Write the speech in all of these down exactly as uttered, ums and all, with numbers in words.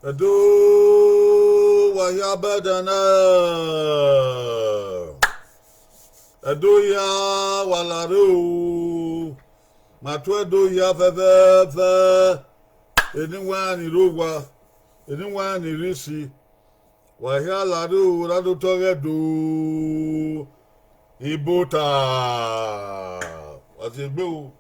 Ẹdo, wa hia bẹdẹ nẹ. Ẹdo hia, wa la rre o. Ma tu Ẹdo hia fẹfẹfẹ. Eni wa ni rre owa, eni wa ni rre isi. Wa hia la rre o, ra do tọ ghe Ẹdo. Ibota, wa tie egbe o.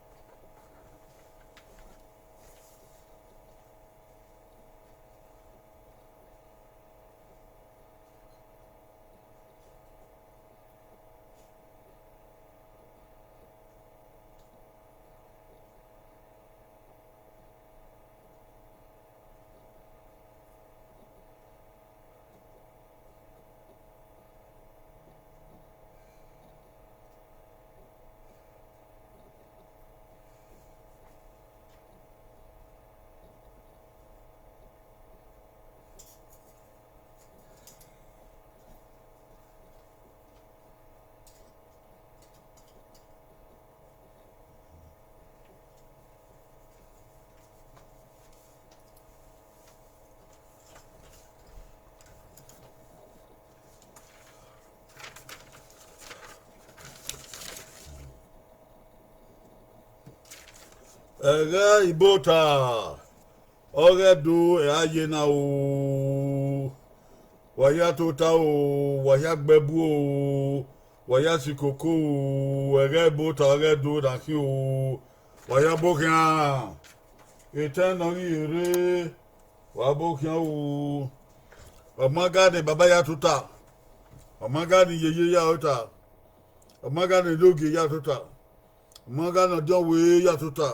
Ẹghẹ Ibota, ọ ghe Ẹdo ẹ a ye na o. Wa hia tota o, wa hia gbe ẹbu o, wa hia si koko o, ẹghẹ Ibota ọ ghe Ẹdo na khin o. Wa hia obọ khian, etẹn ne ọ ghi rre, wa obọ khian o. Ọ ma ga ne baba ya tota, ọ ma ga ne yeye ya tota, ọ ma ga ne enogie ya tota, ọ ma ga ne ọdiọnwẹ ya tota,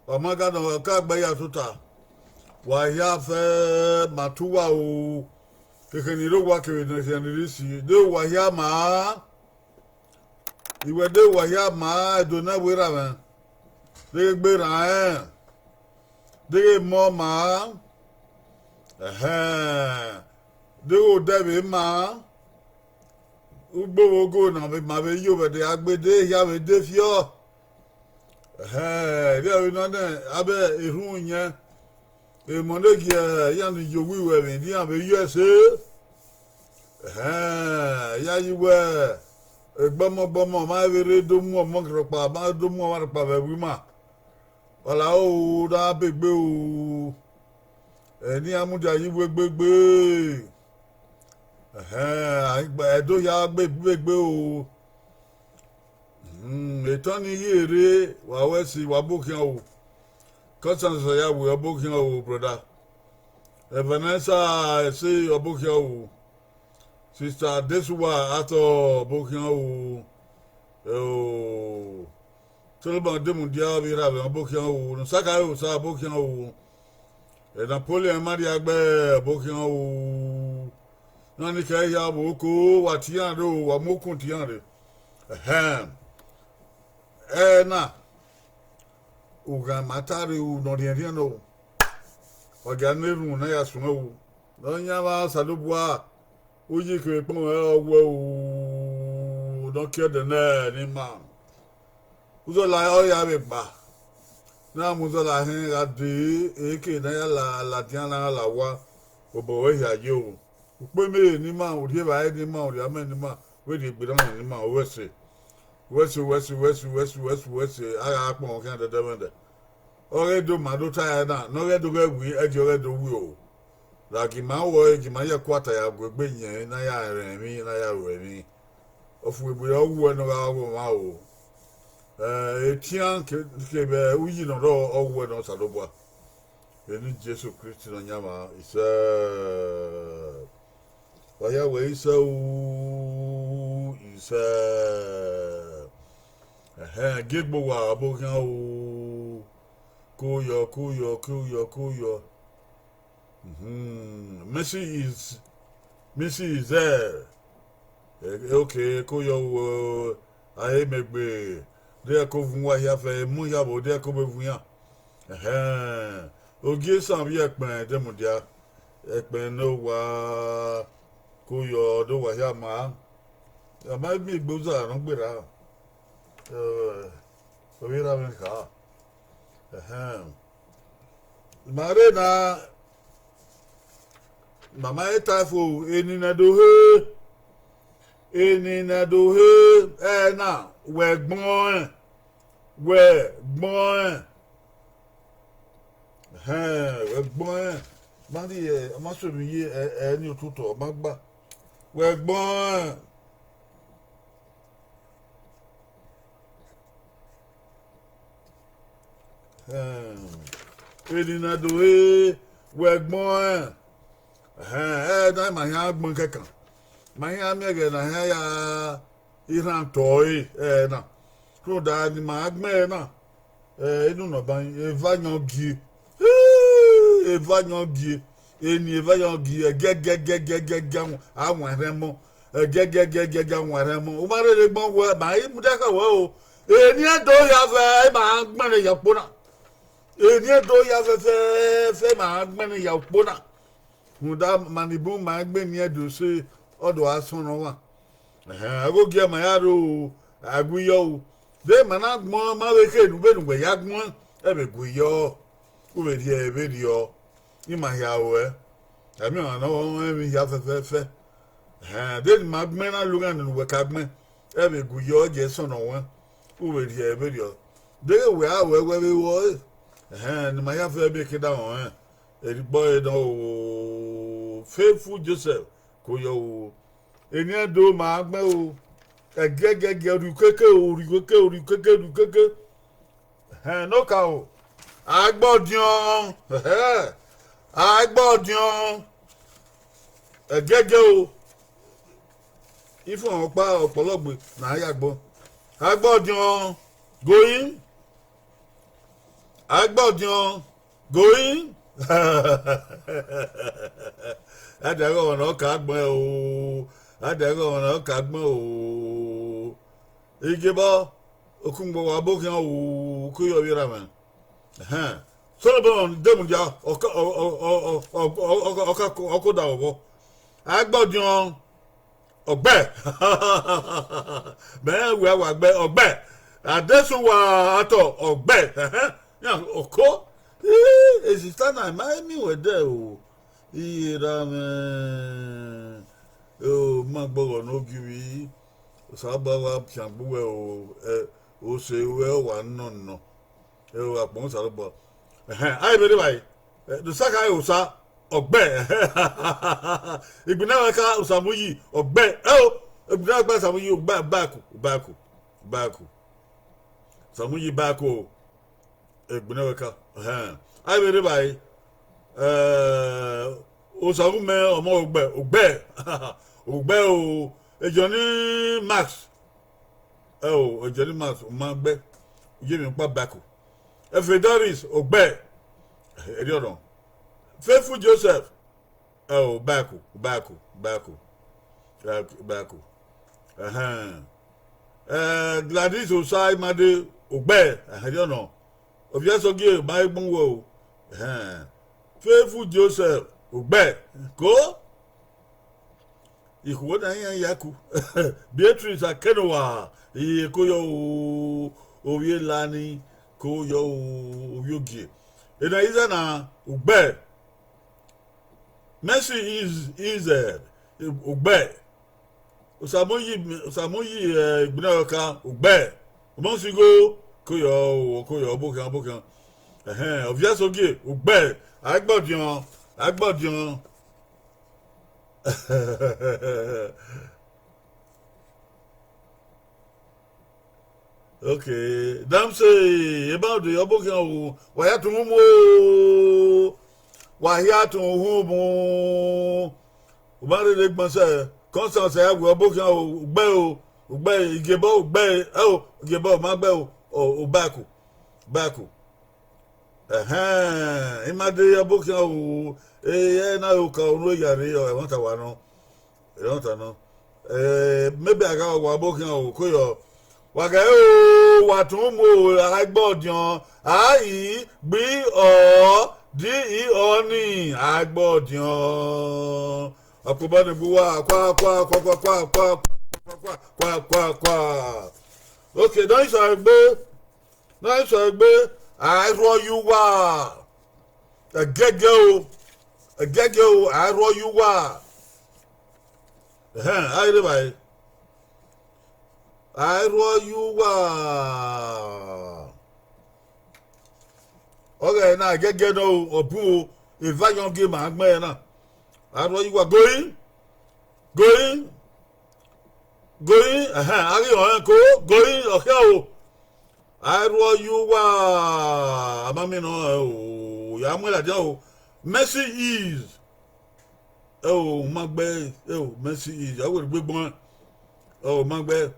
ọ ma ga ne ọkagbe ya tota. Wa hia fẹ, ma tu uwa o. Ekhẹn ni rre owa kevbe ne ekhẹn ni rre isi, de wa hia maa. Iwẹ de wa hia maa, Ẹdo ne ẹvbo erha mwẹ, deghẹ egbe rran rẹn, deghẹ emọ maa, ẹhẹn, deghẹ odẹ vbe maa, ugbo vbe ogo ne a vbe ma vbe yo vbe ẹdẹ agbede hia vbe de fiọ. Ẹhẹn, erriọ vbe nọ nẹ, avbe erhunmwu iyẹn, emọ ne gie iran ni ye owiẹ ẹmwẹ ne iran vbe yo ẹse. Ẹhẹn, ya yi wẹ, egbọmọgbọmọ ma vbe rre do mu ọmọ rhọkpa, ma do mu ọmwa rhọkpa vbe ẹvbo ima. Wa la o, na be egbe o. Eni iran mudia yi wẹ gbegbe. Ẹhẹn, Ẹdo hia gbe egbe o. Etọn ni ghi rre, wa wẹ ẹse, wa obọ khian o. Constance ya wẹ obọ khian o, brother. Evanessa ẹse, obọ khian o. Sister Adesuwa Arthur, obọ khian o. Solomon Demudia vbe erha mwẹ, obọ khian o. Nusaka Osa, obọ khian o. Napoleon Mariagbe, obọ khian o. Na ni khẹ hia vbe oko, wa tie iran rre o, wa mu okun tie iran rre. Ẹhẹn, ẹna, ughan ma ta rre u ne ọ rhiẹnrhiẹn nọ, wa gia ne erhunmwu ne a ya suẹn ru. Nọyaẹnmwa Osanobua, uyi kevbe ekpọnmwẹ ọre ọ wẹ u, ne ọ kie ẹdẹ nẹ ne ima. Uzọla ọ ya vbe gba, ne a mu uzọla hẹn gha dee, eke ne a ya la ladian ne a la owa, obọ ọre hia ye o. Ukpemere ne ima, urhie evbare ne ima, urhie amẹ ne ima, vberriegbe erha mwẹ ne ima, uwẹ ẹse, uwẹ ẹse, uwẹ ẹse, uwẹ ẹse, uwẹ ẹse, uwẹ ẹse, uwẹ ẹse, a gha kpọnmwẹ khian dẹdẹmwẹdẹ. Ọ ghẹ do ma do ta ẹre na, ne ọ ghẹ do ghẹ wi, ẹdẹ ọ ghẹ do wi o. Ra gie ima wẹ ọre, gie ima ya ẹkuata ya gu egbe yẹn ne a ya rẹn emwi, ne a ya ru emwi. Ọfumwegbe ọ wuẹ ne ọ gha ghọ ọmwa o. Etian kevbe uyi ne ọ rrọọ ọ wuẹ ne Osanobua. Vbe eni Jesu Kristi Nọyaẹnmwa, isẹ. Wa hia wẹ isẹ o, isẹ. Ẹhẹn, gie egbe uwa obọ khian o. Koyọ, koyọ, koyọ, koyọ. Mercy is, Mercy is there. Okay, koyọ o, a he mẹ egbe. De ẹko vun uwa hia fẹ, emọ hia vbo, de ẹko vbe vun iran. Ẹhẹn, ogie esan vbe ẹkpẹn de mudia, ẹkpẹn ne owa, koyọ, de owa hia maa. A ma miẹn egbe uza ne ọ gberra, ovbi erha mwẹ kha. Ẹhẹn, ma rre na, Mama e ta fo, eni ne do he, eni ne do he, ẹ na, wẹ gbọnrẹn, wẹ gbọnrẹn. Ẹhẹn, wẹ gbọnrẹn. Ma rhie, ọ ma so emwi ye, ẹ, ẹ ni ototọ, ọ ma gba. Wẹ gbọnrẹn. Ẹhẹn, eni ne do he, wẹ gbọnrẹn. Ẹhẹn, ẹ na, ma hia gbọn kẹkan. Ma hia miẹn ẹghẹ ne a hia ya irhan tọ ẹre, ẹ na. Rhunmwuda ne ima gbẹn ẹre na, ẹ, inu nọ ban eva yan gie. Eva yan gie. Eni eva yan gie, ẹgẹgẹgẹgẹgẹ, a wan erhẹn mọ. Ẹgẹgẹgẹgẹgẹ, a wan erhẹn mọ. U ma rherhe gbọn wẹ, ma i mudia khẹ wẹ o. Eni ẹdo hia vẹ, ima gbẹnnẹ ya ukpo na. Eni ẹdo hia fẹfẹfẹ, ima gbẹnnẹ ya ukpo na. Rhunmwuda ma ni bun ma egbe eni ẹdo se, ọ do a sọnnọ ọmwa. Ẹhẹn, ẹghẹ ogie ma ya ro, a gu yọ o. De ma na gbọn, ma vbe khe enu vbene uwẹ ya gbọn, ẹ vbe gu yọ, u vbe rhie vberriọ, ima hia ruẹ. Ẹmwẹ ọmwa ne ọ rẹn emwi hia fẹfẹfẹ. Ẹhẹn, de ne ima gbẹn na lu iran nene uwẹ ka gbẹn, ẹ vbe gu yọ, ọ jẹ sọnnọ ruẹ, u vbe rhie vberriọ. Deghẹ wẹ a ruẹ wẹ vbe ruẹ ẹre, ẹhẹn, ne ima hia fẹ miẹn ke da mwẹ ọnrẹn, errigbọ ẹre nọ o, Faithful Joseph, ko yọ o. Eni ẹdo ma gbẹn o, ẹgiẹgiẹgiẹ, orhiukheke o, orhiukheke, orhiukheke, orhiukheke. Ẹhẹn, ne ọ ka o, Aigbọdiọn, ẹhẹ, Aigbọdiọn, ẹgiẹgiẹ o, ifọn ọkpa ọkpọlọgbe ne a ya agbọn. Aigbọdiọn, going, Aigbọdiọn, going. A dia ẹghẹ ọmwa ne ọ ka agbọn o, a dia ẹghẹ ọmwa ne ọ ka agbọn o. Igiebọ, okungbo wa bọ khian o, uku yọ vbe ra mwẹ. Ẹhẹn. Solomọn de mudia, ọ ka, ọ, ọ, ọ, ọ, ọ, ọ, ọ, ọ ka ko, ọ ka odaro vbọ. Aigbọdiọn, ọgbẹ. Mẹ rẹn wẹ a wa gbẹ, ọgbẹ. Adesuwa atọ, ọgbẹ. Ẹhẹn. Iran oko. Ii, esita na, ma i miẹn wẹ dẹ o. Iye ra mwẹ. O, ma gbọghọ ne ogirri. Osanobua wa fiangbe uwẹ o, ẹ, ose ruẹ ọ wa nọ nọ. Ẹ, akpọn Osanobua. Ẹhẹn, a i vbe rre evbare. Ẹ, ne Osa kha re Osa, ọgbẹ. Igbinna ẹvbo ẹka Osamuyi, ọgbẹ. Ẹ o, igbinna ẹvbo ẹka Osamuyi, ọgbẹ, ọgbẹaku, ọgbẹaku, ọgbẹaku. Osamuyi ọgbẹaku o. Egbinna ẹvbo ẹka. Ẹhẹn. A i vbe rre evbare, ẹ, Osaghumẹ ọmọ ọgbẹ, ọgbẹ. Ọgbẹ o, Johnny Max. Ẹ o, Johnny Max, ọ ma gbẹ. Yevbe ọkpa ọgbẹaku. Efe Doris, ọgbẹ. Erriọ nọ. Faithful Joseph. Ẹ o, ọgbẹaku, ọgbẹaku, ọgbẹaku, ọgbẹaku. Ẹhẹn. Ẹ, Gladys Osa Imade, ọgbẹ, ẹhẹn, erriọ nọ. Ovbi Ẹsogie, ma i gbọn uwẹ o. Ẹhẹn. Faithful Joseph, ọgbẹ. Ko? Ikhuo na iran ya ku. Beatrice Akenowa, iye ko yọ o, ovbi Elani, ko yọ o, ovbi Ogie. Ena iza na, ọgbẹ. Mercy is, is, eh, ọgbẹ. Osamuyi, Osamuyi, eh, igbinna ẹvbo ẹka, ọgbẹ. Ọmọsigho, ko yọ o, ko yọ, ọbokhan, ọbokhan. Ẹhẹn, Ovbi Ẹsogie, ọgbẹ. Aigbọdiọn, Aigbọdiọn. Okay, Damsey, eba ọdọ ọbokhian o, wa hia tọn uhunmwu o, wa hia tọn uhunmwu. U ma rherhe gbọn sẹ, Constance Ẹwẹ ọbokhian o, ugbẹ o, ugbẹ, Igiebọ ugbẹ, ẹ o, Igiebọ ma gbẹ o, o, Ubaku, Ubaku. Ẹhẹn, I ma de ọbokhian o, e, ẹ na re oka unu ya rre, ọ, ẹmwata wa nọ. Ẹmwata nọ. Eh, maybe a gha wa ọbokhian o, ko yọ. Wa ghẹ o, wa tọn mu o, a gha gbe ọdiọn, a i gbe ọ, di i ọ ni, a gbe ọdiọn. Ọkpobọ ni gbe uwa, kwa, kwa, kwa, kwa, kwa, kwa, kwa, kwa, kwa, kwa, kwa. Okay, dọn isọ egbe. Na sẹ egbe, a i rhuọ ye uwa. Ẹgẹgẹ o. Ẹgiẹgiẹ o, a i rhuọ ye uwa. Ẹhẹn, a i rre evbare. A i rhuọ ye uwa. Ọghẹ na ẹgiẹgiẹ nọ o, ọ bun o, eva yọn gie ma gbẹn na. A i rhuọ ye uwa, going, going, going, ẹhẹn, a ghi họn ẹn ko, going, ọ khian o. A i rhuọ ye uwa, a ma miẹn nọ o, ya mu ẹn ladian o. Mercy is. Ẹo, u ma gbe, ẹo, Mercy is, a wẹ gbe gbọn. Ẹo, u ma gbe.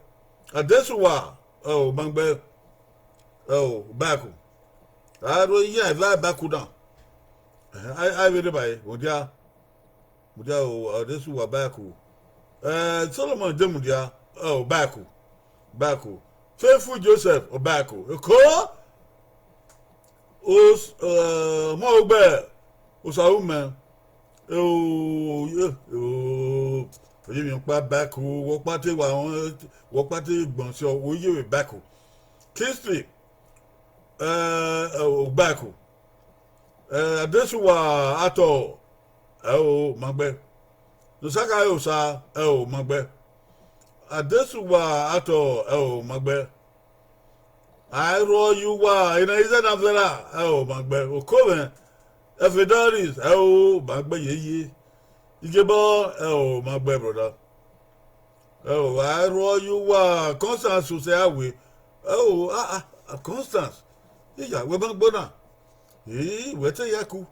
Adesuwa, ẹo, u ma gbe. Ẹo, Baku. A i rhuọ ye iran eva Baku dan. Ẹhẹn, a, a vbe rre ba ẹre, mudia. Mudia o, Adesuwa Baku. Eh, Solomon de mudia, ẹo, Baku. Baku. Faithful Joseph, ọ Baku. Eko, os-, eh, ọmọ ogbẹ, Osaumẹ. Ẹo, ẹo, oye emwi ọkpa Baku, wẹ ọkpa te wa, wẹ ọkpa te gbọn sẹ, oye vbe Baku. Kingsley, eh, ẹo, Baku. Eh, Adesuwa Atọ, ẹo, u ma gbe. Nosakhare Osa, ẹo, u ma gbe. Adesuwa Atọ, ẹo, u ma gbe. A i rhuọ ye uwa, ena izẹ na vẹra, ẹo, u ma gbe. Okomwẹ, Efe Doris, ẹo, u ma gbe yeye. Igiebọ, ẹo, u ma gbe brother. Ẹo, a i rhuọ ye uwa, Constance Osẹawe. Ẹo, ah, ah, Constance. Iya, wẹ ma gbe na. Ii, wẹ te ya ku.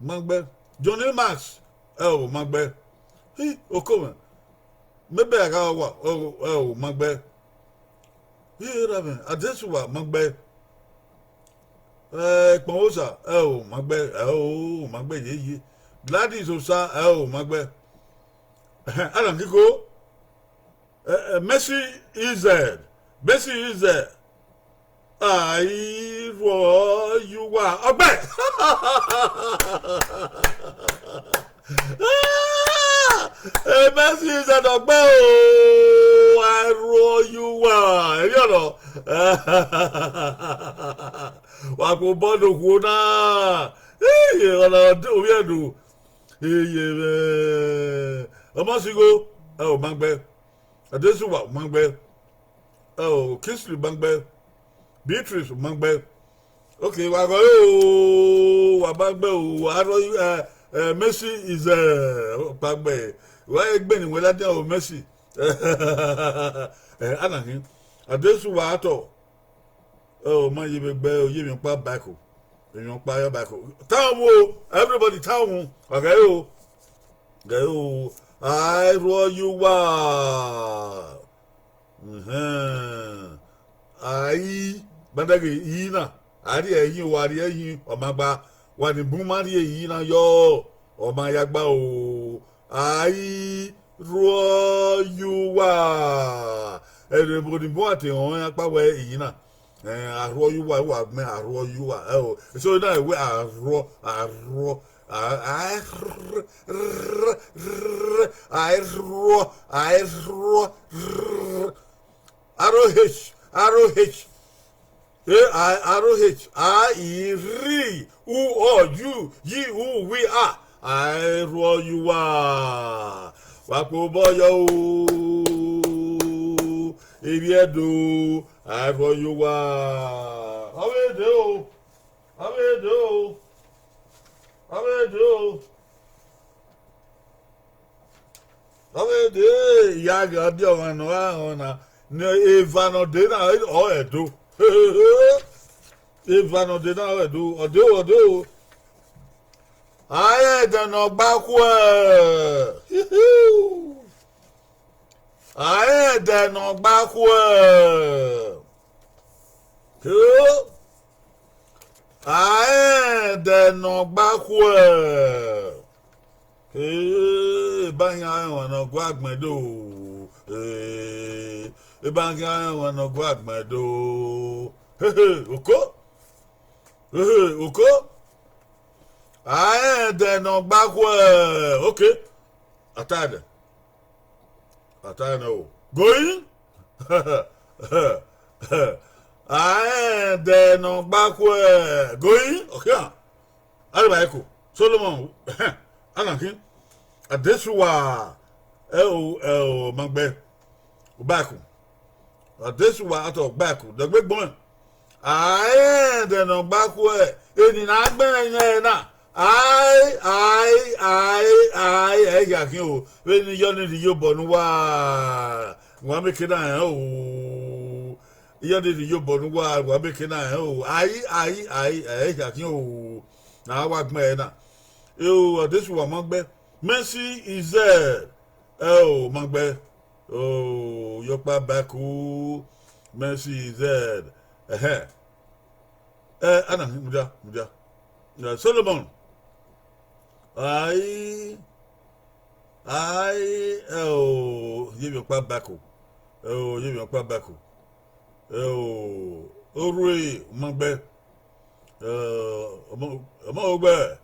Ma gbe. Johnny Max, ẹo, ma gbe. Hi, Okomwẹ. Maybe a gha wa, ẹo, ẹo, ma gbe. Hi, Raven, Adesuwa, ma gbe. Eh, Ekpọnmwosa, ẹo, ma gbe, ẹo, ma gbe yeye. Gladys Osa, ẹo, ma gbe. Ana kiko. Eh, eh, Mercy Izẹ, Mercy Izẹ, a i rhuọ ye uwa, ọ gbe. Eh, Mercy Izẹ, ọ gbe o, a i rhuọ ye uwa, erriọ nọ. Wa kpe obọ ne okhuo na. Iye, ọna ovbi ẹdo. Iye mwẹ. Ọmọsigho, ẹo, u ma gbe. Adesuwa, u ma gbe. Ẹo, Kingsley, u ma gbe. Beatrice, u ma gbe. Okay, wa ghe o, wa ma gbe o, wa rọ, eh, eh, Mercy is, eh, ọkpa gbe. Wa egbe ni wẹ ladian o, Mercy. Eh, ana hin. Adesuwa Atọ. Ẹo, ma ye vbe gbe, oye emwi ọkpa Baku. Emwi ọkpa ya Baku. Tama mu o, everybody tama mu. Wa ghe o. Ghe o. A i rhuọ ye uwa. Ẹhẹn. A i, gbadaghe iyi na. A rhie ẹyin, wa rhie ẹyin, ọ ma gba. Wa ni bun ma rhie iyi na yọ, ọ ma ya gba o. A i rhuọ ye uwa. Ẹrẹ ebo ni bun a te họn ọkpa wẹ iyi na. Eh, a rhuọ ye uwa, uwa gbẹn, a rhuọ ye uwa. Ẹo, eso na wẹ a rhuọ, a rhuọ, a, a, rr, rr, rr, a rhuọ, a rhuọ, rr. R O H, R O H. A I, R O H, a, I, rhi, u, ọ, yu, yi, u, wi, a. A i rhuọ ye uwa. Wa kpe obọ yọ o. Erriọ Ẹdo, a i rhuọ ye uwa. Ọ vbe dee o. Ọ vbe dee o. Ọ vbe dee o. Ọ vbe dee, I ya gha biẹ ọmwa ne ọ gha họn na, ne eva ne ọ dee na, ọ Ẹdo. Eva ne ọ dee na, ọ Ẹdo, ọ dee o, ọ dee o. A i rẹn ẹdẹ ne ọ gba khuẹ. A i rẹn ẹdẹ ne ọ gba khuẹ. Keo. A i rẹn ẹdẹ ne ọ gba khuẹ. Ee, eba khian rẹn ọmwa ne ọ gua gbẹn do. Ee, eba khian rẹn ọmwa ne ọ gua gbẹn do. Hehe, oko. Hehe, oko. A i rẹn ẹdẹ ne ọ gba khuẹ. Okay. A ta ẹdẹ. A ta ẹdẹ o. Going. A i rẹn ẹdẹ ne ọ gba khuẹ. Going. Okay. Areba eko. Solomon. Ana khin, Adesuwa, ẹ o, ẹ o, Magbe, Ubaku. Adesuwa atọ Ubaku, dẹgbe gbọn. Ai, ẹdẹ ne ọ gba khuẹ, eni ne a gbẹn ẹyẹn na. Ai, ai, ai, ai, ẹ hia khin o, vbene iyọ ni rhie iyobọ ne uwa, wa miẹn eke na rẹn o. Iyọ ni rhie iyobọ ne uwa, wa miẹn eke na rẹn o. Ai, ai, ai, ẹ hia khin o, ne a wa gbẹn ẹre na. Eo, Adesuwa Magbe, Mercy Ized, ẹ o, Magbe, o, yọkpa Ubaku, Mercy Ized, ẹhẹn. Ẹ, ana, mudia, mudia. Ẹ, Solomon, ai, ai, ẹ o, yevbe ọkpa Ubaku, ẹ o, yevbe ọkpa Ubaku, ẹ o, Orhue Magbe, ẹ, ọmọ, ọmọ Ogbẹ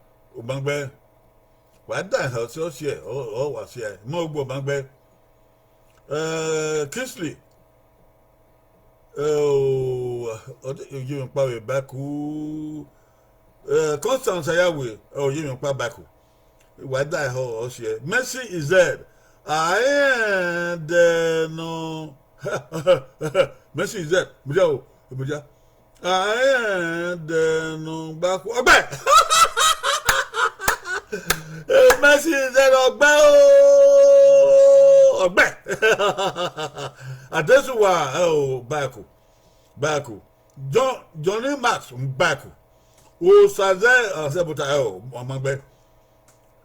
Magbe, wa da ẹhọ si ọsiẹ, ọ, ọ wa siẹ, ọmọ Ogbẹ Magbe, ẹ, Kingsley, ẹ o, ọ de, yevbe ọkpa vbe Ubaku, ẹ, Constance Ayawe, ẹ o, yevbe ọkpa Ubaku. Wa da ẹhọ ọsiẹ. Mercy Ized, ai, ẹdẹ nọ. Mercy Ized, mudia o, mudia. Ai, ẹdẹ nọ gba khu, ọgbẹ. Eh, Mercy Ized, ọgbẹ o, ọgbẹ. Adesuwa, ẹ o, Ubaku, Ubaku. John, Johnny Max Ubaku. Osaze, Asẹbuta, ẹ o, Magbe.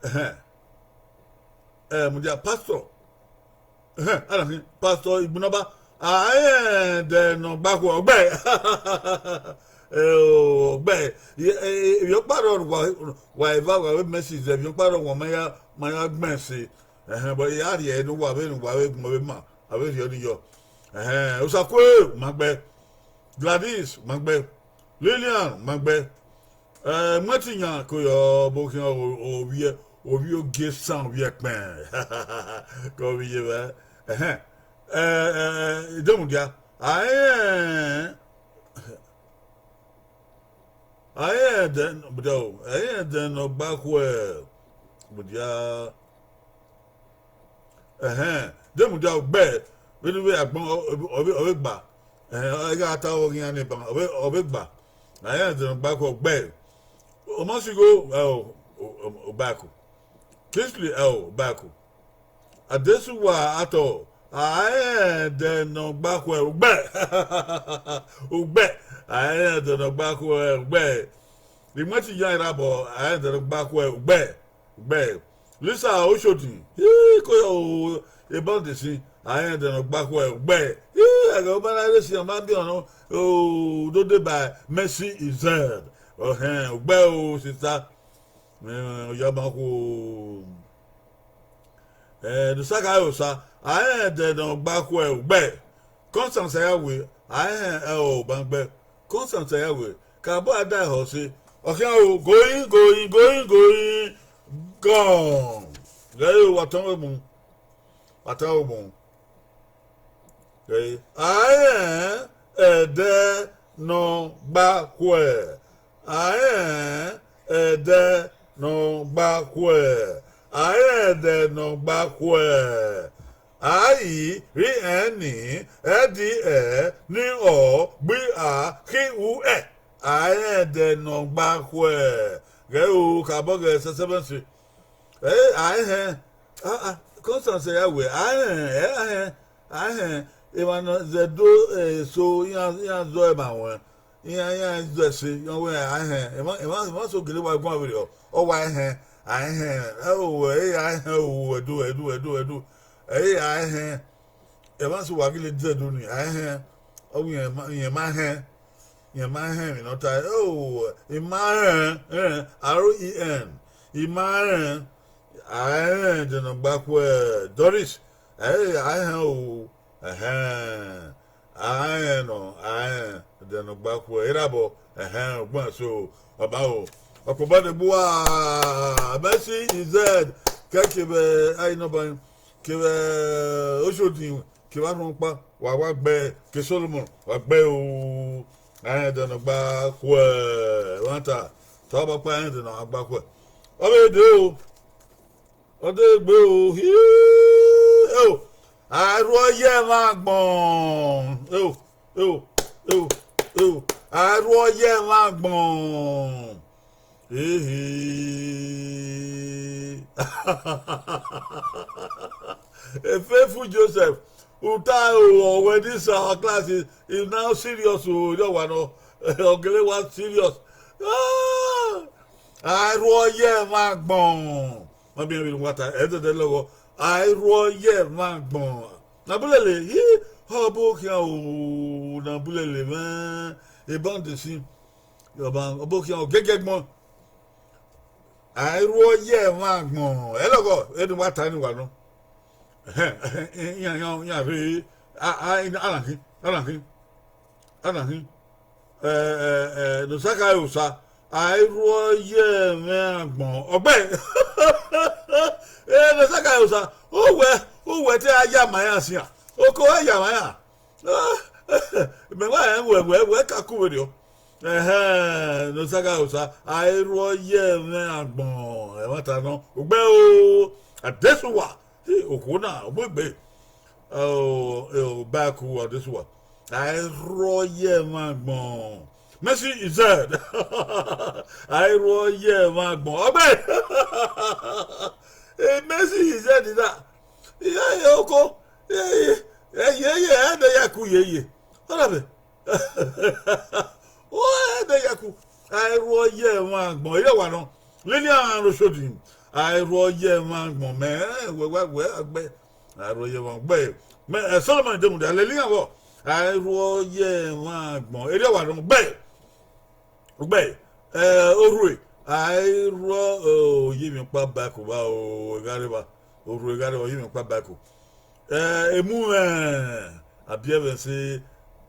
Ẹhẹn. Ẹ, mudia pastor. Ẹhẹn, ana khin, Pastor Igbinọba. Ai, ẹdẹ nọ gba khu, ọgbẹ. Ẹ o, ọgbẹ. Ẹ, ẹ, ẹ, emwi ọkpa rrọọ wa, wa eva, wa vbe Mercy Ized, emwi ọkpa rrọọ wa ma ya, ma ya gbẹn ẹse. Ẹhẹn, but I ya rhie ẹre ne uwa vbene uwa vbe gbẹn vbe ma, a vbe rhie ọnii yọ. Ẹhẹn, Osakue, Magbe. Gladys, Magbe. Lilian, Magbe. Ẹ, Muẹtiyan, ko yọ, ọbo khian, o, ovbi, ovbi ogie san, ovbi ẹkpẹn. Ke ovbi ye vbe. Ẹhẹn. Ẹ, ẹ, ẹ, Idemudia. Ai, ẹ, ai, ẹdẹ, mudia o, ai, ẹdẹ nọ gba khuẹ, mudia. Ẹhẹn, de mudia ọgbẹ, vbene uwẹ agbọn, ọ, ọ, ọ, ọ vbe gba. Ẹhẹn, ọ gha ta ọghe iran ni ban, ọ vbe, ọ vbe gba. Ai, ẹdẹ nọ gba khuẹ, ọgbẹ. Ọmọsigho, ẹ o, o, o, Ubaku. Kingsley, ẹ o, Ubaku. Adesuwa atọ, ai, ẹdẹ nọ gba khuẹ, ugbẹ. Ugbẹ, ai, ẹdẹ nọ gba khuẹ, ugbẹ. Imwẹtin yan irabọ, ai, ẹdẹ nọ gba khuẹ, ugbẹ. Ugbẹ. Lisa Oshodi, ii, ko yo, ebọndesin, ai, ẹdẹ nọ gba khuẹ, ugbẹ. Ii, ẹghẹ ọba na rre si ọma biẹ ọnọ, o, do deba Mercy Ized. Ọhẹn, ugbẹ o, sista. Eh, ọ ya ma khuo. Eh, ne Osa gha re Osa, ai, ẹdẹ nọ gba khuẹ, ugbẹ. Constance Ayawe, ai, ẹ o, Magbe. Constance Ayawe, ka bọ a da ẹhọ ọse. Ọ khian o, going, going, going, going, gone. Ghẹ re, wa tọn vbe mu. Wa tọn vbe mu. Eh, ai, ẹdẹ nọ gba khuẹ. Ai, ẹdẹ nọ gba khuẹ. Ai, ẹdẹ nọ gba khuẹ. Ai, rhi ẹn ni, ẹdi ẹ, ni ọ, gbi a, khi u ẹ. Ai, ẹdẹ nọ gba khuẹ. Ghẹ o, ka bọ ghẹ sẹsẹmẹse. Ẹ, ai hẹn, a, a, Constance ya wẹ, ai hẹn, ẹ, ai hẹn, ai hẹn, emwa ne ọ zẹ do, eh, eso, iran, iran zọ ẹmwa ruẹn, iran, iran zọ ẹse, iran wẹ ai hẹn, emwa, emwa, emwa so gele wa guan vberriọ, ọ wa ai hẹn, ai hẹn, ẹ o, ẹ, ai hẹn o, ẹdu, ẹdu, ẹdu, ẹdu, ẹ, ai hẹn, emwa so wa gele zẹ do ni, ai hẹn, ọ wẹ irẹn ma, irẹn ma hẹn, irẹn ma hẹn emwi ne ọ ta, o, I ma rẹn, rẹn, R E N, I ma rẹn, a rẹn ẹdẹ ne ọ gba khuẹ, Doris, ẹ, ai hẹn o, ẹhẹn, a rẹn nọ, a rẹn ẹdẹ ne ọ gba khuẹ, Irabọ, ẹhẹn, ugbẹn so, ọba o, ọkpọba ne gbe uwa, Mercy Ized, kẹ kevbe, ai nọ ban, kevbe, Oshodi, kevbe Arhunmwukpa, wa wa gbe, ke Solomon, wa gbe o, a rẹn ẹdẹ ne ọ gba khuẹ, ẹmwata, te ọ ba ọkpa a rẹn ẹdẹ ne ọ gba khuẹ. Ọ vbe dee o, Ọ deghẹ egbe o, hi, eo, a i rhuọ ye ẹmwẹ agbọn. Eo, eo, eo, eo, a i rhuọ ye ẹmwẹ agbọn. Ehe. Faithful Joseph, u ta o, wẹ this our class is, is now serious o, erriọ wa nọ, ọ gele wa serious. Ah, a i rhuọ ye ẹmwẹ agbọn. Ma biẹ vbene uwa ta, ẹdẹdẹ lọghọ, a i rhuọ ye ẹmwẹ agbọn. Ne a bulele, hi, ọ bu okhian o, ne a bulele mwẹ, ebọ de sin, ọ bu okhian o, gẹgẹgbọn. A i rhuọ ye ẹmwẹ agbọn, ẹ lọghọ, ene uwa ta ne uwa nọ. Ehẹn, ehẹn, iran, iran, iran rre, a, a, a na khin, a na khin, a na khin. Ẹ, ẹ, ẹ, ne Osaka re Osa, a i rhuọ ye ẹmwẹ agbọn, ọ gbe. Ẹ, ne Osaka re Osa, uwẹ, uwẹ te a ya ma iran sian, oko a ya ma iran. Mẹ wa rẹn wẹ, wẹ, wẹ ka ku vberriọ. Ẹhẹn, ne Osaka re Osa, a i rhuọ ye ẹmwẹ agbọn, ẹmwata nọ, ugbẹn o, Adesuwa, hi, okhuo na, ọ mu egbe. Ẹ o, ẹ o, Baku Adesuwa, a i rhuọ ye ẹmwẹ agbọn. Mercy Ized, a i rhuọ ye ẹmwẹ agbọn, ọ gbe. Mercy Ized na, iran ye oko, ẹ ye, ẹ ye, ẹ ne ya ku yeye, ọ na vbe. Ẹdẹ ya ku, a i rhuọ ye ẹmwẹ agbọn, erriọ wa nọ, Lilian Roshodi, a i rhuọ ye ẹmwẹ agbọn, mẹ, wẹ, wẹ, wẹ, a gbe, a i rhuọ ye ẹmwẹ agbọn, mẹ, ẹ, Solomon Demude, Lilian vbọ, a i rhuọ ye ẹmwẹ agbọn, erriọ wa nọ, gbe, gbe, ẹ, Orhue, a i rhuọ, o, ye emwi ọkpa Baku vba o, gha rre evba, Orhue gha rre evba, ye emwi ọkpa Baku. Ẹ, emu mwẹ, a biẹ vbe ẹse,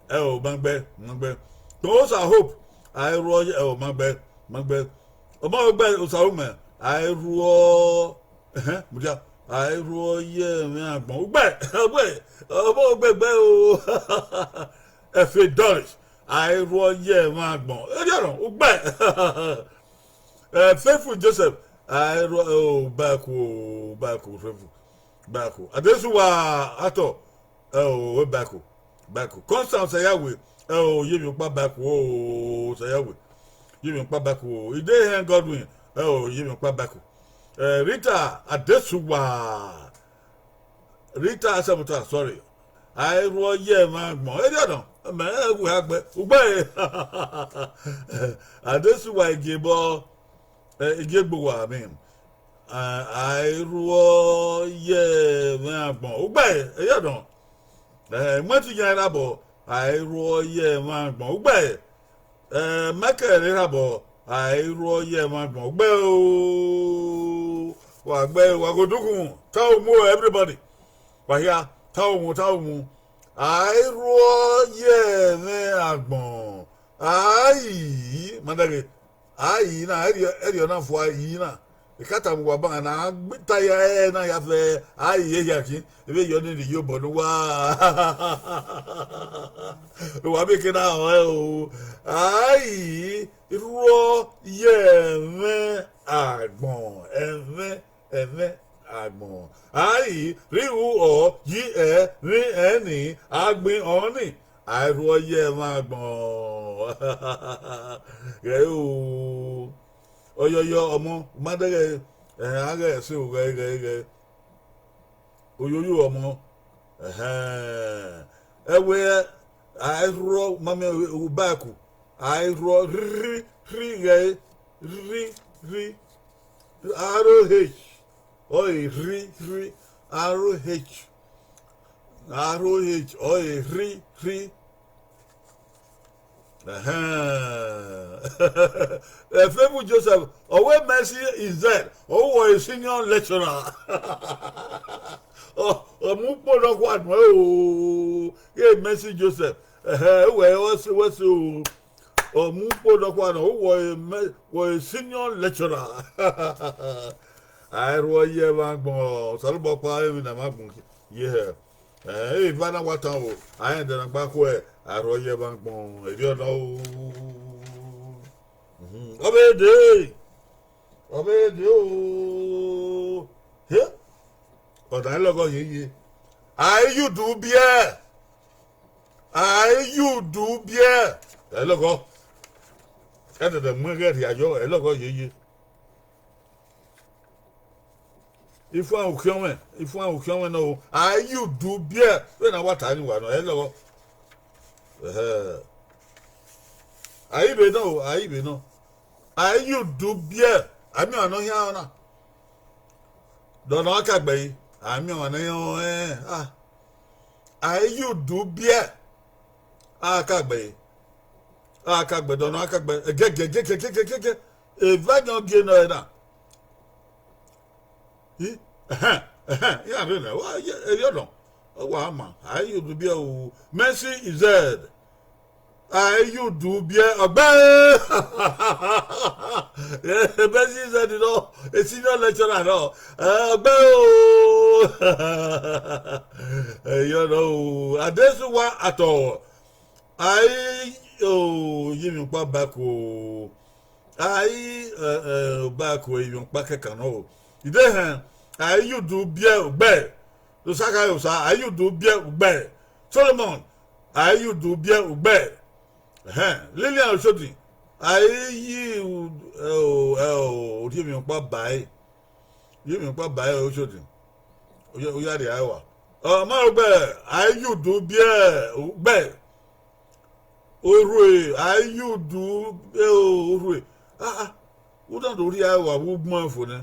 ẹ o, ma gbe, ma gbe. Tọn Osa Hope, a i rhuọ ye, ẹ o, ma gbe, ma gbe. Ọmọ gbe Osa Hope mẹ, a i rhuọ, ẹhẹn, mudia, a i rhuọ ye ẹmwẹ agbọn. Ugbẹ, ugbẹ, ọmọ gbe gbe o. Ẹfe Doris, a i rhuọ ye ẹmwẹ agbọn. Erriọ nọ, ugbẹ. Ẹ, Faithful Joseph, a i rhuọ, o, Baku o, Baku, Faithful, Baku. Adesuwa Atọ, ẹ o, Baku, Baku. Constance Osayawe, ẹ o, ye emwi ọkpa Baku o, Osayawe. Ye emwi ọkpa Baku o. Idehẹn Godwin, ẹ o, ye emwi ọkpa Baku. Ẹ, Rita Adesuwa, Rita Asamuta, sorry. A i rhuọ ye ẹmwẹ agbọn. Erriọ nọ, mẹ ẹ wu a gbe. Ugbẹre. Adesuwa Igiebọ, ẹ, Igiegbowa, I mean. A, a i rhuọ ye ẹmwẹ agbọn. Ugbẹre, erriọ nọ. Ẹ, Imọtiyan Irabọ, a i rhuọ ye ẹmwẹ agbọn. Ugbẹre. Ẹ, Michael Irabọ, a i rhuọ ye ẹmwẹ agbọn. Ugbẹre o, wa gbe, wa ghodẹ ukhunmwu, ta umu everybody. Wa hia, ta umu, ta umu. A i rhuọ ye ẹmwẹ agbọn. A i, ma dẹghe, a i na, ẹrriọ, ẹrriọ na fua, a i na. Ekata mu wa ban na, a gbe ta ya, ẹ na ya fẹ, a i ye hia khin, vbe yọ ni rhie iyobọ ne uwa. Wa mieke na họn ẹre o. A i rhuọ ye ẹmwẹ agbọn, ẹmwẹ, ẹmwẹ agbọn. A i rhie u ọ yi ẹ vbe ẹn ni, a gbin ọnii, a i rhuọ ye ẹmwẹ agbọn. Ghẹ o. Ọyọyọ ọmọ, u ma dẹghe, ẹhẹn, a ghẹ ẹse o, ghẹ, ghẹ, ghẹ. Oyoyo ọmọ, ẹhẹn. Ẹwe, a i rhuọ, ma miẹn u Baku, a i rhuọ rhi, rhi ghẹ, rhi, rhi, R O H, ọ e rhi, rhi, R O H, R O H, ọ e rhi, rhi. Ẹhẹn. Ẹ, Faithful Joseph, ọ wẹ Mercy Ized, ọ wẹ senior lecturer. Ọ, ọ mu ukpo nọkhua nuẹn o. Ye Mercy Joseph. Ẹhẹn, wẹ, wẹ se, wẹ se o. Ọ mu ukpo nọkhua nuẹn, wẹ, wẹ senior lecturer. A i rhuọ ye ẹmwẹ agbọn, Osanobua ọkpa, emwi ne a ma gbọn ye hẹ. Ẹ, eva na wa tan o, a rẹn ẹdẹ ne a gba khuẹ, a rhuọ ye ẹmwẹ agbọn, erriọ nọ o. Mhm. Ọ vbe dee, ọ vbe dee o. He, Ọna ẹlọghọ yeye. A i ye udu biẹ. A i ye udu biẹ. Ẹlọghọ. Ẹdẹdẹ mu ẹghẹ rhia yọ, ẹlọghọ yeye. Ifuan ukhiọnmwẹ, ifuan ukhiọnmwẹ nọ o. A i ye udu biẹ. Vbene a wa ta ni wa nọ, ẹlọghọ. Ẹhẹ. A i vbe nọ o, a i vbe nọ. A i ye udu biẹ. A miẹn ọmwa ne ọ hian ọna. Dọnọ a ka gbe yi, a miẹn ọmwa ne ọ rẹn a. A i ye udu biẹ. A ka gbe yi. A ka gbe dọnọ a ka gbe. Gẹgẹgẹgẹgẹgẹ. Evba yọn gie nọ ẹre na. I, ẹhẹn, ẹhẹn, iran rre nẹ, wa ye, erriọ nọ. Ọ wa ma, a i ye udu biẹ o. Mercy Ized. A i ye udu biẹ, ọgbẹe. Mercy Ized nọ, a senior lecturer nọ. Eh, ọgbẹe o. Erriọ nọ o. Adesuwa Atọ. A i, o, ye emwi ọkpa back o. A i, eh, eh, back o, emwi ọkpa kẹkan nọ o. Idehẹn, a i ye udu biẹ ugbẹe. Osaka Osa, a i ye udu biẹ ugbẹe. Solomon, a i ye udu biẹ ugbẹe. Ẹhẹn, Lilian Oshodi, a i ye u-, ẹ o, ẹ o, orhiọn emwi ọkpa ba ẹre. Ye emwi ọkpa ba ẹre Oshodi. Oya, oya rhia ẹre wa. Ọ ma rẹ ugbẹe, a i ye udu biẹ ugbẹe. Orhue, a i ye udu, ẹ o, orhue. Ah, ah. U na do rhia ẹre wa vbe ugbọn fo nẹ.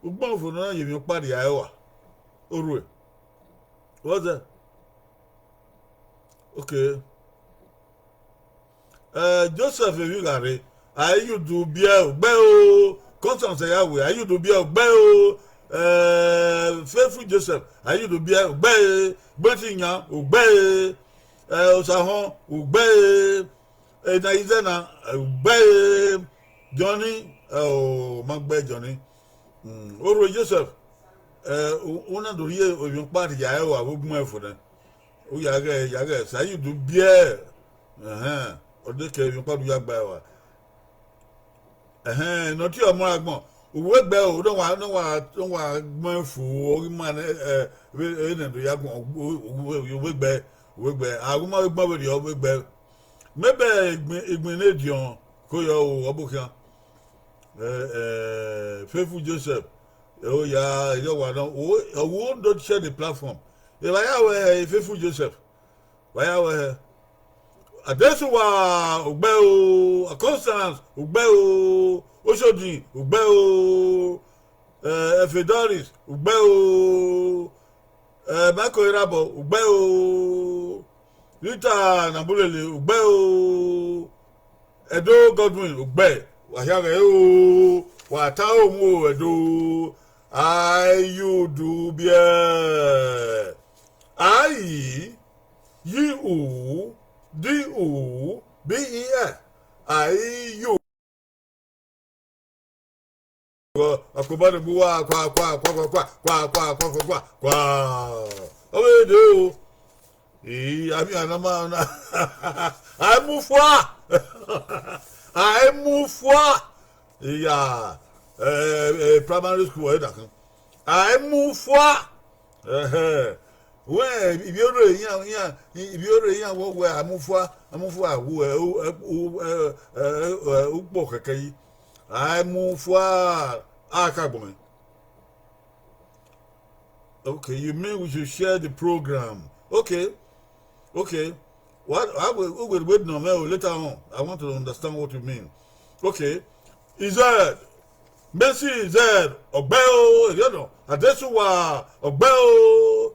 Ugbọn fo nẹ, ọ na ye emwi ọkpa rhia ẹre wa. Orhue. What's that? Okay. Eh, Joseph Emwigharre, a i ye udu biẹ ugbẹe o. Constance Eyawe, a i ye udu biẹ ugbẹe o. Eh, Faithful Joseph, a i ye udu biẹ ugbẹe. Gbẹtiyan ugbẹe. Eh, Osahọn ugbẹe. Ena Izena ugbẹe. Johnny, eh, o ma gbe Johnny. Mm, Orhue Joseph, eh, u, u na do rhie emwi ọkpa rhia ẹre wa vbe ugbọn fo nẹ. U ya ghẹ, ya ghẹ, sa ye udu biẹ. Ẹhẹn, ọ de ke emwi ọkpa do ya gba ẹre wa. Ẹhẹn, ne ọ tie ọmọ ra agbọn. Uwegbe o, ne wa, ne wa, ne wa gbẹn fo, ọ ghi ma nẹ, eh, vbe, vbe nẹ do ya gbọn, uwegbe, uwegbe, a gu ma vbe gbọn vberriọ, uwegbe. Maybe igbin, igbin ne ediọn, ko yọ o, ọ bokhian. Eh, eh, Faithful Joseph, eh, oya, erriọ wa nọ, o, ọ wo do share the platform. Evba ya wẹ hẹ, Faithful Joseph, vba ya wẹ hẹ. Adesuwa, ugbẹe o, Constance, ugbẹe o, Oshodi, ugbẹe o, eh, Efe Doris, ugbẹe o, eh, Michael Irabọ, ugbẹe o, Rita Nabulele, ugbẹe o, Edo Godwin, ugbẹe, wa hia ghẹ o, wa ta omu o, Edo, a i ye udu biẹ, a i ye udu biẹ, a i ye udu. Akobanegbe uwa, kwa, kwa, kwa, kwa, kwa, kwa, kwa, kwa, kwa, kwa, kwa, kwa. Ọ vbe dee o. Ee, a miẹn ọmwa ne ọ ma na. A i mu fua. A i mu fua. Iya, eh, eh, primary school ẹre na khin. A i mu fua. Ẹhẹ. Wẹ, ivbi ore iran, iran, ivbi ore iran wẹ, wẹ a mu fua, a mu fua, wu, ẹ, u, ẹ, u, ẹ, ẹ, ẹ, ukpo kẹkẹ yi. A i mu fua, a ka gbọmẹ. Okay, you mean we should share the program? Okay, okay. What, I will, we will wait no, later on. I want to understand what you mean. Okay. Ized, Mercy Ized, ọgbẹe o, erriọ nọ, Adesuwa, ọgbẹe o.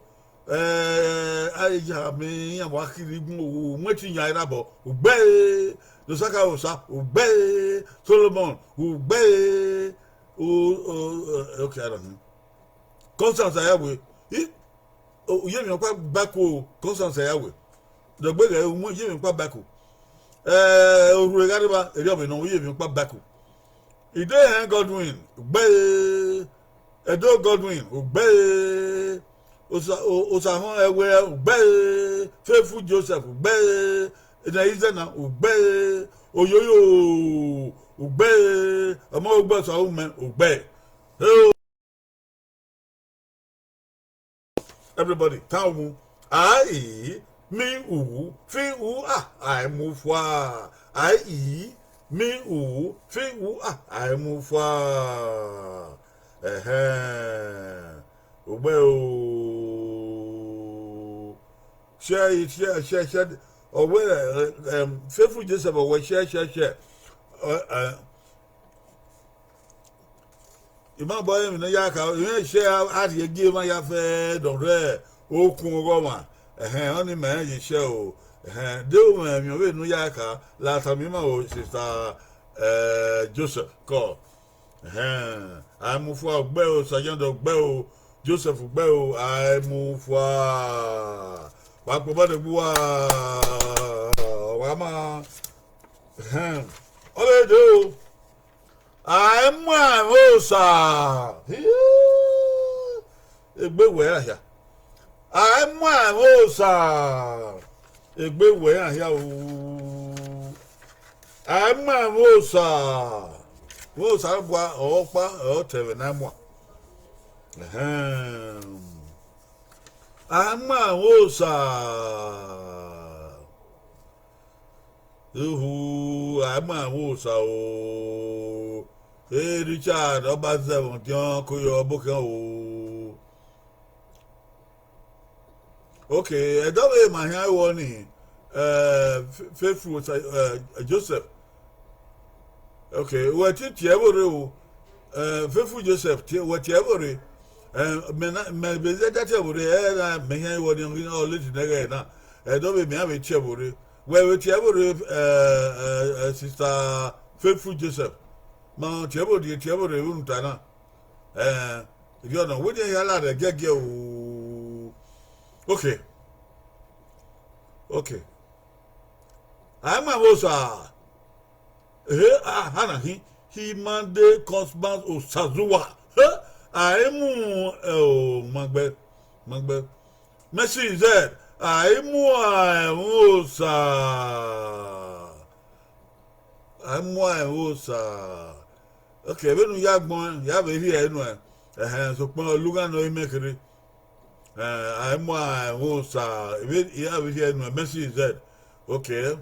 Eh, a ya mẹ iran wa kiri gun o, Mwẹtiyan Irabọ, ugbẹe, Losaka Osa, ugbẹe, Solomon, ugbẹe, o, o, o, okay, I don't know. Constance Ayawe, i, o, u ye emwi ọkpa back o, Constance Ayawe. Dọgbe ghẹ, u ye emwi ọkpa back o. Eh, Orhue Ghareba, erriọ vbe nọ, u ye emwi ọkpa back o. Idehẹn Godwin, ugbẹe. Edo Godwin, ugbẹe. Osa-, o-, Osahọn Ẹwẹ, ugbẹe. Faithful Joseph, ugbẹe. Ena Izena, ugbẹe. Oyoyo, ugbẹe. Ọmọ ugbẹe, Osa Umẹ, ugbẹe. Heo. Everybody, tan mu. A, I, mi, u, fi, u, a, a i mu fua. A, I, mi, u, fi, u, a, a i mu fua. Ẹhẹn. Ugbẹn o. Share it, share, share, share. Ọ wẹ, eh, em, Faithful Joseph, ọ wẹ share, share, share. Ọ, eh, I ma bọ emwi ne I ya kha, emwi ne I share a rhie gie emwa ya fẹ dọ rre okun ọghọmwa. Ẹhẹn, ọnii mẹ rẹn ye share o. Ẹhẹn, de u mwẹ emwi vbene u ya kha, la tama ima o, Sister, eh, Joseph, kọ. Ẹhẹn, a i mu fua, ugbẹn o, Sajent, ugbẹn o, Joseph, ugbẹn o, a i mu fua. Wa kpobọ ne egbe uwa, wa ma. Ẹhẹn, ọ vbe dee o. A i mu ẹmwẹ Osa. Egbe wẹ ra hia. A i mu ẹmwẹ Osa. Egbe wẹ ra hia o. A i mu ẹmwẹ Osa. Vbe Osa bua ọkpa ọre ọ tẹ vbe ne a i mua. Ẹhẹn. A i mu ẹmwẹ Osa. Uhu, a i mu ẹmwẹ Osa o. E Richard, ọ ba zẹ ẹmwẹ ọdiọn, ko yọ ọbokhian o. Okay, ẹdẹ ọvbehe ma hia ru ọnii, eh, Faithful, eh, Joseph. Okay, wẹ te tie ẹvbo rre o. Eh, Faithful Joseph, tie, wẹ tie ẹvbo rre. Eh, mẹ na, mẹ vbe zẹ da tie ẹvbo rre, ẹ na mẹ hia ru ọnii, ọ late nẹ ẹghẹ na. Ẹdẹ ọvbehe mẹ iran vbe tie ẹvbo rre. Wẹ vbe tie ẹvbo rre, eh, eh, eh, Sister Faithful Joseph. Ma tie ẹvbo rre, tie ẹvbo rre vbene u ta na. Eh, erriọ nọ, wẹ ne iran hia la rẹ giẹgiẹ o. Okay. Okay. A i mu ẹmwẹ Osa. Ehe, a, a na khin, Imande Cosmas Osazuwa. He, a i mu, eh, o, ma gbe, ma gbe. Mercy Z, a i mu ẹmwẹ Osa. A i mu ẹmwẹ Osa. Okay, vbene u ya gbẹn, ya vbe rhie ẹre nuẹn. Ẹhẹn, sokpan ọlughan ne ọ i mẹ kherhe. Eh, a i mu ẹmwẹ Osa, vbe, ya vbe rhie ẹre nuẹn, Mercy Z. Okay.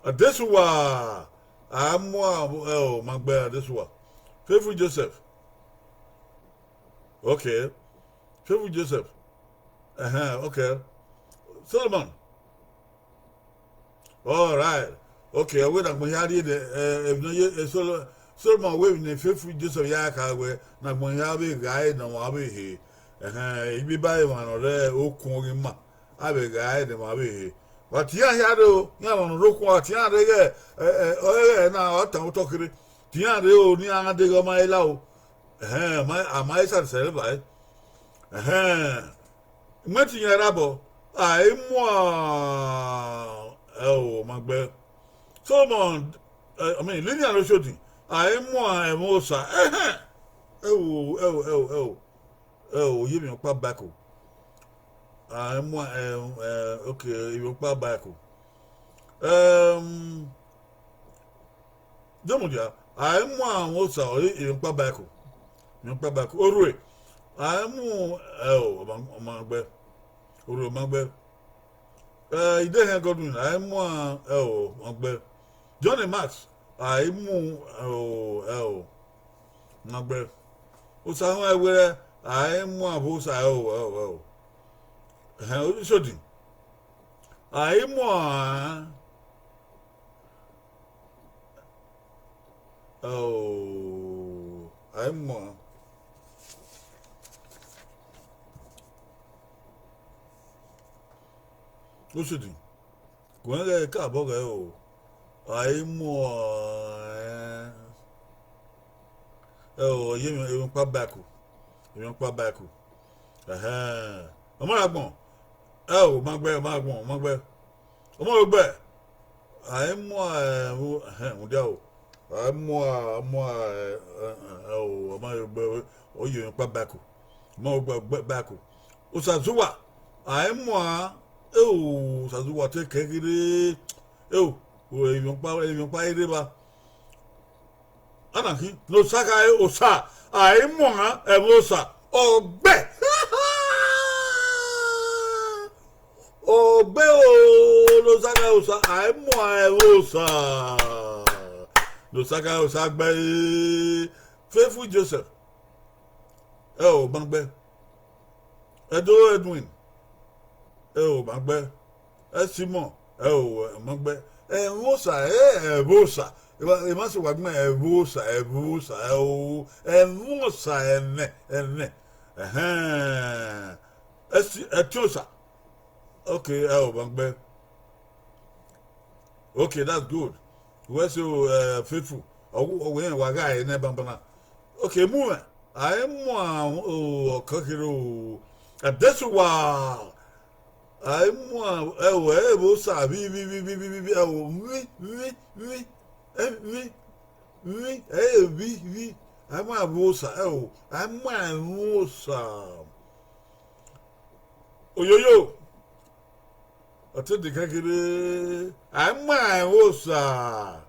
Adesuwa, a i mu ẹmwẹ, eh, o, ma gbe Adesuwa. Faithful Joseph. Okay. Faithful Joseph. Ẹhẹn, okay. Solomon. All right. Okay, ọ wẹ ne agbọn hia rrie nẹ, eh, emwi ne ọ ye, eh, Solo-, Solomon wẹ emwi ne Faithful Joseph ya kha wẹ, ne agbọn hia vbe gha ẹre ne ọmwa vbe he. Ẹhẹn, ibiba emwa ne ọ rre okun ọghe ima, a vbe gha ẹre ne ọmwa vbe he. Wa tie iran hia rre o, iran ọmwa ne ọ rre okun, wa tie iran rre ghẹ, eh, eh, ọ rre ghẹ na, ọ tan otọ kherhe. Tie iran rre o, ne iran deghẹ ọ ma re la o. Ẹhẹn, a ma, a ma i sa sẹ evbare. Ẹhẹn. Mẹ te iran rre abọ, a i mu, ẹ o, ma gbe. Solomon, eh, I mean, Lilian Oshodi, a i mu ẹmwẹ Osa. Ẹhẹn. Ẹ o, ẹ o, ẹ o, ẹ o. Ẹ o, Oyemwiọkpa Bako. A i mu, eh, eh, okay, Emwiọkpa Bako. Em, Demudia, a i mu ẹmwẹ Osa, ọ re Emwiọkpa Bako. Emwiọkpa Bako. Orhue, a i mu, ẹ o, ọ ma, ọ ma gbe. Orhue ọ ma gbe. Eh, Idehẹn Godwin, a i mu, ẹ o, ọ ma gbe. Johnny Max, a i mu, ẹ o, ẹ o, ọ ma gbe. Osa họn ẹwẹrẹ, a i mu avbe Osa, ẹ o, ẹ o, ẹ o. Ẹhẹn, Oríṣòdì, a i mu, ẹ o, a i mu. Oríṣòdì, gu ẹghẹ ka bọ ghẹ o, a i mu, ẹ, ẹ o, ọ ye Emwiọkpa Bako, Emwiọkpa Bako. Ẹhẹn. Ọ ma ra gbọn. Ẹ o, ọ ma gbe, ọ ma ra gbọn, ọ ma gbe. Ọ ma ro gbe. A i mu, ẹ, ẹhẹn, mudia o. A i mu, a mu, ẹ, ẹ, ẹ, o, ọ ma ro gbe, ọ ye Emwiọkpa Bako. Ọ ma ro gbe, gbe Bako. Osazuwa, a i mu, a, ẹ o, Osazuwa te kẹ ghere. Ẹ o, Emwiọkpa, Emwiọkpa i rre evba. A na khin, ne Osa gha re Osa, a i mu ẹmwẹ Osa, ọ gbe. Sa, a i mu ẹmwẹ Osa. Ne Osa ka, Osa gbe ẹre. Faithful Joseph, ẹ o, ma gbe. Ẹdo Edwin, ẹ o, ma gbe. Ẹ Simon, ẹ o, ma gbe. Ẹmwẹ Osa, ẹ, ẹmwẹ Osa. Emwa, emwa sẹ wa gbẹn ẹmwẹ Osa, ẹmwẹ Osa, ẹ o, ẹmwẹ Osa, ẹmwẹ, ẹmwẹ. Ẹhẹn. Ẹ si, Ẹtin Osa. Okay, ẹ o, ma gbe. Okay, that's good. Wẹ sẹ o, eh, Faithful. Ọ wẹ, ọ wẹ rẹn wa gha ẹre nẹ banbanna. Okay, mu mwẹ. A i mu a, o, ọkan kherhe o. Adesuwa. A i mu a, ẹ o, ẹmwẹ Osa, vbi, vbi, vbi, ẹ o, vbi, vbi, vbi, ẹ, vbi, vbi, ẹ, vbi, vbi. A i mu a ẹmwẹ Osa, ẹ o, a i mu a ẹmwẹ Osa. Oyoyo. Ọ te de kẹkẹre, a i mu a ẹmwẹ Osa.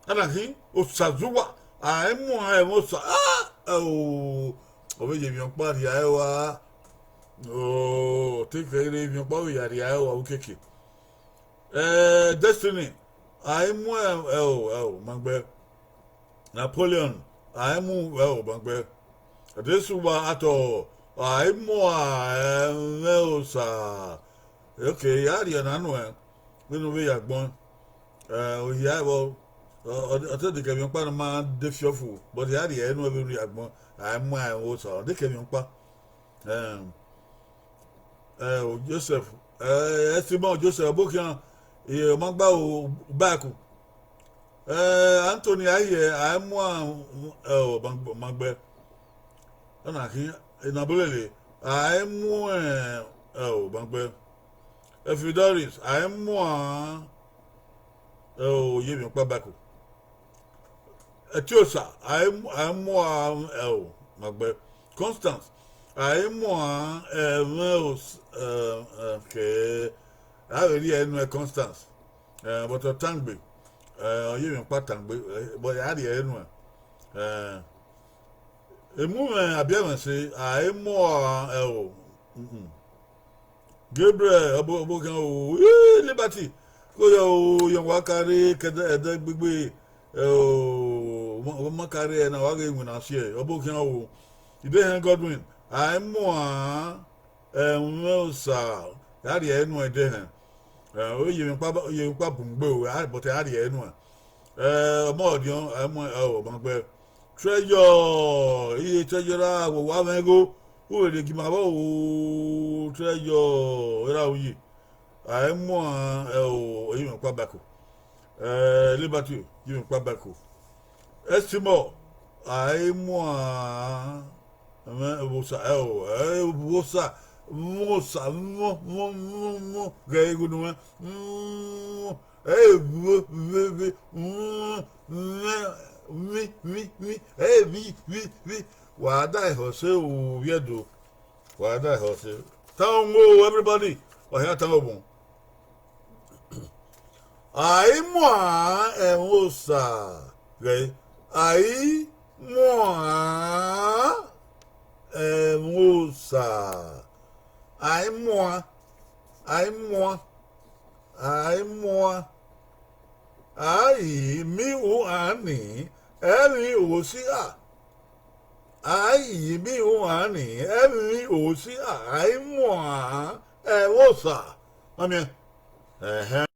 Ana khin, Osazuwa, a i mu a ẹmwẹ Osa. Ah, ẹ o, ọ vbe ye emwi ọkpa rhie ẹre rua. O, ọ te kẹkẹre emwi ọkpa vbe ya rhie ẹre rua ukeke. Eh, Destiny, a i mu ẹ, ẹ o, ẹ o, ma gbe. Napoleon, a i mu ẹ o, ma gbe. Adesuwa Atọ, a i mu a ẹmwẹ Osa. Okay, ya rhie na nuẹn, vbene u vbe ya agbọn. Eh, ohia vbọ, ọ, ọ, ọ te de kẹ emwi ọkpa ne ọ ma de fiọfu, but ya rhie nuẹn vbene u ya agbọn, a i mu a ẹmwẹ Osa, ọ de kẹ emwi ọkpa. Eh, ẹ o, Joseph, ẹ, Simon Joseph, ọbokhian, ẹ, ọ ma gba o, Baku. Ẹ, Anthony Ahiẹ, a i mu a, ẹ o, ma gbe. Ọna khin, Enabolele, a i mu ẹ, ẹ o, ma gbe. Efidoris, a i mu a, ẹ o, ye emwi ọkpa Baku. Ẹtin Osa, a i mu, a i mu a, ẹ o, ma gbe. Constance, a i mu a, ẹmwẹ Os-, ẹ, ẹ, ke, a vbe rhie ẹre nuẹn Constance. Ẹ, but ọ tangbe, ẹ, ọ ye emwi ọkpa tangbe, ẹ, but a rhie ẹre nuẹn. Ẹ, emu mwẹ Abiẹmwẹse, a i mu a, ẹ o, mm, mm. Gabriel, ọbo, ọbokhian o, ii, Liberty, ko yọ o, yọ wa kare kẹdẹ, ẹdẹ gbegbe, ẹ o, ọ ma, ọ ma kare ẹre na, wa ghe iwinna si ẹre, ọbokhian o. Idehẹn Godwin, a i mu a, ẹmwẹ Osa, a rhie ẹre nuẹn Idehẹn. Ẹ, ọ ye emwi ọkpa, ọ ye emwi ọkpa bun gbe o, a, but a rhie ẹre nuẹn. Ẹ, ọmọ ọdiọn, a i mu, ẹ o, ma gbe. Treasure, iye Treasure ra, wo wa mwẹ igho, u vbe rhie gie ima vbọ o, Treasure, erha uyi. A i mu a, ẹ o, ye emwi ọkpa Baku. Ẹ, Liberty, ye emwi ọkpa Baku. Estimor, a i mu a, ẹmwẹ Osa, ẹ o, ẹ, Osa, Osa, mọ, mọ, mọ, mọ, ghẹ igho ne uwẹ, mọ, ẹ, vbe, vbe, vbe, mọ, mwẹ, mi, mi, mi, ẹ, vbi, vbi, vbi. Wa da ehọ sẹ o, vbi Ẹdo. Wa da ehọ sẹ. Tan o, everybody. Wa hia tan o bun. A i mu a, ẹmwẹ Osa. Ghẹ, a i mu a, ẹmwẹ Osa. A i mu a, a i mu a, a i mu a. A i miẹn uhan ni, ẹmwẹ Osa. A i miẹn uhan ni, ẹmwẹ Osa. A i mu a, ẹmwẹ Osa. Ma miẹn. Ẹhẹn.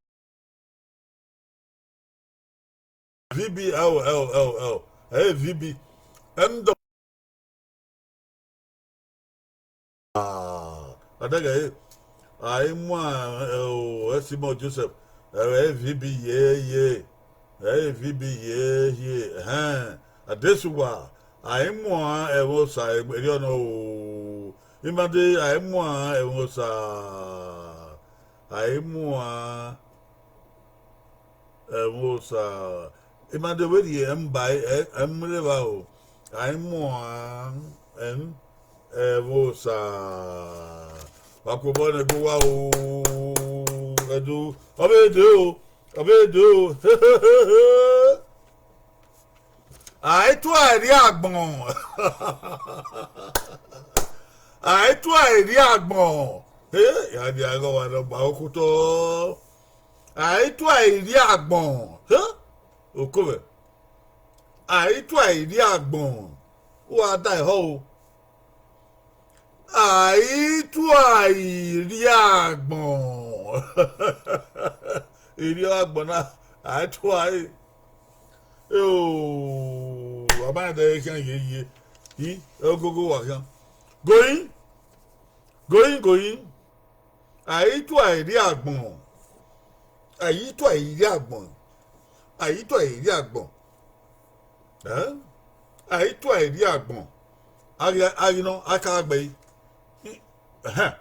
V B, ẹ o, ẹ o, ẹ o, ẹ o, ẹ, V B. Ẹmwẹ Osa. Ah, adẹghẹ ẹre, a i mu a, ẹ o, Estimor Joseph, ẹ, V B ye, ye, ẹ, V B ye, ye, ẹhẹn, Adesuwa, a i mu a, ẹmwẹ Osa, erriọ nọ o, Imade, a i mu a, ẹmwẹ Osa, a i mu a, ẹmwẹ Osa. Imade vbe rhie ẹmwẹ ba, ẹ, ẹmwẹ rre evba o. A i mu a, ẹmwẹ, ẹmwẹ Osa. Wa kobọ nẹ, gbe uwa o. Ẹdo, ọ vbe de o, ọ vbe de o. A i tua ẹre agbọn. A i tua ẹre agbọn. He, ya dia ẹghẹ ọmwa ne ọ gba okotọ. A i tua irri agbọn. Hẹ? Oko mwẹ. A i tua irri agbọn. U wa da ehọ o. A i tua irri agbọn. Irri agbọn na, a i tua ẹre. Eo, a ma dẹ khian yeye. I, ogogo wa khian. Going, going, going. A i tua irri agbọn. A i tua irri agbọn. A i tua irri agbọn. Eh? A i tua irri agbọn. A ghi, a ghi nọ, a ka gbe. Ẹhẹn.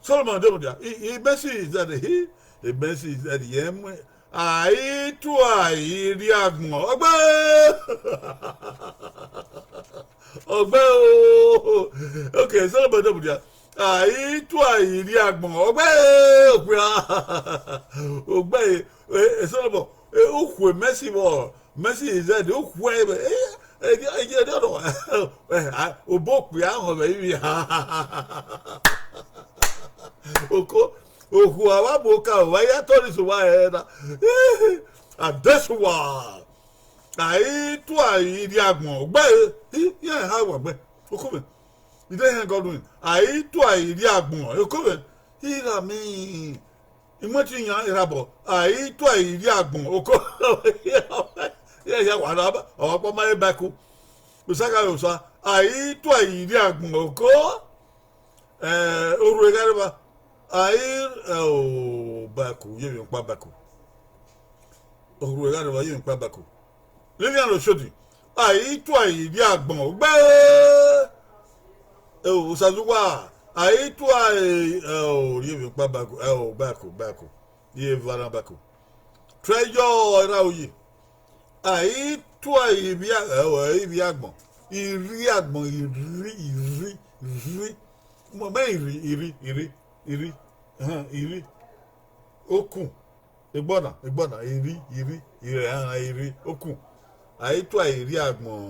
Solomọn de mudia, he, he mention his head, he, he mention his head, yẹ mu, a i tua irri agbọn. Ọgbẹe! Ọgbẹe o! Okay, Solomọn de mudia, a i tua irri agbọn. Ọgbẹe! Okpia! Ọgbẹe! E, e, Solomọn, e, ukhue Messi vbọ, Messi his head, ukhue, e, e, e, e, e, obọ okpia họn vbe ivbi. Oko, okhuo avbe agbọn ka, wa ya tọrọ iso wa hẹ na. Adesuwa, a i tua irri agbọn, ọgbẹe, i, iran ha wa gbe, oko mwẹ. I de hẹn gọdun, a i tua irri agbọn, oko mwẹ, I gha miẹn imwẹtin yan erhabọ, a i tua irri agbọn, oko, iran ya wa na, ọkpa ma re baku. Osa gha re osa, a i tua irri agbọn, oko. Eh, orhu gha rre evba, a i, eh, o, baku, ye emwi ọkpa baku. Orhu gha rre evba, ye emwi ọkpa baku. Lilian Oshodi, a i tua irri agbọn, ọgbẹe! Eh, o, Osazuwa, a i tua, eh, eh, o, ye emwi ọkpa baku, eh, o, baku, baku. Ye eva na baku. Treasure erha uyi. A i tua ivbi a-, eh, o, ivbi agbọn. Irri agbọn, irri, irri, irri. Mọ mẹ irri, irri, irri, irri. Ẹhẹn, irri. Okun. Egbọ na, egbọ na, irri, irri, irri, ẹhẹn, irri. Okun. A i tua irri agbọn.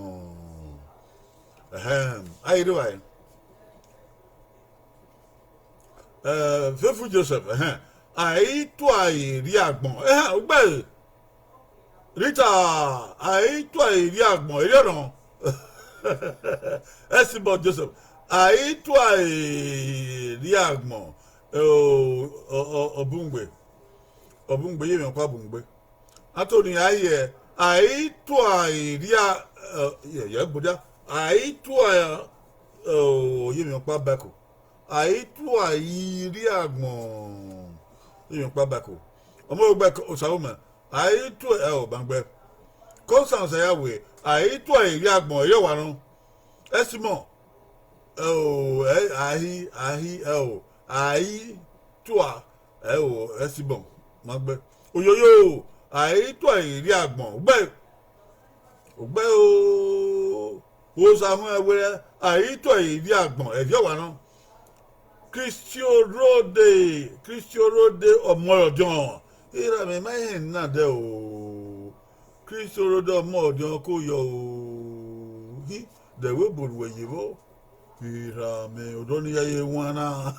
Ẹhẹn, a i rre evbare. Eh, Faithful Joseph, ẹhẹn. A i tua irri agbọn. Ẹhẹn, ugbẹe. Rita, a i tua irri agbọn, erriọ nọ. Esibọ Joseph, a i tua irri agbọn. Eh, o, o, o, Obungbe. Obungbe, ye emwi ọkpa Obungbe. Anthony Ahiẹ, a i tua irri a-, eh, yẹ, yẹ gbodia. A i tua, eh, o, ye emwi ọkpa Bẹko. A i tua irri agbọn. Ye emwi ọkpa Bẹko. Ọmọ Bẹko, Osaghomẹ, a i tua, ẹ o, Bangbẹ. Constance Ayawe, a i tua irri agbọn, erriọ wa nọ. Ẹsimọ, ẹ o, ẹ, a hi, a hi, ẹ o, a i tua, ẹ o, Ẹsimọ, ma gbẹ. Oyoyo, a i tua irri agbọn, ugbẹ, ugbẹ o, Osahuẹn wẹẹ, a i tua irri agbọn, ẹvbi ọwa nọ. Christian Rode, Christian Rode ọmọ ọdiọn, erha mwẹ ma hẹn na dẹ o. Christian Rode ọmọ ọdiọn ko yọ o. Hi, dẹ wẹ ebo ruẹ ye vbọ? Erha mwẹ, odọ ne I ya ye wan na.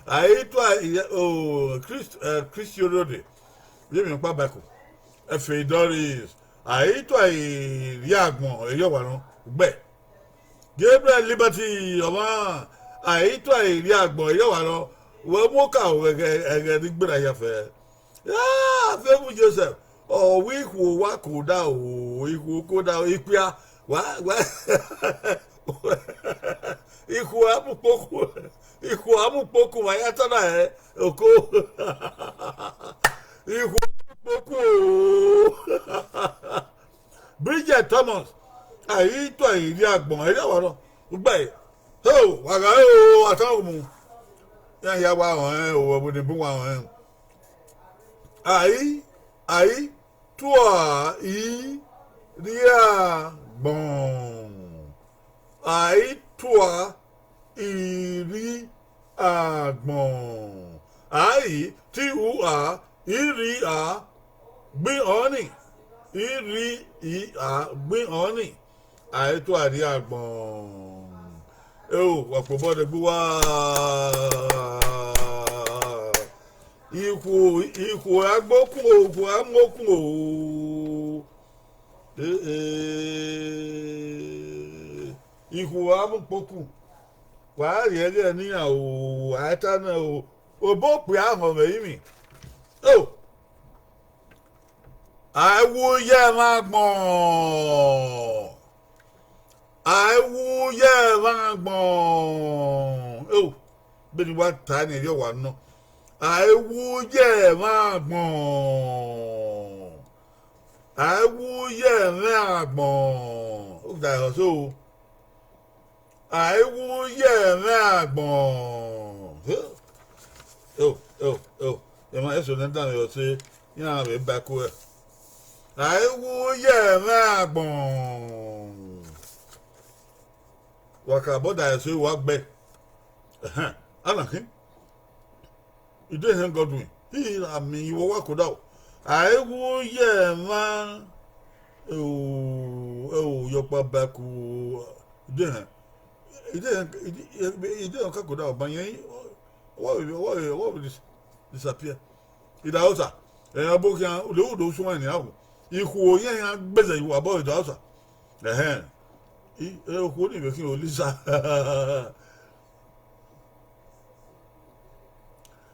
A i tua, o, Christ-, eh, Christian Rode, ye emwi ọkpa Bẹko. Efe Doris, a i tua irri agbọn, erriọ wa nọ, ugbẹ. Gabriel Liberty, ọmwa, a i tua irri agbọn, erriọ wa nọ, wẹ mu oka o, ẹghẹ, ẹghẹ ne I gberra hia fẹ. Ah, Faithful Joseph, ọ wẹ ikhuo wa koda o, ikhuo koda o, ikpia, wa, wa, ikhuo a mu ukpokhu, ikhuo a mu ukpokhu, wa ya ta na hẹ, oko. Ikhuo a mu ukpokhu o. Bridget Thomas, a i tua irri agbọn, erriọ wa nọ, ugbẹ, ho, wa gha re o, a tan umu. Iran hia wa rẹn o, ẹvbo ne bun wa rẹn. A i, a i tua irri agbọn. A i tua irri agbọn. A i, T U A, irri a, gbin ọnii, irri a, gbin ọnii. A i tua irri agbọn. Eo, wa kpobọ dẹ gbe uwa. Ikhuo, ikhuo a gbe okun o, ikhuo a mu okun o. Eh, eh. Ikhuo a mu kpokun. Wa rhie ẹghẹ ne iran o, a i ta nẹ o. Obọ okpia họn vbe ẹrinmwi. O, a i wu ye ẹmwẹ agbọn. A i wu ye ẹmwẹ agbọn. O, beni wa ta ne erriọ wa nọ. A i wu ye ẹmwẹ agbọn. A i wu ye ẹmwẹ agbọn. U da ẹre ọse o. A i wu ye ẹmwẹ agbọn. O, o, o, emwa eso ne danmwehọ ọse, iran vbe ba ẹko ẹre. A i wu ye ẹmwẹ agbọn. Wa ka bọda ẹse wa gbe. Ẹhẹn, a na khin. I de hẹn Godwin, I ra miẹn ivbi uwa koda o. A i wu ye ẹmwẹ, ẹo, ẹo, yọkpa ba ẹko, I de hẹn, I de hẹn, I de hẹn ka koda o, ba yẹn, wa vbe, wa vbe, wa vbe dis-, disappear. I da osa, ẹre ọ bo khian, u do, u do suẹn nian o. Ikhuo yẹn iran gbẹzẹ ye uwa obọ, I da osa. Ẹhẹn, I, okhuo ni vbe khin olisa.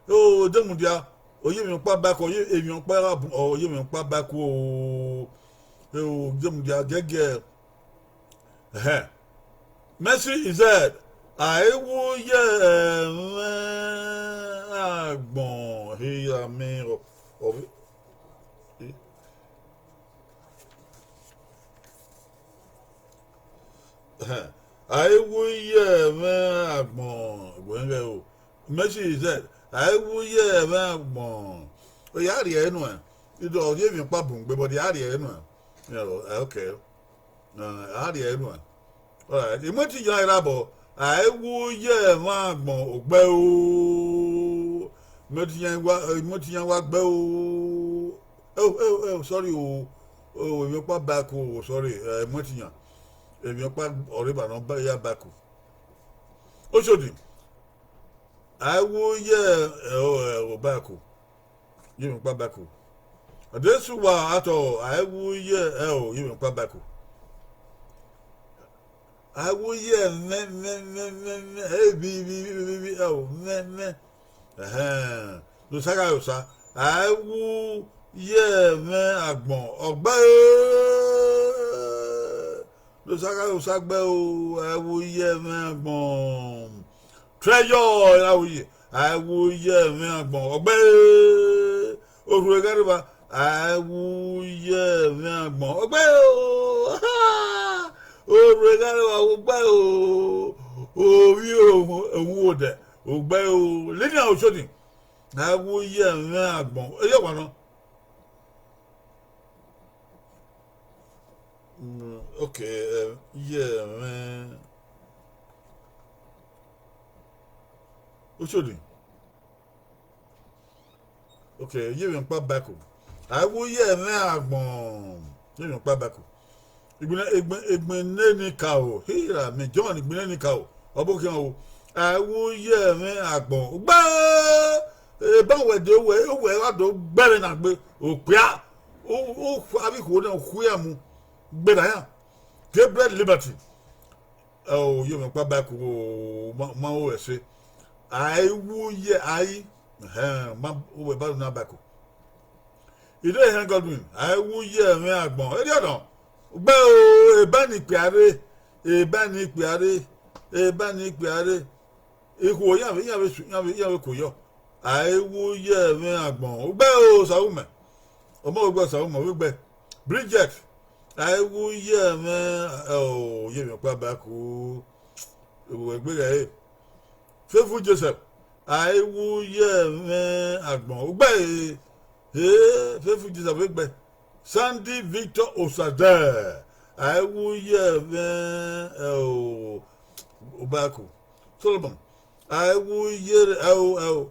O, de mudia, ọ ye emwi ọkpa ba ẹko, ọ ye emwi ọkpa ra bu, ọ ye emwi ọkpa ba ẹko o. O, de mudia gẹgẹ. Ẹhẹn. Mercy is dead. A i wu ye ẹmwẹ agbọn, he ya miẹn ọ, ọ, Ẹhẹn. A i wu ye ẹmwẹ agbọn, wẹ ghẹ o. Mercy is dead. A i wu ye ẹmwẹ agbọn. Ọ ya rhie ẹre nuẹn. Idọ ọ rhie emwi ọkpa bun gbe, but ya rhie ẹre nuẹn. Yeah, okay. Uh, a rhie ẹre nuẹn. All right. I mu ẹtin yan ẹre abọ. A i wu ye ẹmwẹ agbọn, ogbe o. I mu ẹtin yan wa, I mu ẹtin yan wa gbe o. Oh, oh, oh, sorry o. Oh, emwi ọkpa ba ẹko o, sorry. Eh, I mu ẹtin yan. Emwi ọkpa ọre ba nọ ba ya ba ẹko. Oshodi. A i wu ye, eh, o, eh, o ba ẹko. Ye emwi ọkpa ba ẹko. Adesuwa atọ, a i wu ye, eh, o, ye emwi ọkpa ba ẹko. A i wu ye mẹ, mẹ, mẹ, mẹ, mẹ, eh, vi, vi, vi, vi, vi, eh, o, mẹ, mẹ. Ẹhẹn. Ne Osa gha re Osa. A i wu ye ẹmwẹ agbọn, ọgbe o. Ne Osa gha re Osa gbe o, a i wu ye ẹmwẹ agbọn. Treasure, a i wu ye, a i wu ye ẹmwẹ agbọn, ọgbe. Orhu Eghareva, a i wu ye ẹmwẹ agbọn, ọgbe o. Orhu Eghareva, ọgbe o. Ovbi Owu-, Owuwodẹ, ogbe o. Lilian Oshodi, a i wu ye ẹmwẹ agbọn, eyẹ wa nọ. Mm, okay, eh, ye ẹmwẹ Oshodi. Okay, ye emwi ọkpa ba ẹko. A i wu ye ẹmwẹ agbọn, ye emwi ọkpa ba ẹko. Igbinna, egbe, egbe ne ni ka o, hira, mẹ John, igbinna ni ka o, ọ bọ khian o. A i wu ye ẹmwẹ agbọn, ogbe, eba wẹ de, wẹ, wẹ gha do gbe ẹmwẹ na gbe, okpia, u, u, avbe ikhuo na khuia mu, gbe na ya. Gabriel Liberty, o, ye emwi ọkpa ba ẹko, ma, ma ru ẹse. A i wu ye, a i, ẹhẹn, ma, u wẹ ba na ba ẹko. I de hẹn Godwin, a i wu ye ẹmwẹ agbọn, erriọ nọ, gbe o, eba ni ikpia rre, eba ni ikpia rre, eba ni ikpia rre. Ikhuo iran vbe, iran vbe su, iran vbe, iran vbe kuo yọ. A i wu ye ẹmwẹ agbọn, ogbe o, Osaghumẹ. Ọmọ ogbe Osaghumẹ, ovbi gbe. Bridget, a i wu ye ẹmwẹ, o, ye emwi ọkpa ba ẹko. Ewu egbe ghẹ re. Faithful Joseph, a i wu ye ẹmwẹ agbọn, ogbe e. He, Faithful Joseph vbe gbe. Sandy Victor Osadẹ, a i wu ye ẹmwẹ, ẹ o, Obako. Solomon, a i wu ye, ẹ o, ẹ o,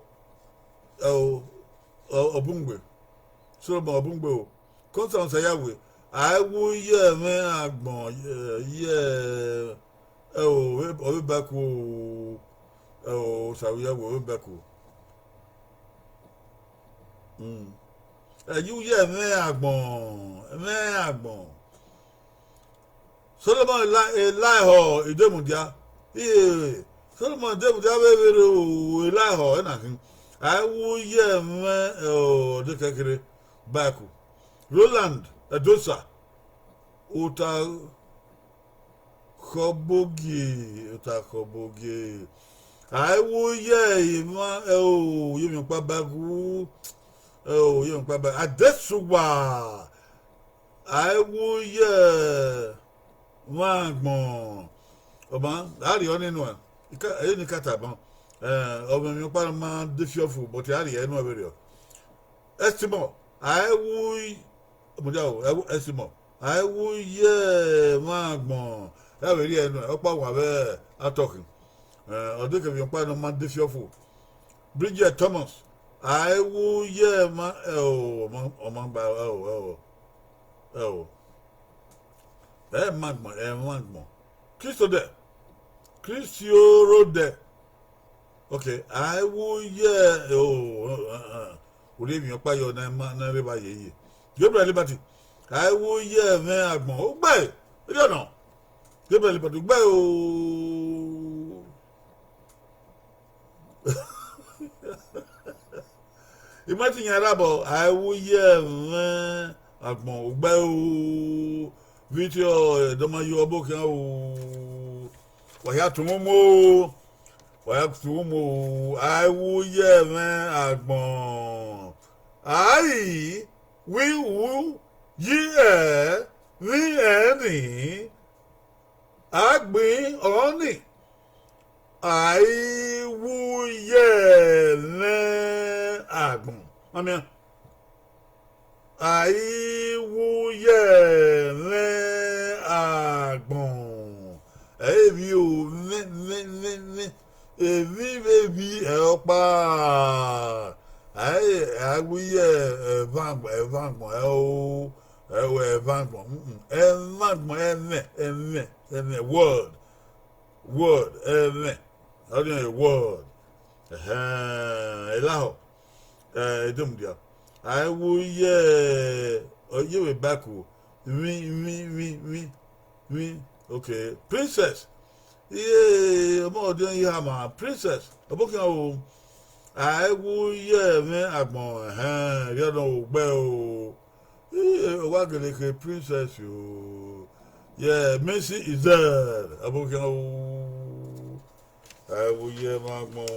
ẹ o, ọ, Ọbungbe. Solomon Ọbungbe o. Constance Ayawe, a i wu ye ẹmwẹ agbọn, ye, ye, ẹ o, ọ vbe Obako o, ẹ o, Osawiyawe, ọ vbe Obako. Ẹ ye uyi ẹmwẹ agbọn, ẹmwẹ agbọn. Solomọn Ela-, Elaihọ Idemudia. Iye, Solomọn Idemudia vbe vberriọ Elaihọ ẹna khin. A i wu ye ẹmwẹ, ọ, ọdekẹkere, Baku. Roland Ẹdosa, Ota Khọbogie, Ota Khọbogie. A i wu ye emwa, ẹ o, ye emwi ọkpa Baku, ẹ o, ye emwi ọkpa Baku. Adesuwa, a i wu ye emwa agbọn. Ọ ma, a rhie ọnii nuẹn, ika, ẹ i ni ka tama, ẹ, ọ mwẹ emwi ọkpa ne ọ ma de fiọfu, but a rhie nuẹn vberriọ. Ẹsimọ, a i wu, mudia o, ẹ wu Ẹsimọ, a i wu ye emwa agbọn, ẹ vbe rhie nuẹn, ọkpa wan vbe atọkhin. Ẹ, ọ de kevbe ọkpa ne ọ ma de fiọfu. Bridget Thomas, a i wu ye emwa, ẹ o, ọ ma, ọ ma gba, ẹ o, ẹ o, ẹ o. Ẹ ma agbọn, ẹ ma agbọn. Kristo dẹ, Kristo ro dẹ. Okay, a i wu ye, o, u rhie emwi ọkpa yọ ne a ma, ne a rre vba yeye. Gabriel Liberty, a i wu ye ẹmwẹ agbọn, ugbẹn, erriọ nọ. Gabriel Liberty, ugbẹn o. I ma te yan rre abọ, a i wu ye ẹmwẹ agbọn, ugbẹn o. Vbe te ọ, ẹdọmayo ọbokhian o. Wa hia tun mwẹ o. Wa hia tun mwẹ o. A i wu ye ẹmwẹ agbọn. A i wi wu yi ẹ vbe ẹrinmwi. A gbẹn ọnii, a i wu ye ẹmwẹ agbọn. Ma miẹn. A i wu ye ẹmwẹ agbọn. Ẹ i vbi o, mwẹ, mwẹ, mwẹ, mwẹ. Emwi vbe vbi ẹre ọkpa. A i, a i wu ye ẹmwẹ agbọn, ẹmwẹ agbọn, ẹ o, ẹ o, ẹmwẹ agbọn, mm, mm, ẹmwẹ agbọn, ẹmwẹ, ẹmwẹ, ẹmwẹ, word, word, ẹmwẹ, ọrọre word. Ẹhẹn, Elaihọ, ẹ, Idemudia. A i wu ye, ọ, ye vbe Baku, vbi, vbi, vbi, vbi, vbi, okay, Princess. Iye, ọmọ ọdiọn yi hama, Princess, ọbokhian o. A i wu ye ẹmwẹ agbọn, ẹhẹn, erriọ nọ, ugbẹn o. Iye, ọ wa gele khin Princess o. Ye Mercy Ezel, ọbokhian o. A i wu ye ẹmwẹ agbọn.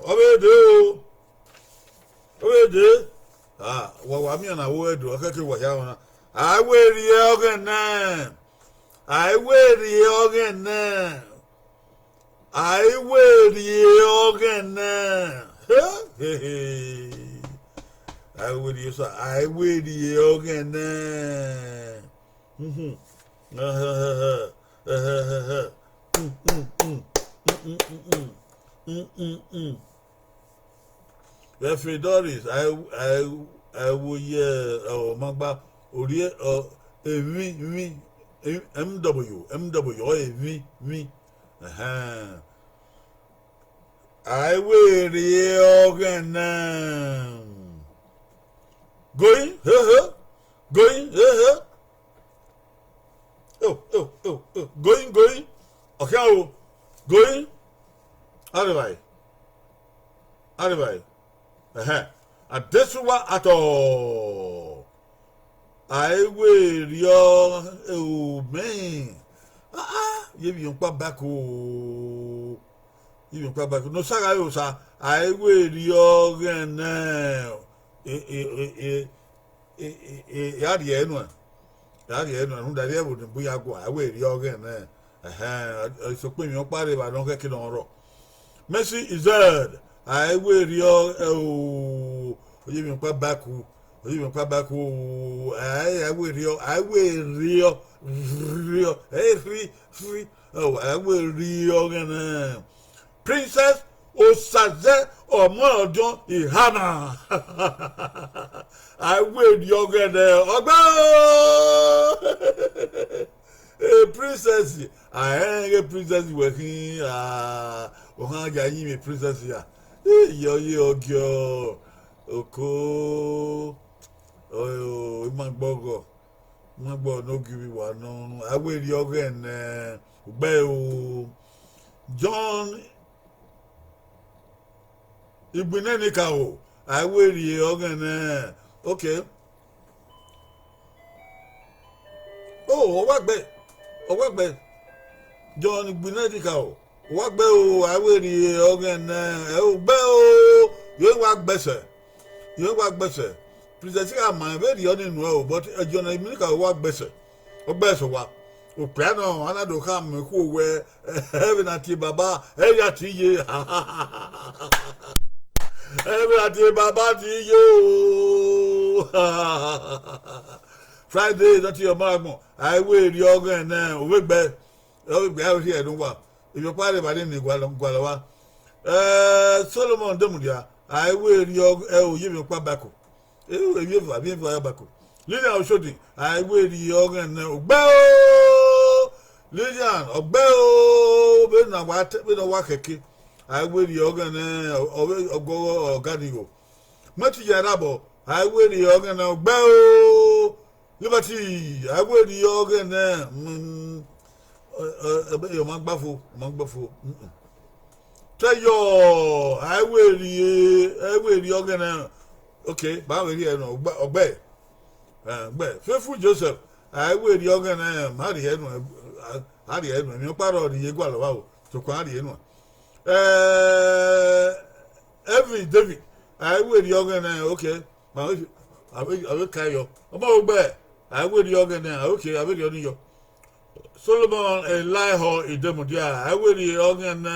Ọ vbe dee o. Ọ vbe dee. Ah, wa, wa miẹn na wo ẹdo, ọ khẹke wa hia ọna. A i we rhie ọghẹn nẹ. A i we rhie ọghẹn nẹ. A i we rhie ọghẹn nẹ. He, he, he. A i we rhie sa, a i we rhie ọghẹn nẹ. Mhm. Ẹhẹhẹhẹ. Ẹhẹhẹhẹ. Mm, mm, mm. Mm, mm, mm, mm. Mm, mm, mm. Reverend Doris, a i, a i, a i wu ye, ọ, ọmagba, orhie, ọ, emwi, emwi, em-, M W, M W, ọ, emwi, emwi. Ẹhẹn. A i we rhie ọghẹn nẹ. Going, he, he. Going, he, he. Oh, oh, oh, oh. Going, going. Ọ khian o. Going. Arrivai. Arrivai. Ẹhẹn. Adesuwa atọ. A i we rhie ọghẹn nẹ. Ah, ah, ye emwi ọkpa Baku. Ye emwi ọkpa Baku. Ne osa gha re osa, a i we rhie ọghẹn nẹ. E, e, e, e, e, e, e, a rhie nuẹn. A rhie nuẹn, rhunmwuda erriọ ẹvbo ne bu ya gua, a i we rhie ọghẹn nẹ. Ẹhẹn, sokpan emwi ọkpa rre evba ne ọ ghẹ ke ne ọ rrọọ. Mercy Ezel, a i we rhie ọ, ẹ o, ọ ye emwi ọkpa Baku, ọ ye emwi ọkpa Baku, a i, a i we rhie ọ, a i we rhie ọ, rhie ọ, ẹ i rhi, rhi, ẹ o, a i we rhie ọghẹn nẹ. Princess Osazẹ ọmọ ọdiọn Ihana. A i we rhie ọghẹn nẹ, ọgba o. E princess, a rẹn ghe princess wẹ khin, a, ọ khan ya yin mwẹ princess ya. Iyọ ye ọgiọ. Oko, o, ima gbọghọ, ima gbọghọ ne ogiemwi wa nọ, a wẹ rhie ọghẹe nẹ, ugbẹe o. John Igbinẹnikaro, a wẹ rhie ọghẹe nẹ, okay. O, ọ wa gbe, ọ wa gbe. John Igbinẹnikaro, ọ wa gbe o, a wẹ rhie ọghẹe nẹ, ẹ, ugbẹe o, yọ wa gbẹsẹ, yọ wa gbẹsẹ. Princess gha ma vberriọ ni nuẹn o, but John Igbinẹnikaro wa gbẹsẹ, ọ gbẹsẹ wa. Okpia nọ, a na do khama ikhuo wẹ, ẹ vbe na tie baba, ẹ ya tie iye. Ẹ vbe na tie baba tie iye o. Friday, na tie ọmọ agbọn, a wẹ rhie ọghẹe nẹ, ovbe gbe, ovbe gbe, a rhie ẹre ne uwa. Ivbi ọkpa rre evba ni gualọ, gualọ wa. Eh, Solomon Demudia, a wẹ rhie ọghẹe, ẹ, oyi emwi ọkpa bako. Ẹ, emwi eva, emwi eva ya bako. Lilian Oshodi, a wẹ rhie ọghẹe nẹ, ugbẹe o. Lilian, ugbẹe o, vbene a wa te, vbene ọ wa khẹke. A wẹ rhie ọghẹe nẹ, ọ vbe ọgọghọ ọga ni gho. Mẹtija Erhabọ, a wẹ rhie ọghẹe nẹ, ugbẹe o. Liberty, a wẹ rhie ọghẹe nẹ, mm, ẹ, ẹ, ẹ, ọ ma gba fo, ọ ma gba fo, mm, mm. Tẹyọ, a wẹ rhie, a wẹ rhie ọghẹe nẹ, okay, ba vbe rhie nọ, ọgbẹe, ọgbẹe, ẹ, ọgbẹe. Faithful Joseph, a wẹ rhie ọghẹe nẹ, ma rhie nọ, a, a rhie nọ, emwi ọkpa rrọọ rhie gualọ vba o, sokpan a rhie nọ. Eh, Evan David, a wẹ rhie ọghẹe nẹ, okay, ma vbe, a vbe, a vbe ka yọ. Ọ ma vbe gbe, a wẹ rhie ọghẹe nẹ, okay, a vbe rhie ọni yọ. Solomon Elaihọ Idemudia, a wẹ rhie ọghẹe nẹ,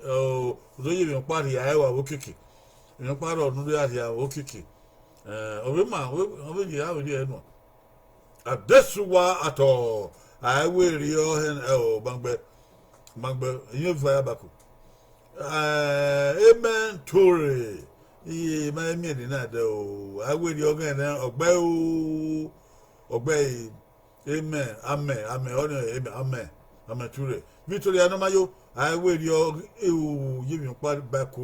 o, ozo ye emwi ọkpa rhie, a wa vbe okiekie. Emwi ọkpa rrọọ ne u rhie a rhie a vbe okiekie. Eh, ọ vbe ma, ọ vbe, ọ vbe rhie, a vbe rhie nua. Adesuwa atọ, a wẹ rhie ọghẹe nẹ, ẹ o, ma gbe, ma gbe, emwi eva ya bako. Eh, Amen Toure, iye ma miẹn ni na dẹ o, a wẹ rhie ọghẹe nẹ, ọgbẹe o, ọgbẹe, amen, amen, amen, ọni, amen, amen, amen Toure. Victoria Nọmayo, a wẹ rhie ọghẹe, ẹ o, ye emwi ọkpa bako,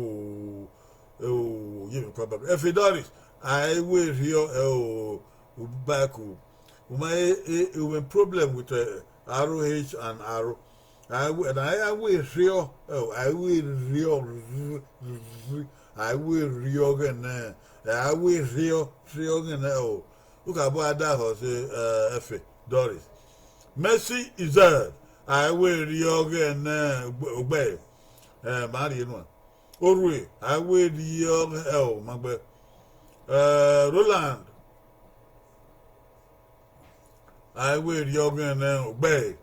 ẹ o, ye emwi ọkpa bako. Efe Doris, a wẹ rhie, ẹ o, bako. U ma, e, e, u mwẹ problem with, eh, R O H and R O. A wẹ, na a wẹ rhie, ẹ o, a wẹ rhie, r-, r-, r-, a wẹ rhie ọghẹe nẹ, a wẹ rhie, rhie ọghẹe nẹ, ẹ o. U ka bu a da họ sẹ, eh, Efe Doris. Mercy Israel, a wẹ rhie ọghẹe nẹ, ugbẹe, ugbẹe, eh, ma rhie nuẹn. Orhue, a wẹ rhie ọghẹe, ẹ o, ma gbe. Eh, Roland, a wẹ rhie ọghẹe nẹ, ugbẹe.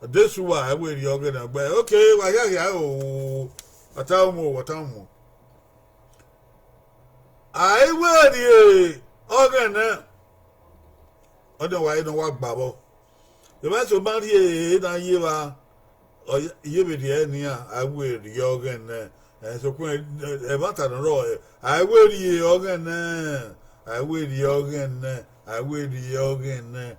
Adesuwa, a wẹ rhie ọghẹe nẹ, ugbẹe. Okay, wa hia hia o, wa ta umu, wa ta umu. A wẹ rhie ọghẹe nẹ, ọdẹ wa, nọ wa gba vbọ. Evba eso ma rhie na ye evba, ọ ye, iye vbe rhie nian, a wẹ rhie ọghẹe nẹ. Eh, sokpan, eh, ẹmwata ne ọ rrọọ, eh, a wẹ rhie ọghẹe nẹ, a wẹ rhie ọghẹe nẹ, a wẹ rhie ọghẹe nẹ,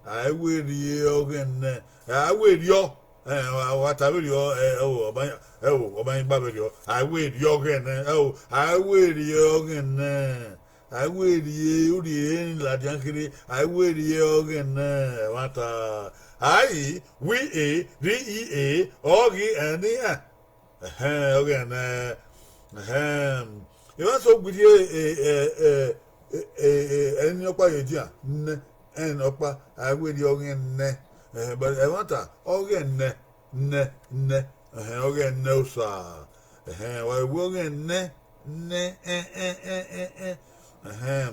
a wẹ rhie ọghẹe nẹ, a wẹ rhie ọ, eh, wa, wa ta vberriọ, eh, ẹ o, ọ ma, ẹ o, ọ ma gba vberriọ, a wẹ rhie ọghẹe nẹ, ẹ o, a wẹ rhie ọghẹe nẹ, a wẹ rhie, u rhie ladian kherhe, a wẹ rhie ọghẹe nẹ, ẹmwata. A i, wi e, rhi i e, ọ ghi ẹn nian. Ẹhẹn, ọghẹe nẹ. Ẹhẹn. Emwa eso gbe rhie, e, e, e, e, e, ẹni ọkpa ye edian, nẹ, ẹn ọkpa, a wẹ rhie ọghẹe nẹ. Ẹhẹn, but ẹmwata, ọghẹe nẹ, nẹ, nẹ. Ẹhẹn, ọghẹe nẹ Osa. Ẹhẹn, wa wẹ ọghẹe nẹ, nẹ, ẹn, ẹn, ẹn, ẹn, ẹn. Ẹhẹn.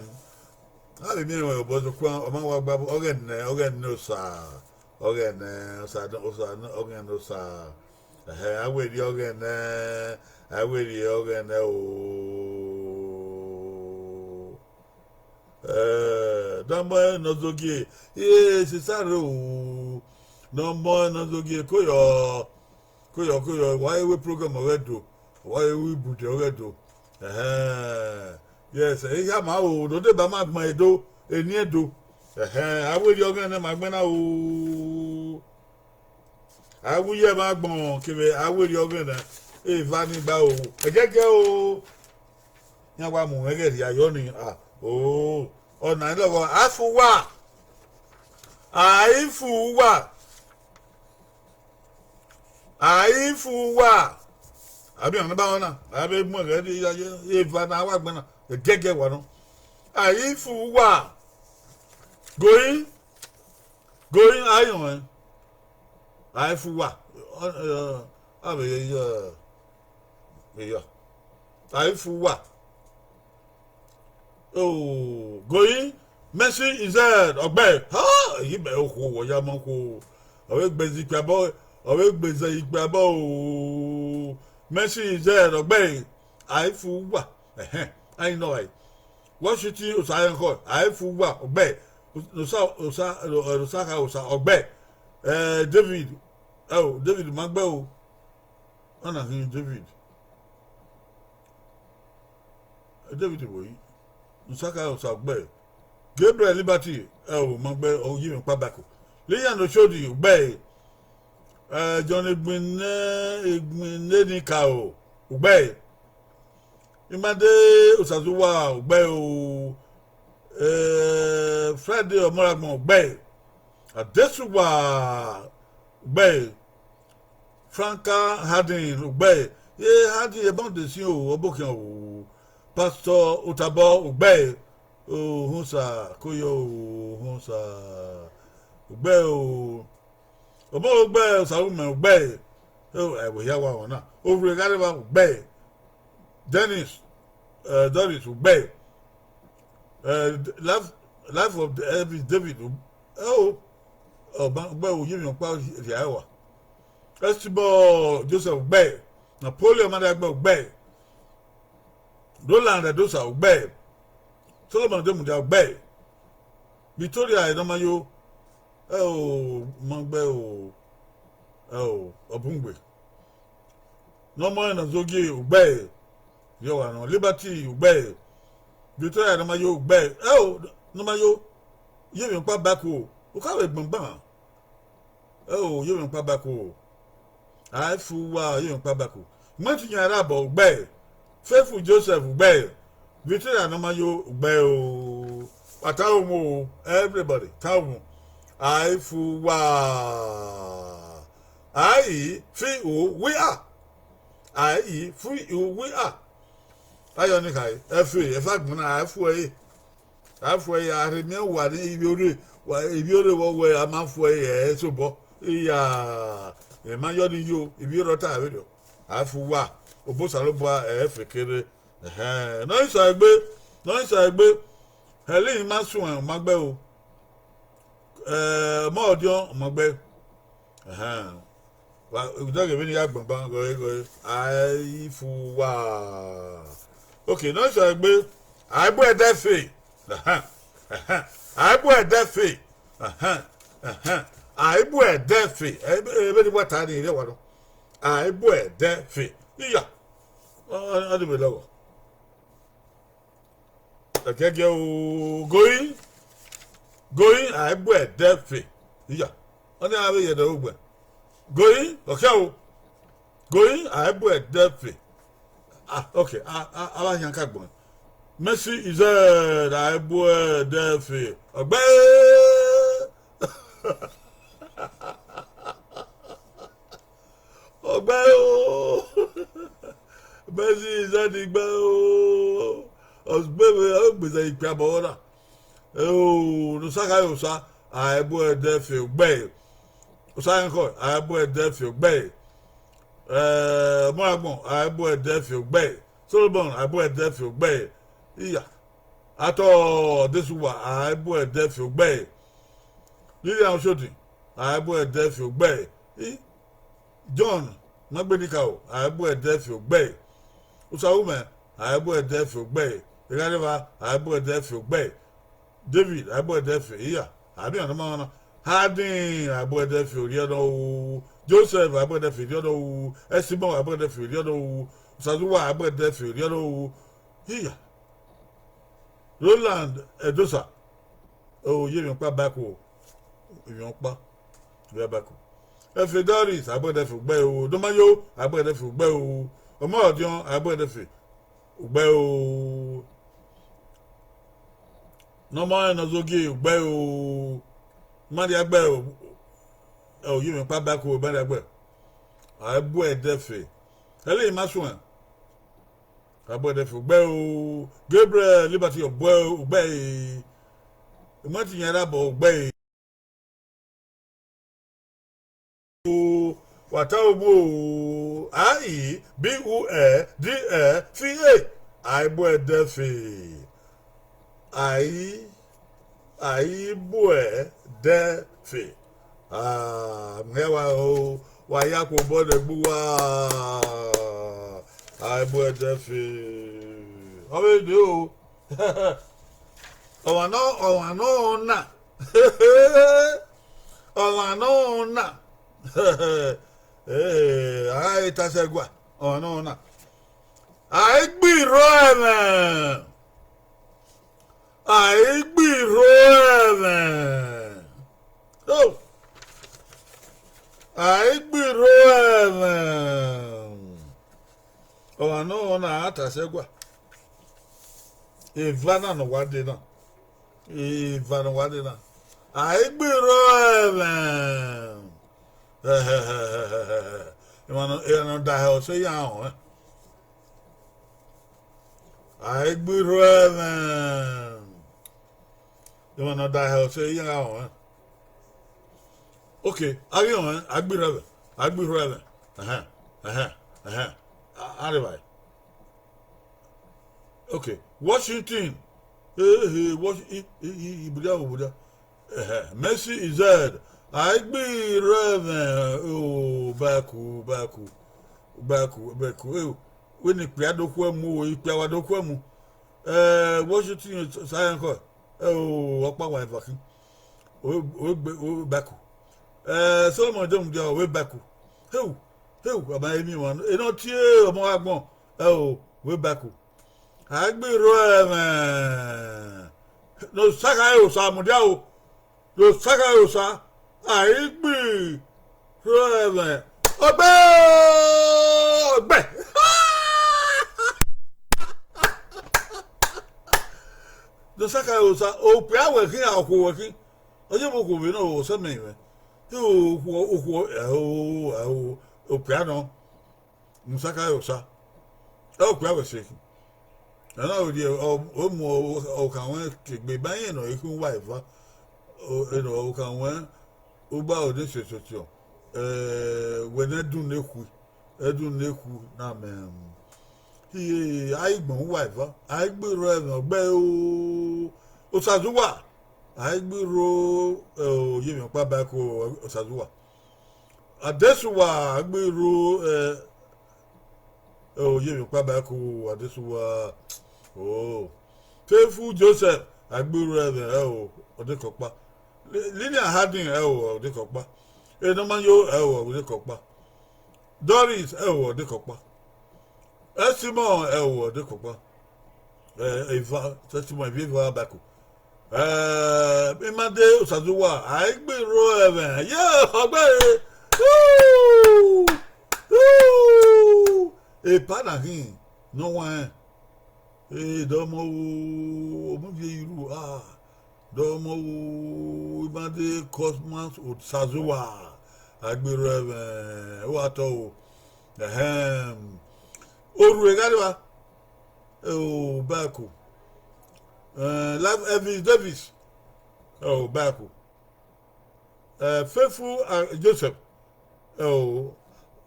A vbe miẹn ruẹ obọ sokpan, ọ ma wa gba, ọghẹe nẹ, ọghẹe nẹ Osa. Ọghẹe nẹ, Osa, Osa, ọghẹe nẹ Osa. Ẹhẹn, a wẹ rhie ọghẹe nẹ, a wẹ rhie ọghẹe nẹ o. Eh, ne ọ mọ ẹre ne ọ zogie, eh, sisare o, ne ọ mọ ẹre ne ọ zogie, koyọ, koyọ, koyọ, wa he wẹ program ọghẹ do, wa he wẹ ibude ọghẹ do. Ẹhẹn, yes, ehia ma o, ne ọ deba ma gbẹn do, eni ẹdo. Ẹhẹn, a wẹ rhie ọghẹe nẹ ma gbẹn na o. A wẹ iye ma gbọn kevbe a wẹ rhie ọghẹe nẹ, eva ni gba o. Ẹgẹgẹ o. Iran wa mu mwẹ ghẹ rhia yọ ni, a, o, ọna i lọghọ, a fu uwa, a i fu uwa, a i fu uwa. Avbe ọmwa ne ọ ba mwẹ na, a vbe mu ẹghẹ rhie ya ye eva ne a wa gbẹn na, ẹgẹgẹ wa nọ. A i fu uwa. Going, going, a i rọnmwẹ. A i fu uwa. Ọ, ọ, a vbe ye, ye, ye, a i fu uwa. Oh, going, Messi is there, ọgbẹe. Ha, eyi mẹ okhuo, wẹ ya ma okhuo. Ọ vbe gbe zẹ ikpia bọ, ọ vbe gbe zẹ ikpia bọ o. Messi is there, ọgbẹe. A i fu uwa. Ẹhẹn, a i nọ rae. Washington, Osaẹnkhọ, a i fu uwa, ọgbẹe. Osa, Osa, Osa kha Osa, ọgbẹe. Eh, David, ẹo, David ma gbe o. Ọna khin David. David vbo yi? Osa kha Osa, ọgbẹe. Gabriel Liberty, ẹo, ma gbe, ọ ye mwẹ ọkpa bako. Lilian Oshodi, ọgbẹe. Eh, John Egbinne, Egbinne ni ka o, ọgbẹe. Imade Osazuwa, ọgbẹe o. Eh, Friday Ọmọragbọn, ọgbẹe. Adesuwa, ọgbẹe. Franka Harding, ọgbẹe. Ye Harding, ẹ bọ de sin o, ọ bọ khian o. Pastor Otabọ, ọgbẹe. Ohunsa, koyo, ohunsa, ọgbẹe o. Ọmọ ọgbẹe, Osarume, ọgbẹe. Ẹvbo hia wa wọn na. Ovre Ghareva, ọgbẹe. Dennis, eh, Doris, ọgbẹe. Eh, life, life of the Elvis David, ẹo, ọba ọgbẹe, Uyinmwiọkpa rhia ẹwa. Estibọ Joseph, ọgbẹe. Napoleon Madiagbe, ọgbẹe. Roland Ẹdosa, ọgbẹe. Solomon Demudia, ọgbẹe. Victoria Enọmayo, ẹo, ma gbe o, ẹo, Ọbungbe. Ne ọmọ ẹn na zogie, ọgbẹe. Yọ wa nọ, Liberty, ọgbẹe. Victoria Enọmayo, ọgbẹe. Ẹo, Enọmayo, ye mwẹ ọkpa bako, u ka vbe gbangban. Ẹo, ye mwẹ ọkpa bako. A i fu uwa, ye mwẹ ọkpa bako. Mẹtiyan Erhabọ, ọgbẹe. Faithful Joseph, ọgbẹe. Victoria Enọmayo, ọgbẹe o. Wa ta omo o, everybody, ta omo. A i fu uwa. A i fi u wi a. A i fi u wi a. Ayọ ni khare, ẹfe, ẹfe agbọn na, a i fu ẹre. A fu ẹre, a rhe miẹn uwa ni ivbiorre, wa, ivbiorre vbe ọ wẹ a ma fu ẹre, ẹ i sobọ. Iya, ẹ ma yọ ni yo, ivbiorre ọ ta vberriọ. A fu uwa, Obosanobua, ẹ i fekere. Ẹhẹn, ne ọ i sa egbe, ne ọ i sa egbe, Helen ma suẹn, ọ ma gbe o. Eh, ọmọ ọdiọn, ọ ma gbe. Ẹhẹn. Wa, udẹghe vbene I ya gbangban, gọe, gọe. A i fu uwa. Okay, ne ọ i sa egbe, a i bu ẹdẹ fe. Ẹhẹn, ẹhẹn. A i bu ẹdẹ fe. Ẹhẹn, ẹhẹn. A i bu ẹdẹ fe. Ebe, ebe ni wa ta ni rre wa nọ. A i bu ẹdẹ fe. Iya. Ọ, ọ, ọ ni vbe lọghọ. Ẹgẹgẹ o, going, going, a i bu ẹdẹ fe. Iya. Ọ ni a vbe ye ẹdẹ ru gbẹ. Going, ọ khian o. Going, a i bu ẹdẹ fe. Ah, okay, a, a, a vbe yan ka gbọn. Messi is there, a i bu ẹdẹ fe. Ọgbẹe. Ọgbẹe o. Messi is there, ọgbẹe o. Ọgbẹe, ọ gbe zẹ ikpia bọ na. Ẹo, ne Osa kha Osa, a i bu ẹdẹ fe, ọgbẹe. Osaẹnkhọ, a i bu ẹdẹ fe, ọgbẹe. Eh, Ọmọragbọn, a i bu ẹdẹ fe, ọgbẹe. Solomon, a i bu ẹdẹ fe, ọgbẹe. Iya. Atọ Adesuwa, a i bu ẹdẹ fe, ọgbẹe. Lilian Oshodi, a i bu ẹdẹ fe, ọgbẹe. I, John Magbenikaro, a i bu ẹdẹ fe, ọgbẹe. Osarume, a i bu ẹdẹ fe, ọgbẹe. Erhaneva, a i bu ẹdẹ fe, ọgbẹe. David, a i bu ẹdẹ fe, iya, a miẹn ọmwa ne ọ ma na. Harding, a i bu ẹdẹ fe, orhiọn nọ o. Joseph, a i bu ẹdẹ fe, orhiọn nọ o. Ẹsimọ, a i bu ẹdẹ fe, orhiọn nọ o. Osazuwa, a i bu ẹdẹ fe, orhiọn nọ o. Iya. Roland Ẹdosa, o ye emwi ọkpa bako, emwi ọkpa, vbe bako. Ẹfe Doris, a i bu ẹdẹ fe, ọgbẹe o. Domayo, a i bu ẹdẹ fe, ọgbẹe o. Ọmọ ọdiọn, a i bu ẹdẹ fe, ọgbẹe o. Ne ọ ma rẹn ne ọ zogie, ugbẹre o. Ma rhie gbe, ẹ, Oye mwẹ kpa Baku, ma rhie gbe. A i bu ẹdẹ fe. Ẹle ima suẹn. A bu ẹdẹ fe, ugbẹre o. Gabriel Liberty, ọ bu ẹ, ugbẹre. Imọti yan rre abọ, ugbẹre. O, wa ta obọ o, a i, b u ẹ, d ẹ, f e, a i bu ẹdẹ fe. A i, a i bu ẹdẹ fe. A, mẹ wa o, wa ya khuobọ nẹ gbe uwa, a i bu ẹdẹ fe. Ọ vbe de o. Ọmwa nọ, ọmwa nọ na. Ọmwa nọ na. Eh, a i ta sẹ gua, ọmwa nọ na. A i gbe irro ẹmwẹ. A i gbe irro ẹmwẹ. Oh. A i gbe irro ẹmwẹ. Ọmwa nọ na a ta sẹ gua. Eva na ne ọ wa dee na. Eva ne ọ wa dee na. A i gbe irro ẹmwẹ. Emwa nọ, emwa ne ọ da hẹ ọse ya họn ẹn. A i gbe irro ẹmwẹ. Emwa ne ọ da hẹ ọse ya họn ẹn. Okay, a ghi họn ẹn, a gbe irro ẹmwẹ, a gbe irro ẹmwẹ. Ẹhẹn, ẹhẹn, ẹhẹn. A, a rre evbare. Okay, Washington. Ehe, Wash-, i, i, i, ibudia, ibudia. Ẹhẹn, Mercy Ized. A i gbe irro ẹmwẹ, o, Baku, Baku, Baku, Baku. E, wẹ ne ikpia do khuẹ mu, o, ikpia wa do khuẹ mu. Eh, Washington, Zion kọ. Ẹ o, ọkpa wa eva khin. Ove, ove gbe, ove Baku. Eh, Solomon de mudia, ove Baku. Heu, heu, a ma he miẹn emwa nọ. Enọ tie ọmọ gha gbọn. Ẹ o, ove Baku. A i gbe irro ẹmwẹ. Ne Osa khare Osa mudia o. Ne Osa khare Osa. A i gbe irro ẹmwẹ. Ọgbẹe! Ọgbẹe! Ne Osa khare Osa, okpia wẹ khin, a okhuo wẹ khin. Ọ ye vbe okhuo vbe nọ, ọ sẹ mẹ mwẹ. Te okhuo, okhuo, ẹ o, ẹ o, okpia nọ. Ne Osa khare Osa. Ẹ okpia wẹ sẹ khin. Ẹ na rhie, ọ, ọ mu ọ, ọ khan wẹ ke egbe ba irẹn ne ọ i khin uwa eva. Ọ, enọ ọ khan wẹ, u gba ode sẹsẹtiọ, eh, wẹ ne ẹdun ne khu, ẹdun ne khu na mẹ, iye, a i gbẹn uwa eva, a i gbe irro ẹmwẹ ọgbẹe o, Osazuwa, a i gbe irro, eh, Oye mwẹ kpa Baku, Osazuwa. Adesuwa, a i gbe irro, eh, eh, Oye mwẹ kpa Baku, Adesuwa, o. Faithful Joseph, a i gbe irro ẹmwẹ, ẹ o, ọdekọkpa. Li-, Lilian Harding, ẹ o, ọdekọkpa. Enọmayo, ẹ o, ọdekọkpa. Doris, ẹ o, ọdekọkpa. Ẹ Simon, ẹ o, ọdekọkpa. Eh, eva, testimony, eva Baku. Eh, ima de Osazuwa, a i gbe irro ẹmwẹ, ye, ọgbẹe. Uu! Uu! Epa na khin, ne ọ wanrẹn. Eh, dọmọ o, ọmọ ivie yi ru, ah, dọmọ o, ima de Cosmas Osazuwa, a i gbe irro ẹmwẹ, uwa tọ o. Ẹhẹn. Orhue gha rre evba. Ẹ o, Baku. Eh, Life Elvis Davis. Ẹ o, Baku. Eh, Faithful, ah, Joseph. Ẹ o,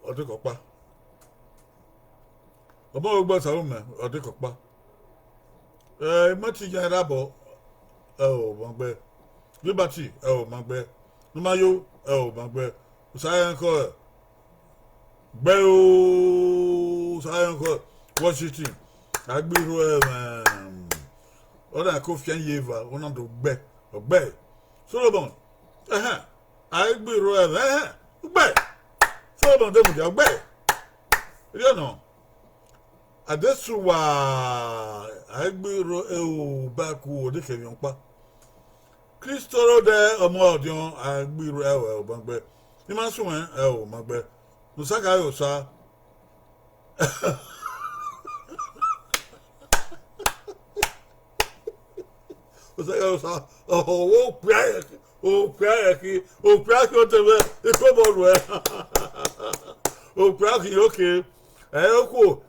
ọdekọkpa. Ọmọ Ogbọ Salome, ọdekọkpa. Eh, Imọti yan rre abọ. Ẹ o, ma gbẹ. Liberty, ẹ o, ma gbẹ. Numayo, ẹ o, ma gbẹ. Osayankọ, gbẹ o, Osayankọ, Washington, a gbe irro ẹmwẹ, ọ na ko fian ye eva, ọ na do gbẹ, ọ gbẹ. Solomon, ẹhẹn, a gbe irro ẹmwẹ, ẹhẹn, gbẹ. Solomon de mudia, gbẹ. Erriọ nọ. Adesuwa, a gbe irro, ẹ o, Baku, ọ de kẹ emwi ọkpa. Kristo rre odẹ, ọmọ ọdiọn, a gbe irro, ẹ o, ẹ o, ma gbẹ. I ma suẹn, ẹ o, ma gbẹ. Ne Osa khare Osa. Osa, osa, okpia ẹki, okpia ẹki, okpia ẹki ọtẹn mwẹ, ikobọ ruẹ. Okpia ẹki, okay. Ẹ, okhuo,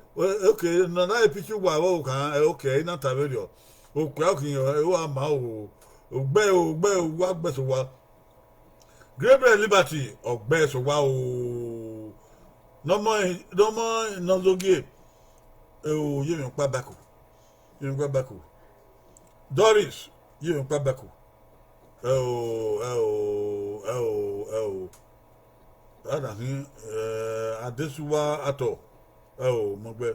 okay, nana epicture wa vbe okhan, ẹ, okay, ẹ i na ta vberriọ. Okpia ẹki, ẹ, wa ma o, ogbẹ o, ogbẹ o, wa gbẹse owa. Gabriel Liberty, ọ gbẹse owa o. Ne ọ mọ, ne ọ mọ Inozogie, ẹ o, ye emwi ọkpa bako, ye emwi ọkpa bako. Doris, ye emwi ọkpa bako. Ẹ o, ẹ o, ẹ o, ẹ o. A na khin, ẹ, Adesuwa Atọ, ẹ o, mọ gbẹ.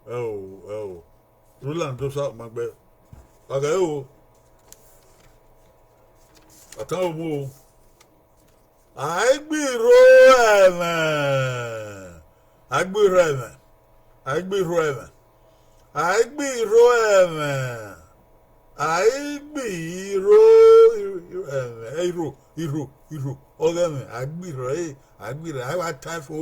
Ẹ o, ẹ o. Roland Dosa, mọ gbẹ. A gha ẹ o. A tan omo o. A i gbe irho ẹmwẹ. A i gbe irho ẹmwẹ. A i gbe irho ẹmwẹ. A i gbe irho ẹmwẹ. A i gbe irho, ẹmwẹ, irho, irho, irho. Ọghe ẹmwẹ, a i gbe irho ẹre, a i gbe irho, a wa tae fo,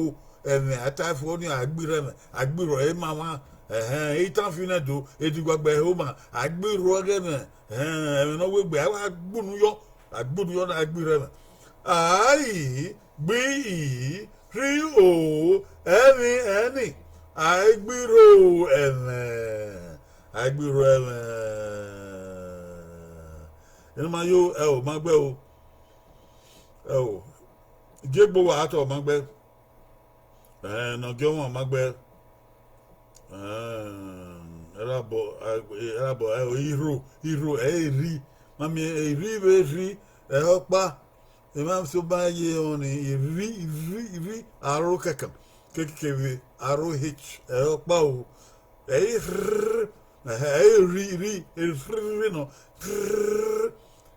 ẹmwẹ, a tae fo ni, a i gbe irho ẹmwẹ, a i gbe irho ẹre ma mwa. Ẹhẹn, itan fi nẹ do, edigba gbe ẹre ma, a i gbe irho ọghe ẹmwẹ, ẹhẹn, ẹmwẹ ne ọ wegbe, a wa gbunu yọ, a gbunu yọ, a i gbe irho ẹmwẹ. A i gbe i, rhi o, ẹmwẹ, ẹni, a i gbe irho ẹmwẹ, a i gbe irho ẹmwẹ. Ena ma yo, ẹ o, ma gbẹ o. Ẹ o, Igiegbe Owa Atọ, ma gbẹ. Ẹ, Inogie Ọmwa, ma gbẹ. Ẹ, Ẹrabọ, ẹ, Ẹrabọ, ẹ o, irho, irho, ẹ i rhi. Ma miẹn irhi vbe rhi, ẹ ọkpa. Emwa so ba ye ọnii, irhi, irhi, irhi, aro kẹkan, kekevbe, aro h, ẹ ọkpa o. Ẹ i rr, ẹhẹ, ẹ i rhi, rhi, ẹ i rhi, rhi nọ, rr,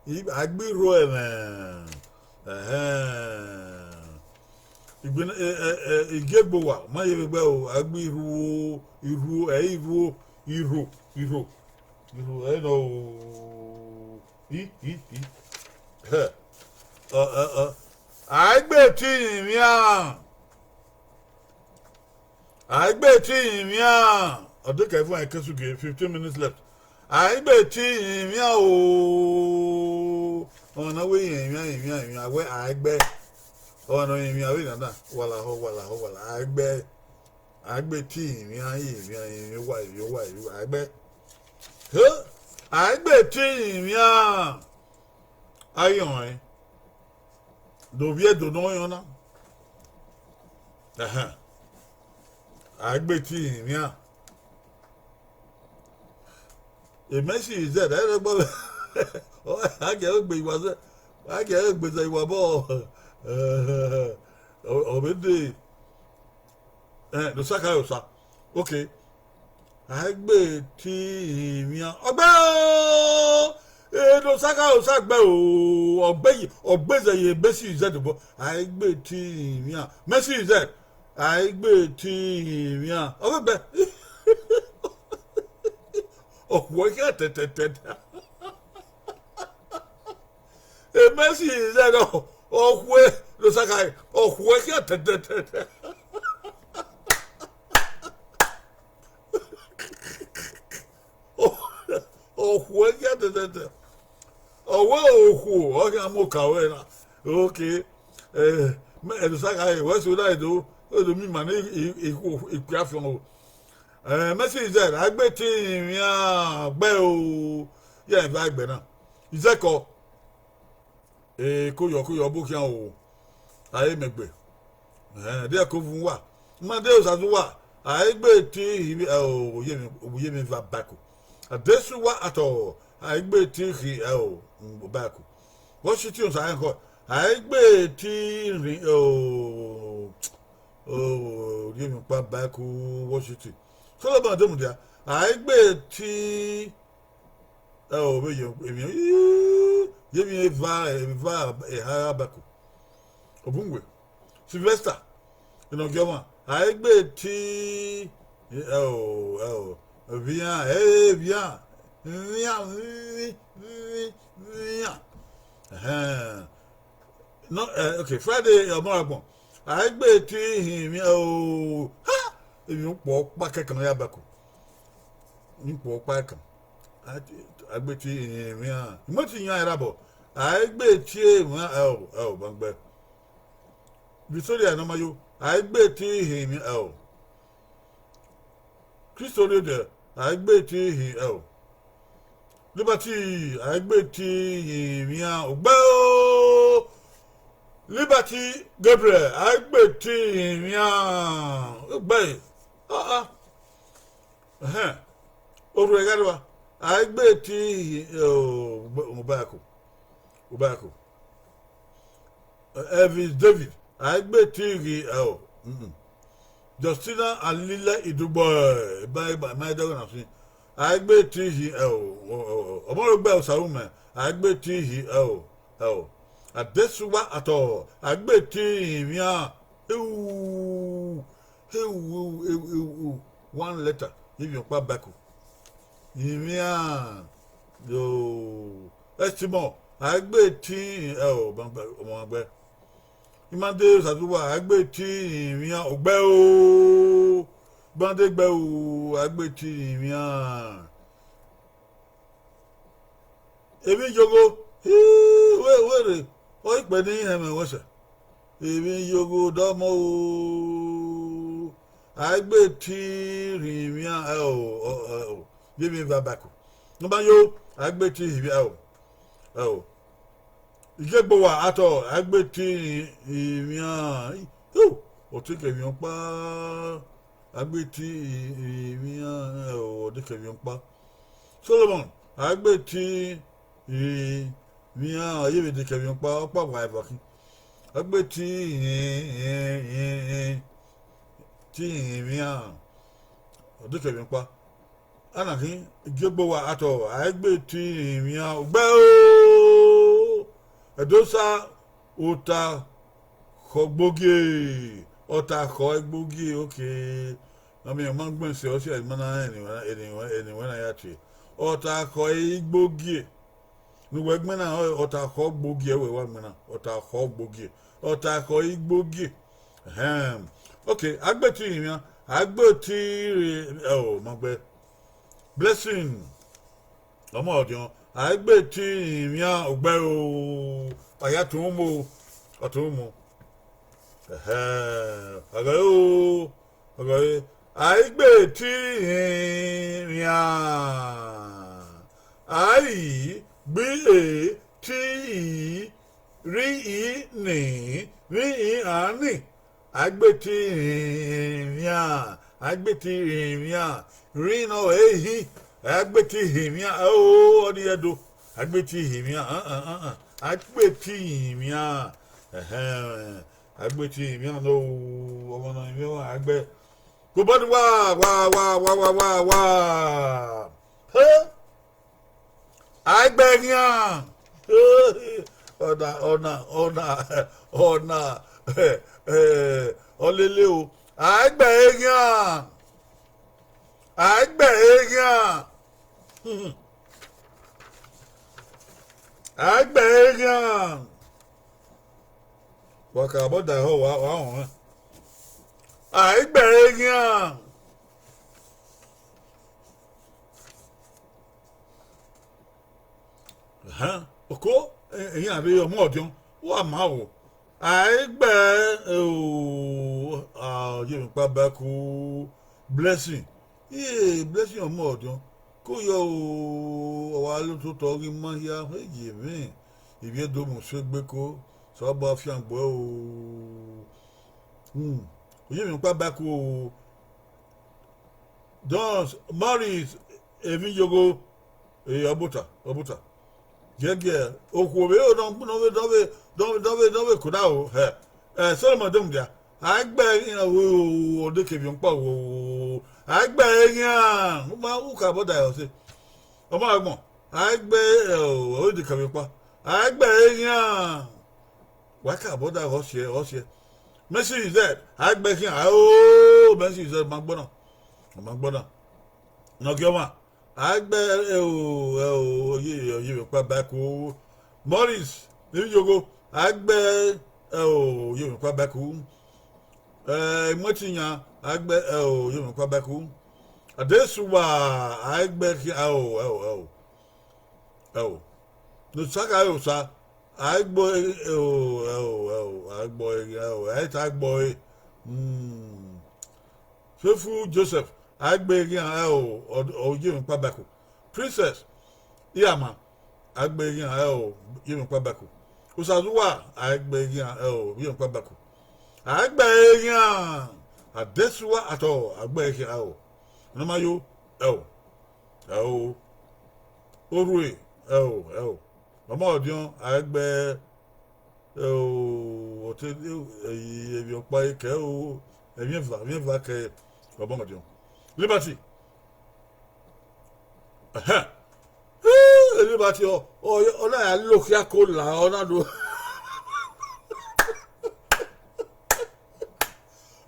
i, a i gbe irho ẹmwẹ. Ẹhẹn. Igbene, ẹ, ẹ, ẹ, Igiegbe Owa, ma ye vbe gbe o, a i gbe irhuo, irhuo, ẹ i rhuo, irho, irho, irho, ẹ i nọ o. I, i, i. Hẹ. Ọ, ọ, ọ. A i gbe eti rinmwian. A i gbe eti rinmwian. Ọ dekẹe fun, a i kesu gie, fifteen minutes left. A i gbe eti rinmwian o. Ọmwa ne ọ wẹ irẹn rinmwian, rinmwian, rinmwian, wẹ a i gbe. Ọmwa ne ọ rinmwian vbe nana, walahọ, walahọ, wala, a i gbe. A i gbe eti rinmwian, rinmwian, rinmwian, owa, rinmwian, owa, rinmwian, a i gbe. He, a i gbe eti rinmwian. A i rọnrẹn. Do vbiẹ do ne ọ rọnrẹn na. Ẹhẹn. A i gbe eti rinmwian. Messi zẹ, ẹ rẹ gbọ, a gie ẹre gbe iwa zẹ, a gie ẹre gbe zẹ iwa bọ, ọ, ọ vbe dee. Ẹ, Dosakaosa. Okay. A i gbe eti rinmwian. Ọ gbe o! E, Dosakaosa gbe o! Ọ gbe yi, ọ gbe zẹ ye Messi zẹ dobọ. A i gbe eti rinmwian. Messi zẹ. A i gbe eti rinmwian. Ọ gbe gbe. Ọ khuẹ khian tẹtẹtẹ. E, Messi zẹ nọ, ọ khuẹ, Dosaka, ọ khuẹ khian tẹtẹtẹ. Ọ, ọ khuẹ khian tẹtẹtẹ. Ọ wẹ okhuo, ọ khian mu oka ruẹ na. Okay. Eh, mẹ, Dosaka, wẹ so na do, do mi ma ne i, i, i, ikpia fiọn o. Eh, Messi zẹ, a i gbe eti rinmwian gbe o. Ya eva egbe na. Izẹkọ. Eh, koyọ, koyọ, bu khian o. A i mẹ gbe. Eh, de ko vun wa. Ma de ozazu wa. A i gbe eti rinmwian, eh, o, ye mi, ye mi va bako. Adesuwa Atọ, a i gbe eti khin, eh, o, bako. Washington sa ẹn kọ. A i gbe eti rin, eh, o, o, ye mi kpa bako Washington. Solomon Ademudia, a i gbe eti, ẹ o, vbe ye emwi, ye emwi eva, eva eha bako. Obunwe, Sylvester, Inogie Ọmwa, a i gbe eti, ẹ o, ẹ o, vian, ẹ vian, vian, vi, vi, vian. Ẹhẹn. No, eh, okay, Friday, ọmọ agbọn. A i gbe eti rinmwian o. Ha! Emwi ukpọ ọkpa kẹkan ya bako. Emwi ukpọ ọkpa ẹkan. A gbe tie hin emwi iran. Imọti yan ẹre abọ, a i gbe tie emwi iran ẹo, ẹo, ma gbẹ. Victoria ne ọ ma yo, a i gbe tie hin emwi iran ẹo. Kristo rhiodẹ, a i gbe tie hin ẹo. Liberty, a i gbe tie hin emwi iran ogbẹ o. Liberty Gabriel, a i gbe tie hin emwi iran ogbẹ. Ah, ah. Ẹhẹn. Orhu ẹgha rua, a i gbe tie hin, o, Obako. Obako. Elvis David, a i gbe tie hin ẹo. Mm-mm. Justina Alile Idugbo, ẹ, ba, ba, ma dọghe na fi. A i gbe tie hin ẹo, o, o, o. Ọmọrọgbe Osarume, a i gbe tie hin ẹo, ẹo. Adesuwa Atọ, a i gbe tie hin emwi iran. Eu, eu, eu, eu, eu. One letter, Ivbiọkpa Baku. Emwi iran, yo, Estimọ, a i gbe tie hin ẹo, ọmọ ma gbẹ. Imade Osaduwa, a i gbe tie hin emwi iran ogbẹ o. Imade gbẹ o, a i gbe tie hin emwi iran. Emwi yogho, hi, wẹ, wẹ rre, ọ ikpẹ ne I hẹnmwẹ ruẹn sẹ. Emwi yogho dọmọ o, a i gbe tie hin emwi iran ẹo, ẹo, ẹo, vbe emwi eva Baku. Ne ọ ma yo, a i gbe tie hin emwi iran ẹo, ẹo. Igiegbowa Atọ, a i gbe tie hin emwi iran, yo, ọ te kẹ emwi ọkpa. A gbe tie hin emwi iran ẹo, ọ dekẹe emwi ọkpa. Solomọn, a gbe tie hin emwi iran, ọ yevbe dekẹe emwi ọkpa, ọkpa wa evba khin. A gbe tie hin, hin, hin, tie hin emwi iran, ọ dekẹe emwi ọkpa. Ana khin, Igiegbowa Atọ, a gbe tie hin emwi iran ogbẹ o. Ẹdosa, Otakhọ Igbogie, Otakhọ Igbogie, okay. Ọ miẹn, ọ ma gbẹn sẹ, ọ si ma na rẹn eni wẹ, eni wẹ, eni wẹ na ya tie. Otakhọ Igbogie. Ne uwẹ gbẹn na, ọ, Otakhọ Igbogie wẹ wa gbẹn na, Otakhọ Igbogie. Otakhọ Igbogie. Ẹhẹn. Okay, a gbe tie hin emwi iran, a gbe tie hin, ẹo, ma gbẹ. Blessing. Ọmọ ọdiọn, a i gbe tie hin emwi iran ogbẹ o, a ya tọn mu o, ọ tọn mu. Ẹhẹn, ọghe o, ọghe, a i gbe tie hin emwi iran, a i gbe tie hin, rhie hin ni, rhie hin an ni. A gbe tie hin emwi iran, a gbe tie hin emwi iran, rhie ne ọ he hin, a gbe tie hin emwi iran, o, ọ ni ẹdo, a gbe tie hin emwi iran, an, an, an, an, a gbe tie hin emwi iran, ẹhẹn, a gbe tie hin emwi iran, no, ọmọ ne emwi iran a gbẹ. Gobọni wa, wa, wa, wa, wa, wa, wa. He? A i gbe eghian. Ọna, ọna, ọna, ọna, eh, eh, ọ lele o. A i gbe eghian. A i gbe eghian. A i gbe eghian. Wa ka bọ da ehọ, wa, wa họn. A i gbe eghian. Ẹhẹn, oko, eh, iran rre ọmọ ọdiọn, wa ma o. A i gbe, o, a, ye emwi kpa ba ku Blessing. Iye, Blessing ọmọ ọdiọn, ko yọ o, ọ wa lo ototọ ghi ma hia, e ye mwẹ, ivbi Ẹdo mu sẹ egbe ko, Osanobua fiangbe o. Hmm, ye emwi kpa ba ku o. Don Morris, emwi yogho, e, ọbuta, ọbuta. Giẹgiẹ, okhuo vbe ro nọ, nọ vbe, nọ vbe, nọ vbe, nọ vbe, nọ vbe kona o, hẹ. Ẹ, Solomọn de mudia, a i gbe eghian o, ọ dekẹe emwi ọkpa o, a i gbe eghian, u ma, u ka bọda ẹre ọse. Ọ ma agbọn, a i gbe, ẹ, o, ọ dekẹe emwi ọkpa, a i gbe eghian. Wa ka bọda ẹre ọse, ọse. Mercy Z, a i gbe eghian, o, Mercy Z, ma gbọna, ma gbọna. Nọgiọmwa, a i gbe, ẹ o, ẹ o, ọ ye, ọ ye emwi kpa ba ku. Morris, emwi yogho, a i gbe, ẹ o, ọ ye emwi kpa ba ku. Ẹ, Imọtiyan, a i gbe, ẹ o, ọ ye emwi kpa ba ku. Adesuwa, a i gbe khian, ẹo, ẹo, ẹo. Ẹo. Ne Osa gha re Osa, a i gbe ẹre, ẹo, ẹo, ẹo, a i gbe ẹre khian, ẹo, a i ta gbe ẹre. Hmm. Faithful Joseph, a i gbe ẹre khian, ẹo, ọ, ọ ye emwi ọkpa ba ẹko. Princess, Iyama, a i gbe ẹre khian, ẹo, ye emwi ọkpa ba ẹko. Osazuwa, a i gbe ẹre khian, ẹo, ye emwi ọkpa ba ẹko. A i gbe ẹre khian, Adesuwa atọ, a i gbe ẹre khian, ẹo. Ne ọ ma yo, ẹo. Ẹo. Orhue, ẹo, ẹo. Ọmọ ọdiọn, a i gbe ẹre, ẹo, ọte, emwi ọkpa kẹ ẹo, emwi eva, emwi eva kẹ ọmọ ọdiọn. Liberty. Ẹhẹn. Liberty ọ, ọ, ọ na ya lo okhiako la, ọ na do.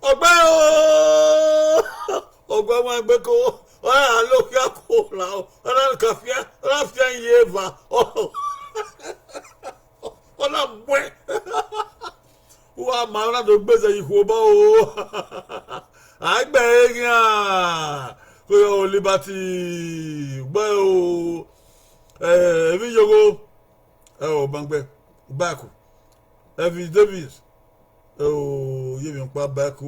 Ọgbẹe o, ọgbẹe wa egbe ko, ọ na lo okhiako la, ọ na ka fian, ọ na fian ye eva, ọ na muẹn. Uwa ma na do gbe zẹ ye ikhuo obọ o. A i gbe ẹre khian, ko yo Liberty, gbe o, eh, emwi yogho, ẹo, Bangbe, Baku, Elvis Davis, ẹo, ye emwi ọkpa ba ẹko,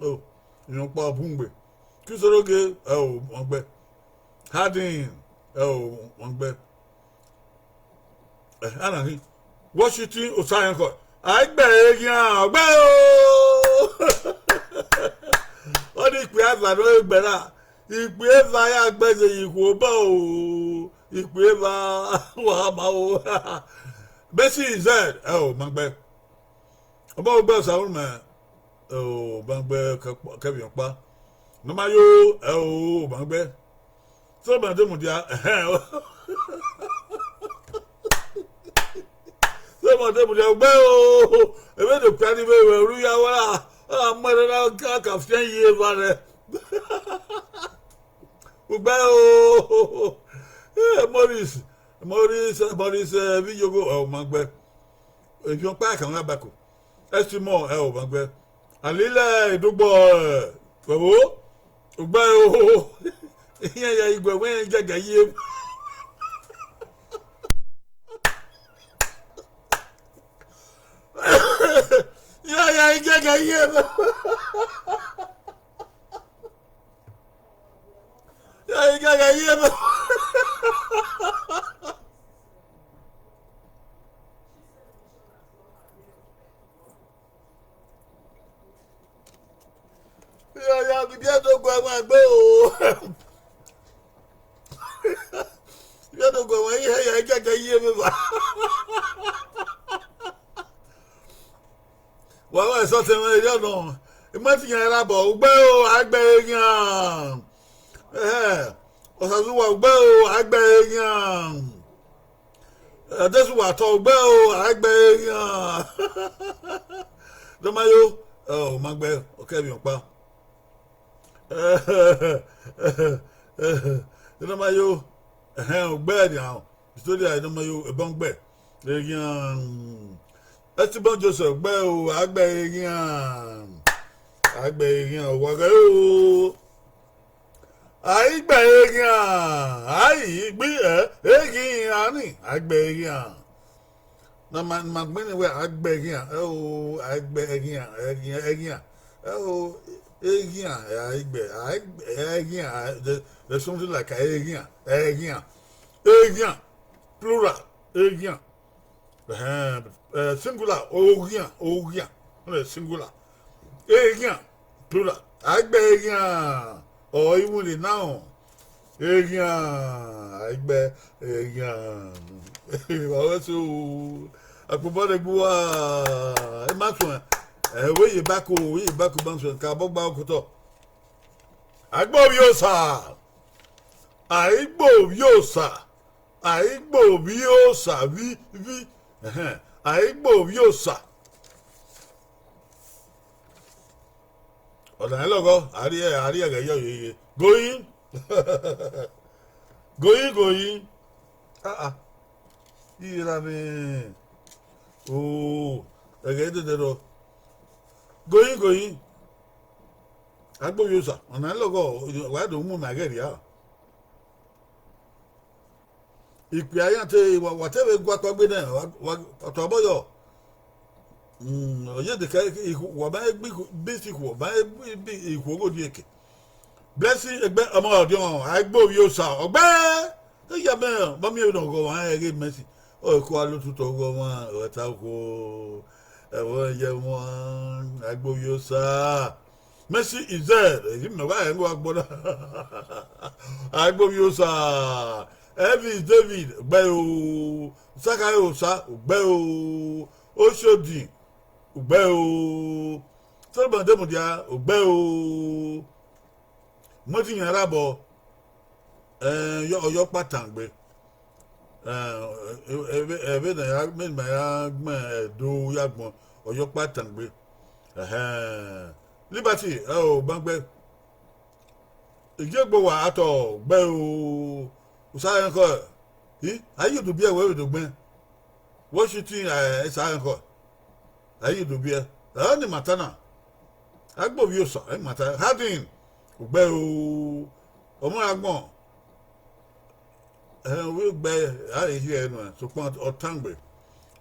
ẹo, emwi ọkpa bun gbe. Kisoroge, ẹo, Bangbe. Harding, ẹo, Bangbe. Eh, ana ghi. Washington Osayankọ, a i gbe ẹre khian, ọgbẹe o. Ọ ni ikpia eva ne ọ gbe na. Ikpia eva ya gbe zẹ ye ikhuo obọ o. Ikpia eva wa ma o. Messi Z, ẹo, Bangbe. Ọmọ ọgbẹe Osaghumwẹ, ẹo, Bangbe kẹ, kẹ emwi ọkpa. Ne ọ ma yo, ẹo, Bangbe. Sẹ ma de mudia, ẹhẹn. Sẹ ma de mudia, ọgbẹe o. Emwi ne okpia ni vbe ruẹ ru ya wa ra, a ra mu ẹre na ka, ka fian ye eva rẹ. Ugbẹe o. Eh, Morris, Morris, Morris, eh, vbe iyogo, ọ ma gbe. Eviọn ọkpa kan gha bako. Estimọ, ẹo, ma gbe. Alilẹ Edogbọ, eh, vbe ẹvbo, ugbẹe o. Iran ya iguẹ wẹ iran gẹgẹ ye. Iran ya gẹgẹ ye. Iran gẹgẹ ye. Iran ya, ibiẹdogua ẹmwẹ egbe o. Ibiẹdogua ẹmwẹ, iran ya gẹgẹ ye vbe eva. Wa wa sọtẹn mwẹ erriọ nọ, I ma te iran ra bọ, ugbẹe o, a gbe ẹre khian. Ẹhẹ, Osazuwa, ugbẹe o, a gbe ẹre khian. Adesuwa tọ, ugbẹe o, a gbe ẹre khian. Dọmayo, ọ ma gbe, ọ kẹ emwi ọkpa. Dọmayo, ẹhẹn, ugbẹe nian, Victoria, Dọmayo, ebọ gbe, eghian. Estimọ Joseph, gbe o, a gbe eghian. A gbe eghian, wa ghe o. A i gbe eghian, a i gbe eghian ni, a gbe eghian. Ne ma, ne ma gbẹnnẹ wẹẹ a gbe eghian, ẹo, a gbe eghian, eghian, eghian. Ẹo, eghian, a i gbe, a i gbe, eghian, a, there, there's something like eghian, eghian. Eghian, plural, eghian. Ẹhẹn, eh, singular, oghian, oghian. Ọnẹ singular. Eghian, plural. A i gbe eghian, ọ i winna noun. Eghian, a i gbe eghian. Wa wẹ so, akpobọ rre gbe uwa, I ma suẹn. Eh, wẹ ye bako, wẹ ye bako, I ma suẹn, ka bọ gba okotọ. A i gbe ovbi Osa. A i gbe ovbi Osa. A i gbe ovbi Osa, vi, vi. Ẹhẹn. A i gbe ovbi Osa. Ọna i lọghọ, a rhie, a rhie ẹghẹ yọ yeye. Goyin. Goyin, goyin. Ah, ah. Iye na mwẹ. Oh, ẹghẹ dede rọ. Goyin, goyin. Agbovbiosa, ọna lọghọ, wa do mu na ghẹ rria. Ikpia iran te wa, wa te vbe gu akpagbe nẹ, wa, wa, ọ tobọ yọ. Mm, ọ ye de ka ikhu, wa ma gbe ikhu, bisi ikhu, wa ma gbe ikhu ogho die ke. Blessing Egbe ọmọ ọdiọn, Agbovbiosa, ọ gbe. Eya mẹ, ma miẹn vbene ọ ghọ ọmwa rẹn ghe Mercy. Ọ ko alo tutu ọghọ ọmwa, ọ ta okhuo. Ẹvbo ye ọmwa, Agbovbiosa. Mercy Israel, èyí mẹ wa rẹn wa gbọ na. Agbovbiosa. Elvis David, u gbe o. Saka Osa, u gbe o. Oshodi, u gbe o. Solomon Demudia, u gbe o. Mọti yan rabọ, ẹ, ọyọ, ọyọ kpa tangbe. Ẹ, ẹ, ẹ, vbe, ẹ, vbene a ya, vbene ma ya gbẹn Ẹdo ya gbọn, ọyọ kpa tangbe. Ẹhẹn. Liberty, ẹ o, Bangbẹ. Igiegbe wa atọ gbe o, Osa rẹn khọ, i, a ye udu biẹ wẹ vbe do gbẹn. Washington, ẹ, Osa rẹn khọ, a ye udu biẹ. Ẹ, ọni ma ta na. Agbovbiosa, ẹ ma ta. Harding, u gbe o, ọmọ ra gbọn. Ẹhẹn, ovbi gbe, a rhe hiẹ nuẹn, sokpan ọ tangbe,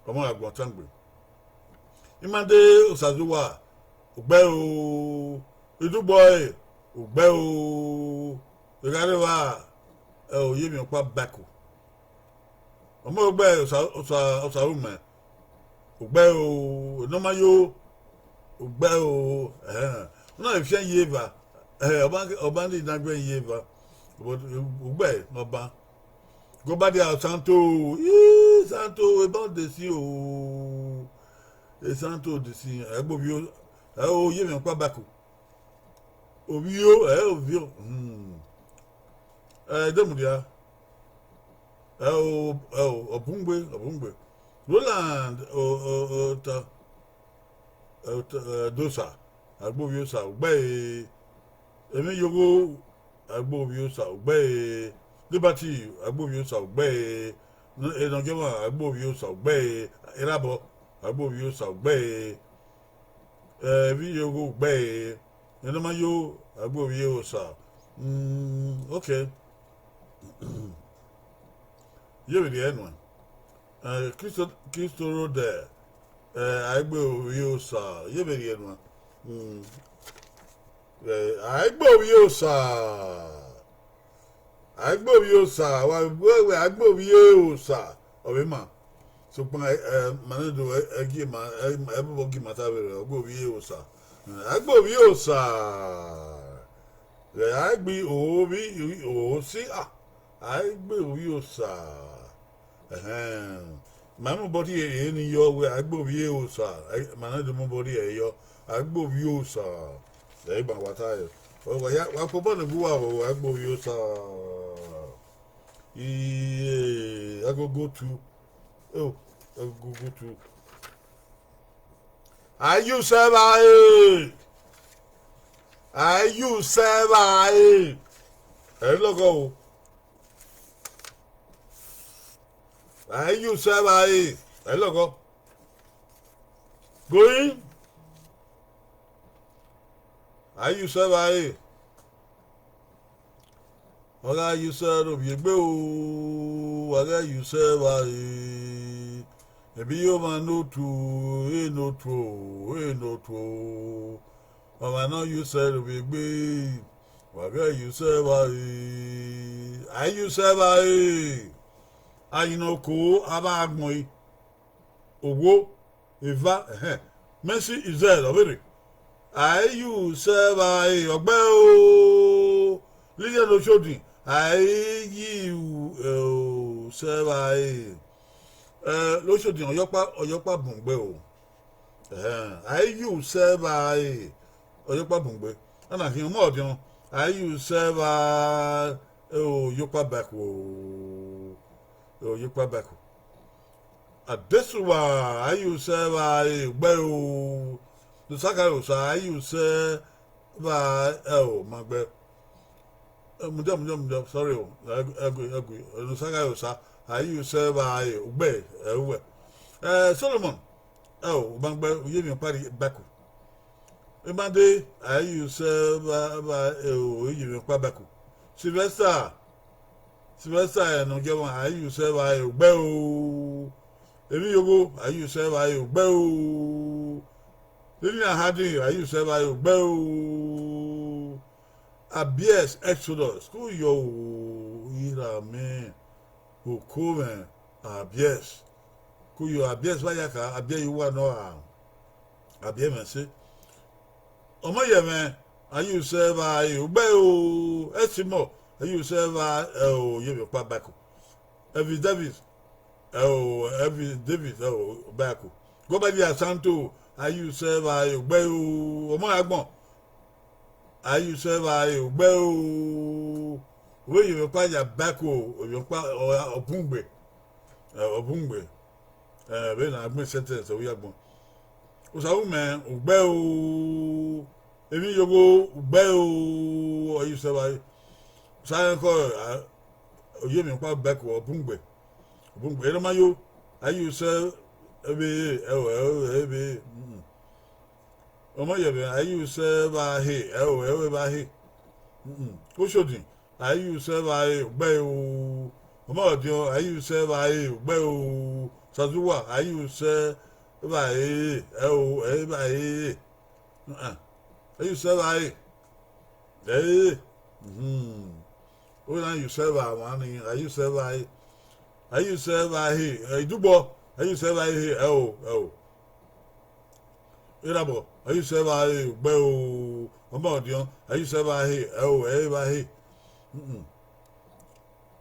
ọmọ ra gbọn tangbe. Imande Osazuwa, u gbe o, Idugbo ẹre, u gbe o, Egharevba, ẹ, Oyemwiọkpa Baku. Ọmọ gbe Osa, Osa, Osarume, u gbe o, Nọmayo, u gbe o, ẹhẹn. Una vbe fian ye eva, ẹ, ọba, ọba ni na gbe ye eva, but u gbe ne ọba. Go back there, Santo, ii, Santo, eba de si o, e Santo de si, ẹ gbe ovbi o, ẹ o, Oyemwiọkpa Baku. Ovbi o, ẹ, ovbi o. Hmm. Ẹ, Demudia. Ẹ o, ẹ o, Ọbungbe, Ọbungbe. Roland, o, o, o, ta, ẹ, o, ta, ẹ, Dosa, Agbovbiosa, u gbe e. Emwi Yogho, Agbovbiosa, u gbe e. Liberty, Agbovbiosa, u gbe e. N-, Enọgiọmwa, Agbovbiosa, u gbe e. Erabọ, Agbovbiosa, u gbe e. Ẹ, Emwi Yogho, u gbe e. Enọmayo, Agbovbiosa. Mm, okay. Ye vberriẹ nuẹn. Ẹ, Kristo, Kristo Rode, ẹ, Agbovbiosa. Ye vberriẹ nuẹn. Mm. Ẹ, Agbovbiosa. Agbovbiosa, wa wẹ, wẹ Agbovbiosa, ọ vbe ma. Sokpan, ẹ, ẹ, ma ne do, ẹ, ẹ gie ma, ẹ, ẹ bọbọ gie ma ta vberriọ, Agbovbiosa. Agbovbiosa. Ghẹ a gbe ovbi, o si a, Agbovbiosa. Ẹhẹn. Ma mu body ẹre ni yọ wẹ Agbovbiosa. Ẹ, ma na do mu body ẹre yọ. Agbovbiosa. Ẹ gba wa ta ẹ. Ọ wa ya, wa kpo bọnu gbe uwa o, Agbovbiosa. Iye, agogo tu. O, agogo tu. Aye usẹ vba e. Aye usẹ vba e. Ẹ lọghọ o. Aye usẹ vba e. Ẹ lọghọ. Going. Aye usẹ vba e. Ọ gha ye usẹ rre ovbi egbe o, wa ghẹ ye usẹ vba e. Ebi ye ọmwa ne otu, e ne otu o, e ne otu o. Ọmwa ne ọ ye usẹ rre ovbi egbe, wa ghẹ ye usẹ vba e. A ye usẹ vba e. Ayinmwẹ oko a vbe agbọn e. Owo, eva, ẹhẹn. Mercy Israel, ọ vberre. A ye usẹ vba e, ọ gbe o. Lilian Oshodi, a ye u-, eh, usẹ vba e. Eh, Oshodi, ọyọkpa, ọyọkpa bun gbe o. Ẹhẹn, a ye usẹ vba e, ọyọkpa bun gbe. Ana khian ọmọ ọdiọn, a ye usẹ vba e, oyokpa baku o. Oyokpa baku. Adesuwa, a ye usẹ vba e, u gbe o. Nusa ka ye osa, a ye usẹ vba e, o, ma gbe. Eh, mudia, mudia, mudia, sorry o. Ẹgui, ẹgui, ẹgui. Nusa ka ye osa, a ye usẹ vba e, u gbe, ẹ, uwẹ. Eh, Solomon, ẹ o, u ma gbe, u ye emwi ọkpa rhie baku. Emade, a i ye usẹ vba, vba, e, o, Iyemwiọkpa Baku. Sylvester, Sylvester, ẹ, ne ọ gie ọmwa, a i ye usẹ vba, e, ugbẹ o. Emwi Yogho, a i ye usẹ vba, e, ugbẹ o. Lilian Harding, a i ye usẹ vba, e, ugbẹ o. Abies Exodus, kuyo o, ira mẹ, oko mwẹ, Abies. Kuyo Abies vba ya ka, Abies ye uwa nọ a, Abies mwẹ se. Ọmọ ye mwẹ, a i ye usẹ vba, e, ugbẹ o, Ẹsimọ, a i ye usẹ vba, e, o, Iyemwiọkpa Baku. Elvis Davis, ẹ o, Elvis Davis, ẹ o, Baku. Gọbadi Asanto, a i ye usẹ vba, e, ugbẹ o, ọmọ agbọn, a i ye usẹ vba, e, ugbẹ o. Vbe Iyemwiọkpa ya Baku, Iyemwiọkpa, ọ, ọ bun gbe, ẹ, ọ bun gbe, ẹ, vbene a gbẹn sentence ọ ya gbọn. Osaghumẹ, ugbẹ o, Emwi Yogho, ugbẹ o, a i ye usẹ vba, e. Osaghẹn khọ, a, Iyemwiọkpa Baku, ọ bun gbe, ọ bun gbe. Erha ma yo, a i ye usẹ vbe, ẹ o, ẹ o, ẹ vbe, mm. Ọmọ ye mwẹ, a i ye usẹ vba, e, ẹ o, ẹ o, vba, e. Mm-mm. Oshodi, a i ye usẹ vba, e, ugbẹ o. Ọmọ Ọdiọn, a i ye usẹ vba, e, ugbẹ o. Sazuwa, a i ye usẹ vba, e, ẹ o, ẹ vba, e. Uh-uh. A i ye usẹ vba, e. Ẹ, e. Mhm. Ọ na ye usẹ vba mwa ni, a i ye usẹ vba, e. A i ye usẹ vba, e. Ẹ, Idugbọ, a i ye usẹ vba, e, ẹ o, ẹ o. Erhabọ, a i ye usẹ vba, e, ugbẹ o. Ọmọ Ọdiọn, a i ye usẹ vba, e, ẹ o, ẹ vba, e. Mm-mm.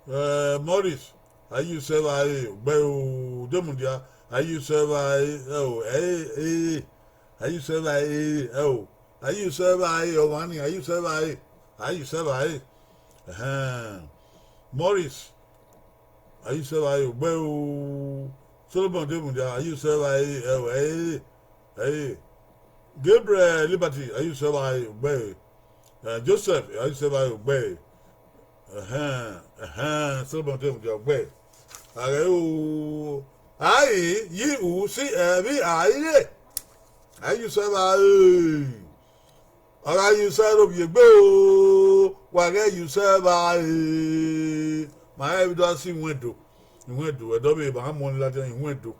Ẹ, Morris, a i ye usẹ vba, e, ugbẹ o. Demudia, a i ye usẹ vba, e, ẹ o, ẹ, e, e. A i ye usẹ vba, e, ẹ o. A i ye usẹ vba, e, ọmwa ni, a i ye usẹ vba, e. A i ye usẹ vba, e. Ẹhẹn. Morris, a i ye usẹ vba, e, ugbẹ o. Solomon Demudia, a i ye usẹ vba, e, ẹ o, ẹ, e, ẹ, e. Gabriel Liberty, a i ye usẹ vba, e, ugbẹ, e. Ẹ, Joseph, a i ye usẹ vba, e, ugbẹ, e. Ẹhẹn, ẹhẹn, Solomon Demudia, ugbẹ, e. A ghẹ o, a i ye u si ẹvbi a i re. A i ye usẹ vba, e. Ọ gha ye usẹ rre ovbiegbe o, wa ghẹ ye usẹ vba, e. Ma rẹn vbe do a si iwẹn do, iwẹn do, ẹdẹ ọvbehe ma mu ọni ladian iwẹn do.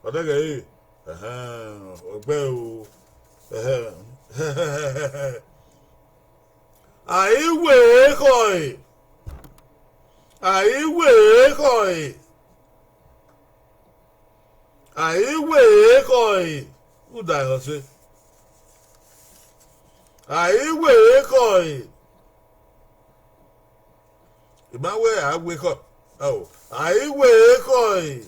Ọ dẹghẹ ẹre, ẹhẹn, ọ gbe ẹre o, ẹhẹn. A i wẹ ekhọe, a i wẹ ekhọe, a i wẹ ekhọe, uda ẹhọ sẹ. A i wẹ ekhọe, I ma wẹ a wẹ ekhọe, a i wẹ ekhọe.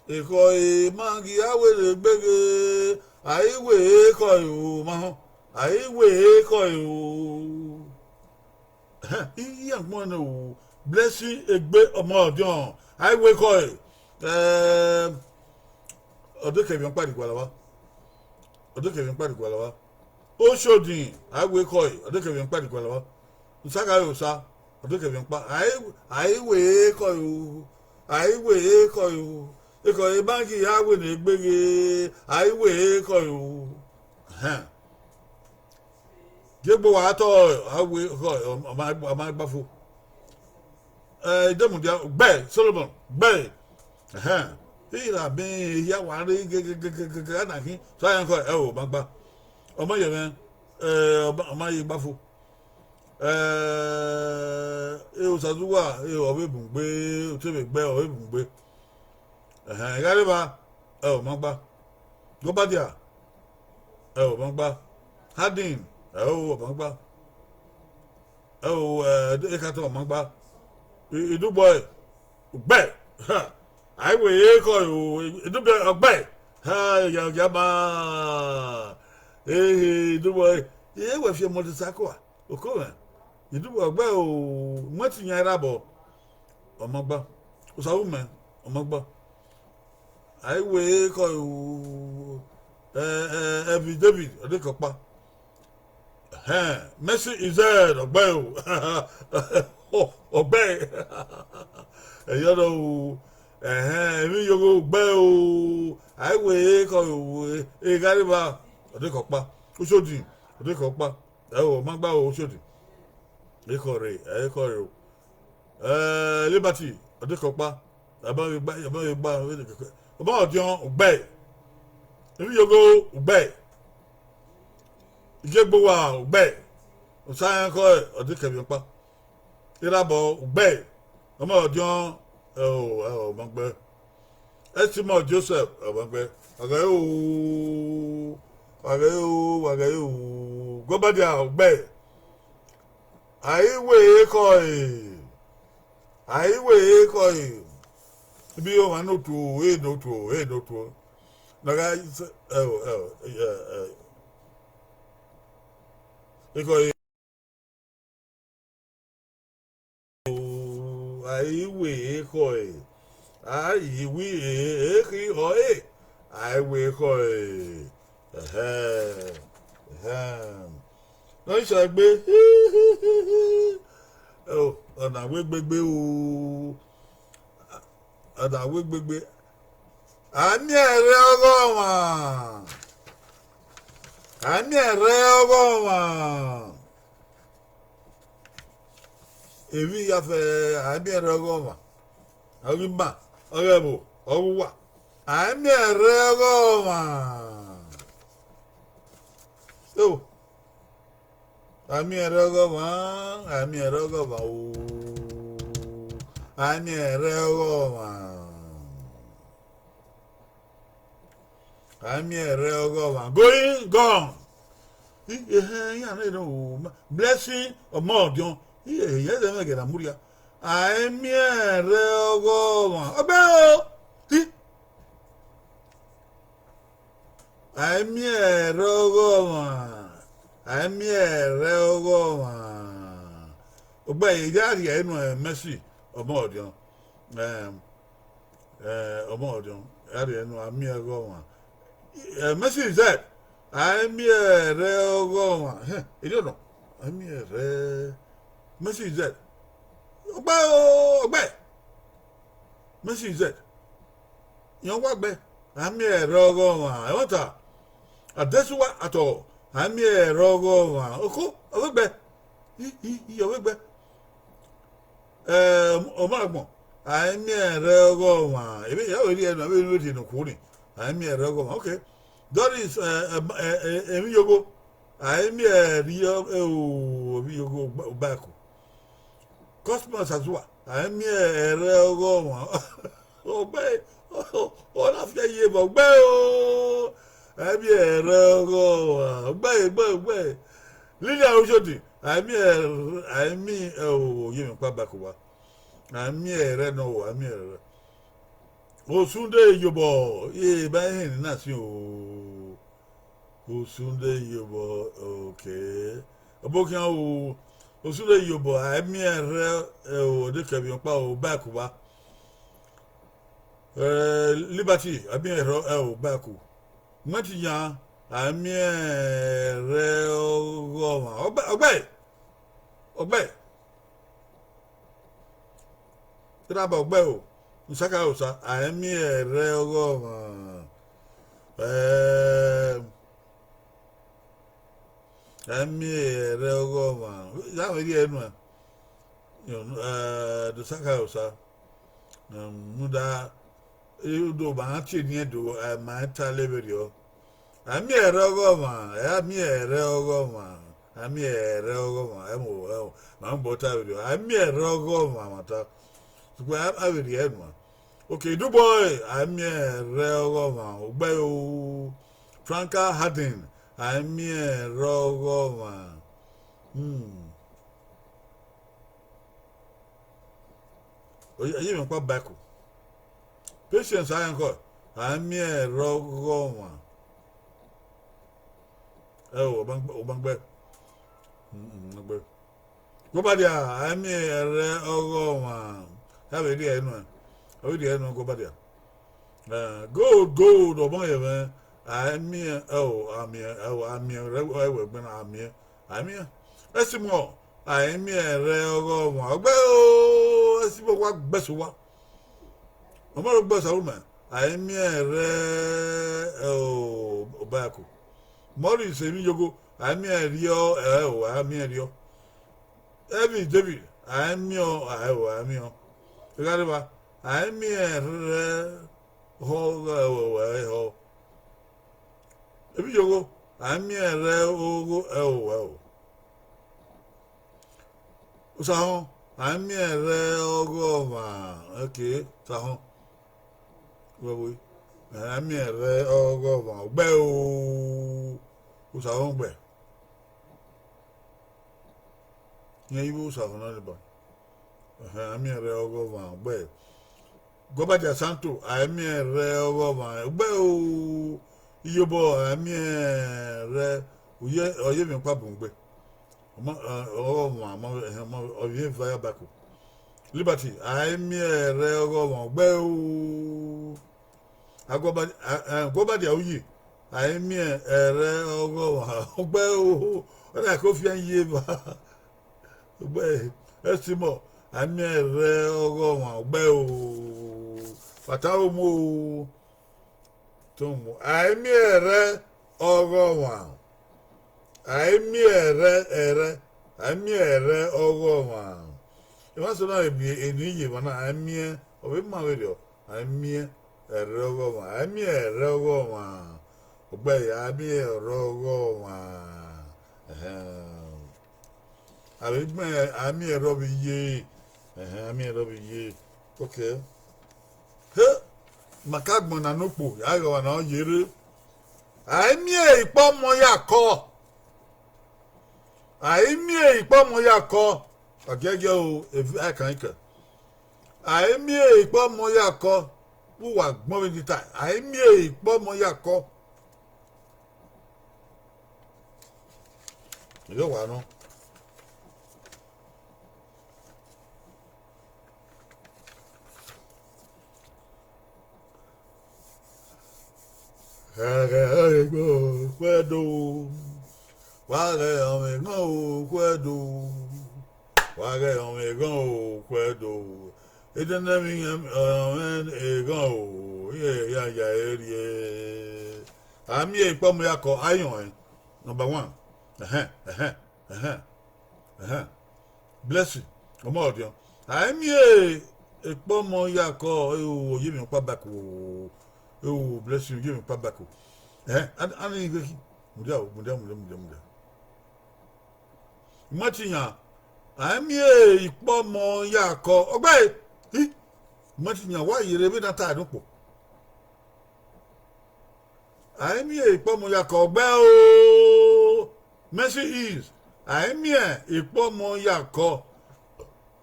Ekhọe ma ghi a wẹ ne egbe ghe, a i wẹ ekhọe o, ma họn, a i wẹ ekhọe o. Iran gbọn nẹ o, Blessing Egbe ọmọ Ọdiọn, a i wẹ ekhọe. Ẹm, ọ dekẹe emwi ọkpa rhie gualọ vba, ọ dekẹe emwi ọkpa rhie gualọ vba. Oshodin, a i wẹ ekhọe, ọ dekẹe emwi ọkpa rhie gualọ vba. Usaghae Osa, ọ dekẹe emwi ọkpa, a i, a i wẹ ekhọe o, a i wẹ ekhọe o, ekhọe ma ghi a wẹ ne egbe ghe, a i wẹ ekhọe o. Ẹhẹn. Gie egbe uwa tọ, a wẹ ekhọe, ọ ma, ọ ma gba fo. Ẹ, Idemudia, gbe, Solomon, gbe. Ẹhẹn. Ira bẹ hia wa rre gẹgẹgẹgẹgẹ, a na khin, so a rẹn ekhọe, ẹ o, ọ ma gba. Ọ ma ye mwẹ, ẹ, ọ ma, ọ ma ye gba fo. Ẹ, e Osazuwa, ẹ, ọ vbe bun gbe, Otevbegbe, ọ vbe bun gbe. Ẹhẹn, Igharevba, ẹ o, ọ ma gba. Gobadia, ẹ o, ọ ma gba. Harding, ẹ o, ọ ma gba. Ẹ o, ẹ, Ekatọn, ọ ma gba. I, Idugbọe, gbe. Ha. A i wẹ ekhọe o, Idugbọe, ọ gbe. Ha, ya, ya ma. Ehe, Idugbọe, e wẹ fi motorcycle a? Oko mwẹ, Idugbọe, ọ gbe o, mu ẹtin yan Irabọ, ọ ma gba. Osaghumẹ, ọ ma gba. A i wẹ ekhọe o, ẹ, ẹ, Elvis David, ọ dekẹe ọkpa. Ẹhẹn, Mercy Ized, ọ gbe o. Ọ gbe. Ẹyọ nọ o. Ẹhẹn, emwi yogho gbe o. A i wẹ ekhọe o, Igharevba. ọ dekọ ọkpa. Ushodi, ọ dekọ ọkpa. Ẹo, ọ ma gba o, Ushodi. Ekhọe rre, ekhọe rre o. Eh, Liberty, ọ dekọ ọkpa. Ọ ma vbe gba, ọ ma vbe gba, ọ ma Ọdiọn, ugbẹe. Ivbiyogo, ugbẹe. Igiegbe Uwa, ugbẹe. Osa rẹn ekhọe, ọ dekọ ẹvbo ọkpa. Irabọ, ugbẹe. Ọ ma Ọdiọn, ẹo, ẹo, ọ ma gbe. Ẹsimọ Joseph, ọ ma gbe. Wa gha re o, wa gha re o, wa gha re o. Gọbadia, ugbẹe. A i wẹ ekhọe, a i wẹ ekhọe. Ibi ọmwa ne otuo, e ne otuo, e ne otuo. Ne a gha, ẹo, ẹo, ẹ, ẹ, ekhọe. A i wẹ ekhọe, a i wẹ ekhi ọre, a i wẹ ekhọe. Ẹhẹn, ẹhẹn. Ne ọ sẹ egbe, ẹo, ọna wẹ egbegbe o, ọna wẹ egbegbe. A miẹn ẹrrẹ ọghọmwa, a miẹn ẹrrẹ ọghọmwa. Emwi ya fẹ, a miẹn ẹrrẹ ọghọmwa. Ọ ghi ima, ọ ghi ẹvbo, ọ ghi uwa. A miẹn ẹrrẹ ọghọmwa. O, a miẹn ẹrrẹ ọghọmwa, a miẹn ẹrrẹ ọghọmwa o. A miẹn ẹrrẹ ọghọmwa. A miẹn ẹrrẹ ọghọmwa. Going, gone. I, ehẹn, iran na nọ o, Blessing Ọmọdiọn. I, ehẹn, ẹzẹ mwẹ gẹra mudia. A miẹn ẹrrẹ ọghọmwa. Ọgbe o. I, a miẹn ẹrrẹ ọghọmwa. A miẹn ẹrrẹ ọghọmwa. Ọgbe, I ya rhie ẹre nuẹn, Mercy Ọmọdiọn. Ẹm, eh, Ọmọdiọn, I ya rhie ẹre nuẹn, a miẹn ẹrrẹ ọghọmwa. Eh, Mercy Z, a miẹn ẹrrẹ ọghọmwa. Ẹhẹn, erriọ nọ, a miẹn ẹrrẹ, Mercy Z. Ọgbe o, ọgbe. Mercy Z. Iran wa gbe, a miẹn ẹrrẹ ọghọmwa. Ẹmwata, Adesuwa Atọ, a miẹn ẹrrẹ ọghọmwa. Oko, ọ vbe gbe. I, i, i, ọ vbe gbe. Eh, ọ ma agbọn, a i miẹn ẹrrẹ ọghọmwa. Emwi ya vbe rhie ẹre nuẹn, vbene u rhie ne okhuo ni, a i miẹn ẹrrẹ ọghọmwa. Okay. Doris, eh, eh, eh, eh, Emwiyogho, a i miẹn ẹrrẹ, eh, o, Emwiyogho Uba-, Ubaẹko. Cosmas Azua, a i miẹn ẹrrẹ ọghọmwa. Ọgbe, ọ na fiẹ ye vbe ọgbe o. A i miẹn ẹrrẹ ọghọmwa. Ọgbe, ọgbe, ọgbe. Lilian Oshodi, a i miẹn ẹrrẹ, a i miẹn, eh, o, ye mwẹ kpa Ubaẹko wa. A i miẹn ẹrrẹ nọ o, a i miẹn ẹrrẹ. Osunde Iyobọ, e ba ehẹn na sin o. Osunde Iyobọ, okay. Ọbokhian o, Osunde Iyobọ, a i miẹn ẹrrẹ, eh, o, dekẹe vbe ọkpa o, Ubaẹko wa. Eh, Liberty, a i miẹn ẹrrẹ, eh, o, Ubaẹko. Mẹtiyan, a i miẹn ẹrrẹ ọghọmwa. Ọgbe, ọgbe, ọgbe. Te na ba ọgbe o, Nsaka Osa, a i miẹn ẹrrẹ ọghọmwa. Eh, a i miẹn ẹrrẹ ọghọmwa. Ya vbe rhie ẹre nuẹn. Eh, do Nsaka Osa. Rhunmwuda, udo ma na tie eni Ẹdo, a ma ta levberriọ. A i miẹn ẹrrẹ ọghọmwa, a i miẹn ẹrrẹ ọghọmwa, a i miẹn ẹrrẹ ọghọmwa, ẹmwẹ o, ẹmwẹ o, ma rẹn obọ ta vberriọ, a i miẹn ẹrrẹ ọghọmwa, ma ta. Sokpan a, a vbe rhie ẹre nuẹn. Okay, Duboy, a i miẹn ẹrrẹ ọghọmwa, ọgbe o. Franca Harding, a i miẹn ẹrrẹ ọghọmwa. Hmm. Oye, oye mwẹ kpa Ubaẹko. Patience Ayankọ, a i miẹn ẹrrẹ ọghọmwa. Ẹo, ọ ma gbe, ọ ma gbe. Mm, mm, ọ ma gbe. Gọbadia, a i miẹn ẹrrẹ ọghọmwa. A vbe rhie ẹre nuẹn. A vbe rhie ẹre nuẹn Gọbadia. Eh, gold, gold, ọmọ yẹ mwẹ, a i miẹn, ẹo, a miẹn, ẹo, a miẹn, ẹwẹ ẹgbẹn na, a miẹn, a miẹn. Ẹsimọ, a i miẹn ẹrrẹ ọghọmwa. Ọgbe o, Ẹsimọ wa gbe ẹse uwa. Ọmọ rẹ gbe ẹse ru mẹ, a i miẹn ẹrrẹ, ẹo, Ubaẹko. Morris Emiyogho, a i miẹn ẹre ọ, ẹ o, a i miẹn ẹre ọ. Elvis David, a i miẹn ọ, ẹ o, a i miẹn ọ. Gha rre evba, a i miẹn ẹre ọ, ẹ o, ẹ o. Emiyogho, a i miẹn ẹre ọ, ẹ o, ẹ o. Osahọn, a i miẹn ẹre ọghe ọmwa, okay, Osahọn. Wẹ we, a i miẹn ẹre ọghe ọmwa, ugbẹe o, Osahọn ugbẹe. Iran ivbi Osahọn na deba. Ẹhẹn, a i miẹn ẹre ọghe ọmwa, ugbẹe. Gọbadia Santo, a i miẹn ẹre ọghe ọmwa, ugbẹe o, Iyobọ, a i miẹn ẹre, ọ ye emwi ọkpa bun gbe. Ọmọ, ẹ, ọghe ọmwa, ọmọ, ẹhẹn, ọmọ, ọ ye via ya bako. Liberty, a i miẹn ẹre ọghe ọmwa, ugbẹe o. Agọba, a, ẹ, Gọbadia Uyi, a i miẹn ẹre ọghe ọmwa, ugbẹe o. Ọ na ke ofian ye eva. Ugbẹe, Ẹsimọ, a i miẹn ẹre ọghe ọmwa, ugbẹe o. Fata omo o. Tomo, a i miẹn ẹre ọghe ọmwa. A i miẹn ẹre, ẹre, a i miẹn ẹre ọghe ọmwa. Emwa so na vbe gbe eni ye emwa na, a i miẹn, ọ vbe ma vberriọ, a i miẹn ẹre ọghe ọmwa, a i miẹn ẹre ọghe ọmwa. Ugbẹe, a i miẹn ẹre ọghe ọmwa. Ẹhẹn. A vbe gbẹn, a i miẹn ẹre ọ vbe ye. Ẹhẹn, a i miẹn ẹre ọ vbe ye. Okay. He, ma ka gbọn na ne okpo, ya ghe ọmwa na ọ ye rre. A i miẹn ikpọmọ ya kọ. A i miẹn ikpọmọ ya kọ. Ọgiẹgiẹ o, ev-, a kan ikẹ. A i miẹn ikpọmọ ya kọ. Vbe uwa gbọn vbe ni ta, a i miẹn ikpọmọ ya kọ. Erriọ wa nọ. Wa ghẹ ọmwẹ eghan o, khuẹdo. Wa ghẹ ọmwẹ eghan o, khuẹdo. Wa ghẹ ọmwẹ eghan o, khuẹdo. Edẹnẹmwi ọmwẹ eghan o, iran ya ya ẹre rrie. A miẹn ikpọmọ ya kọ, a i yọn ẹn. Number one. Ẹhẹn, ẹhẹn, ẹhẹn, ẹhẹn. Blessing, ọmọ ọdiọn. A i miẹn ikpọmọ ya kọ, e o, ọ ye emwi ọkpa bako. E o, Blessing, ọ ye emwi ọkpa bako. Ẹhẹn, a, a ni ghe khin. Mudia o, mudia, mudia, mudia, mudia. Imatiyan, a i miẹn ikpọmọ ya kọ, ọgbae, i, Imatiyan, wa yerre vbene a ta ne okpo. A i miẹn ikpọmọ ya kọ, ọgbae o, Mercy Ease, a i miẹn ikpọmọ ya kọ.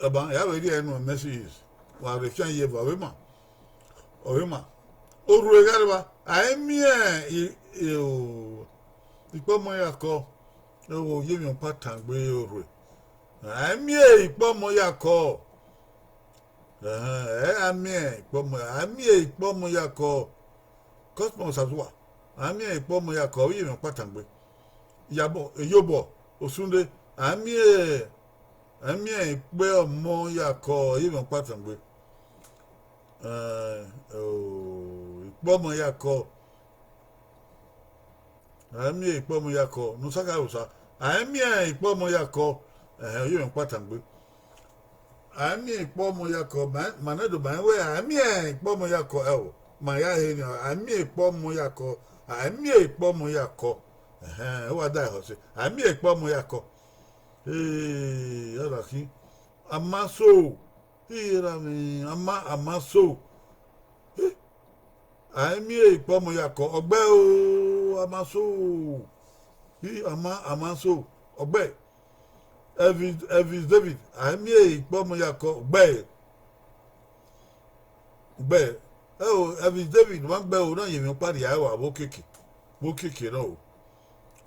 Ẹban, ya vbe rhie ẹre nuẹn, Mercy Ease, wa rre fian ye eva, ọ vbe ma, ọ vbe ma. Orhue gha rre evba, a i miẹn i, i, o, ikpọmọ ya kọ. Ọ ye emwi ọkpa tangbe orhue. A i miẹn ikpọmọ ya kọ. Ẹhẹn, ẹ, a miẹn ikpọmọ, a miẹn ikpọmọ ya kọ. Cosmos Asua, a miẹn ikpọmọ ya kọ, ọ ye emwi ọkpa tangbe. Iyabọ, Iyobọ, Osunde, a miẹn, a miẹn ikpọmọ ya kọ, ọ ye emwi ọkpa tangbe. Ẹ, o, ikpọmọ ya kọ. A i miẹn ikpọmọ ya kọ, ne Osa gha re Osa. A i miẹn ikpọmọ ya kọ, ẹhẹn, ọ ye emwi ọkpa tangbe. A i miẹn ikpọmọ ya kọ, ma, ma nẹ do ma rẹn wẹẹ, a i miẹn ikpọmọ ya kọ, ẹ o, ma ya he ni, a i miẹn ikpọmọ ya kọ, a i miẹn ikpọmọ ya kọ. Ẹhẹn, ọ wa da ẹhọ sẹ, a i miẹn ikpọmọ ya kọ. Ee, ọ ra khin. Amaso, iye ra mwẹ, ama, amaso. Eh, a i miẹn ikpọmọ ya kọ, ọgbae o, amaso. I, ama, amaso, ọgbae. Elvis, Elvis David, a i miẹn ikpọmọ ya kọ, ọgbae. Gbe, ẹ o, Elvis David, ma gbe o, na ye emwi ọkpa rhie ẹre vbe okiekie, vbe okiekie nọ o.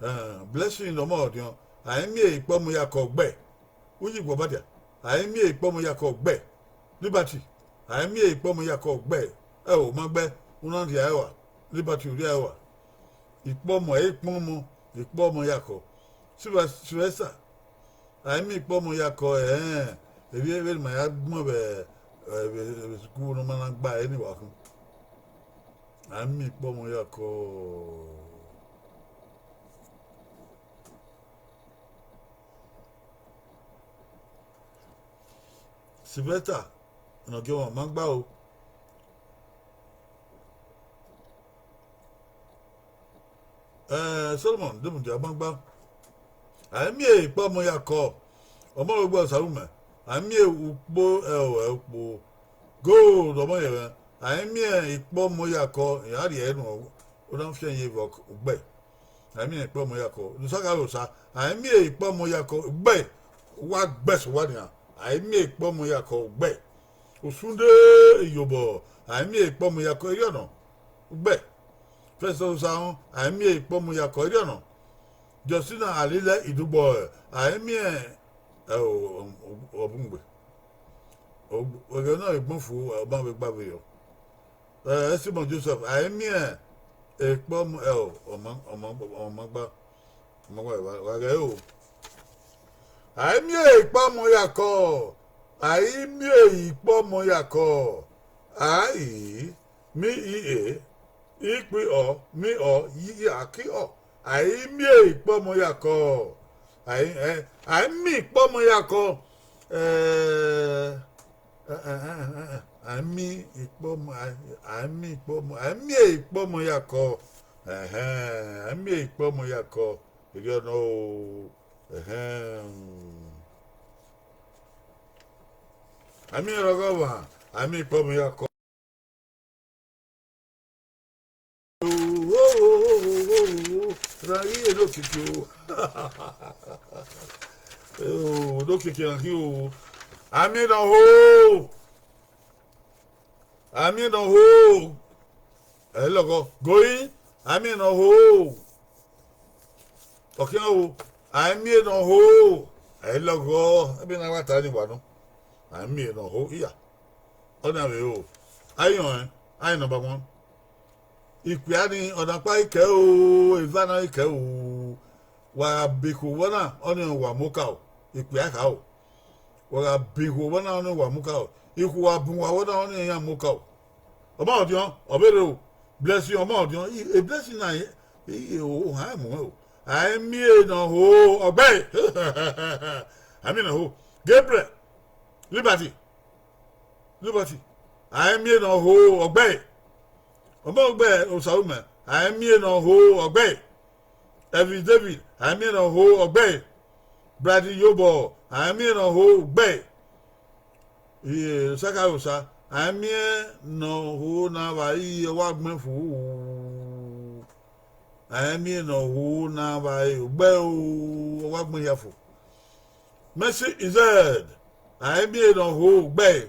Eh, Blessing ne ọmọ ọdiọn, a i miẹn ikpọmọ ya kọ, gbe. Uyi Gbobadia, a i miẹn ikpọmọ ya kọ, gbe. Liberty, a i miẹn ikpọmọ ya kọ, gbe. Ẹ o, ma gbe, u na rhie ẹre vbe, Liberty, u rhie ẹre vbe. Ikpọmọ, ikpọmọ, ikpọmọ ya kọ. Sylvester, a i miẹn ikpọmọ ya kọ, ẹẹn, erriọ vbene ma ya gbọn vbe, vbe, vbe sukuru ne ọ ma na gba ẹre ni wa khin. A i miẹn ikpọmọ ya kọ. Sylvester, ne ọ gie ọmwa ma gba o. Eh, Solomon, demudia ma gba. A i miẹn ikpọ ọmọ ya kọ, ọmọ vbe gbe Osarume. A i miẹn ukpo, ẹo, ẹ ukpo. Gold, ọmọ yẹn mwẹ. A i miẹn ikpọ ọmọ ya kọ, iran rhie ẹre nuẹn, ọ na fian ye vbe ugbẹ. A i miẹn ikpọ ọmọ ya kọ. Ne Osa gha re Osa, a i miẹn ikpọ ọmọ ya kọ, ugbẹ, wa gbẹ sẹ uwa nian. A i miẹn ikpọ ọmọ ya kọ, ugbẹ. Osunde Iyobọ, a i miẹn ikpọ ọmọ ya kọ, erriọ nọ, ugbẹ. Festus Osaghọn, a i miẹn ikpọ ọmọ ya kọ, erriọ nọ. Justina Alile Idugbo, a i miẹn, ẹ, ọ, ọ, ọ bun gbe. Ẹghẹ na egbọn fu, ọ ma vbe gba vberriọ. Eh, Simon Joseph, a i miẹn ikpọ ọmọ, ẹ, ọ, ọ ma, ọ ma, ọ ma gba, ọ ma gba, wa, wa ghẹ o. A i miẹn ikpọ ọmọ ya kọ, a i miẹn ikpọ ọmọ ya kọ, a i, mi i e, ikpi ọ, mi ọ, yi a ki ọ, a i miẹn ikpọ ọmọ ya kọ, a i, ẹ, a i miẹn ikpọ ọmọ ya kọ, ẹ, ẹ, ẹ, ẹ, ẹ, ẹ, a i miẹn ikpọ ọmọ, a i, a i miẹn ikpọ ọmọ, a i miẹn ikpọ ọmọ ya kọ, ẹhẹn, a i miẹn ikpọ ọmọ ya kọ, erriọ nọ o, ẹhẹn. A i miẹn rọghe ọmwa, a i miẹn ikpọ ọmọ ya kọ. Ra ghi ye ne okiekie o. O, ne okiekie na khin o. A miẹn ne ọ ho. A miẹn ne ọ ho. Ẹ lọghọ. Going, a miẹn ne ọ ho. Ọ khian o, a i miẹn ne ọ ho. Ẹ lọghọ. Ẹbe ne a wa ta ni wa nọ. A i miẹn ne ọ ho iya. Ọna vbe o. A i rọnrẹn, a i nọmba wan. Ikpia ni, ọna ọkpa i kẹ o, eva na i kẹ o. Wa gha bun ikhuo vbọ na, ọnii wa mu okaro, ikpia kha o. Wa gha bun ikhuo vbọ na, ọnii wa mu okaro. Ikhuo wa bun uwa vbọ na, ọnii iran mu okaro. Ọ ma rhọdiọn, ọ vbe rre o. Blessing ọ ma rhọdiọn, e blessing na, e, e, o, ohan mu o. A i miẹn ne ọ ho, ọgbẹe. A miẹn ne ọ ho. Gabriel, Liberty, Liberty, a i miẹn ne ọ ho, ọgbẹe. Ọ ma gbe Osarume, a i miẹn ne ọ ho, ọgbẹe. Elvis David, a i miẹn ne ọ ho, ọgbẹe. Bradley Iyobọ, a i miẹn ne ọ ho, ọgbẹe. Iye, Osaka Osa, a i miẹn ne ọ ho na vba iye, ọ wa gbẹn fo. A i miẹn ne ọ ho na vba iye, ọgbẹe o, ọ wa gbẹn hia fo. Mercy Ized, a i miẹn ne ọ ho, ọgbẹe.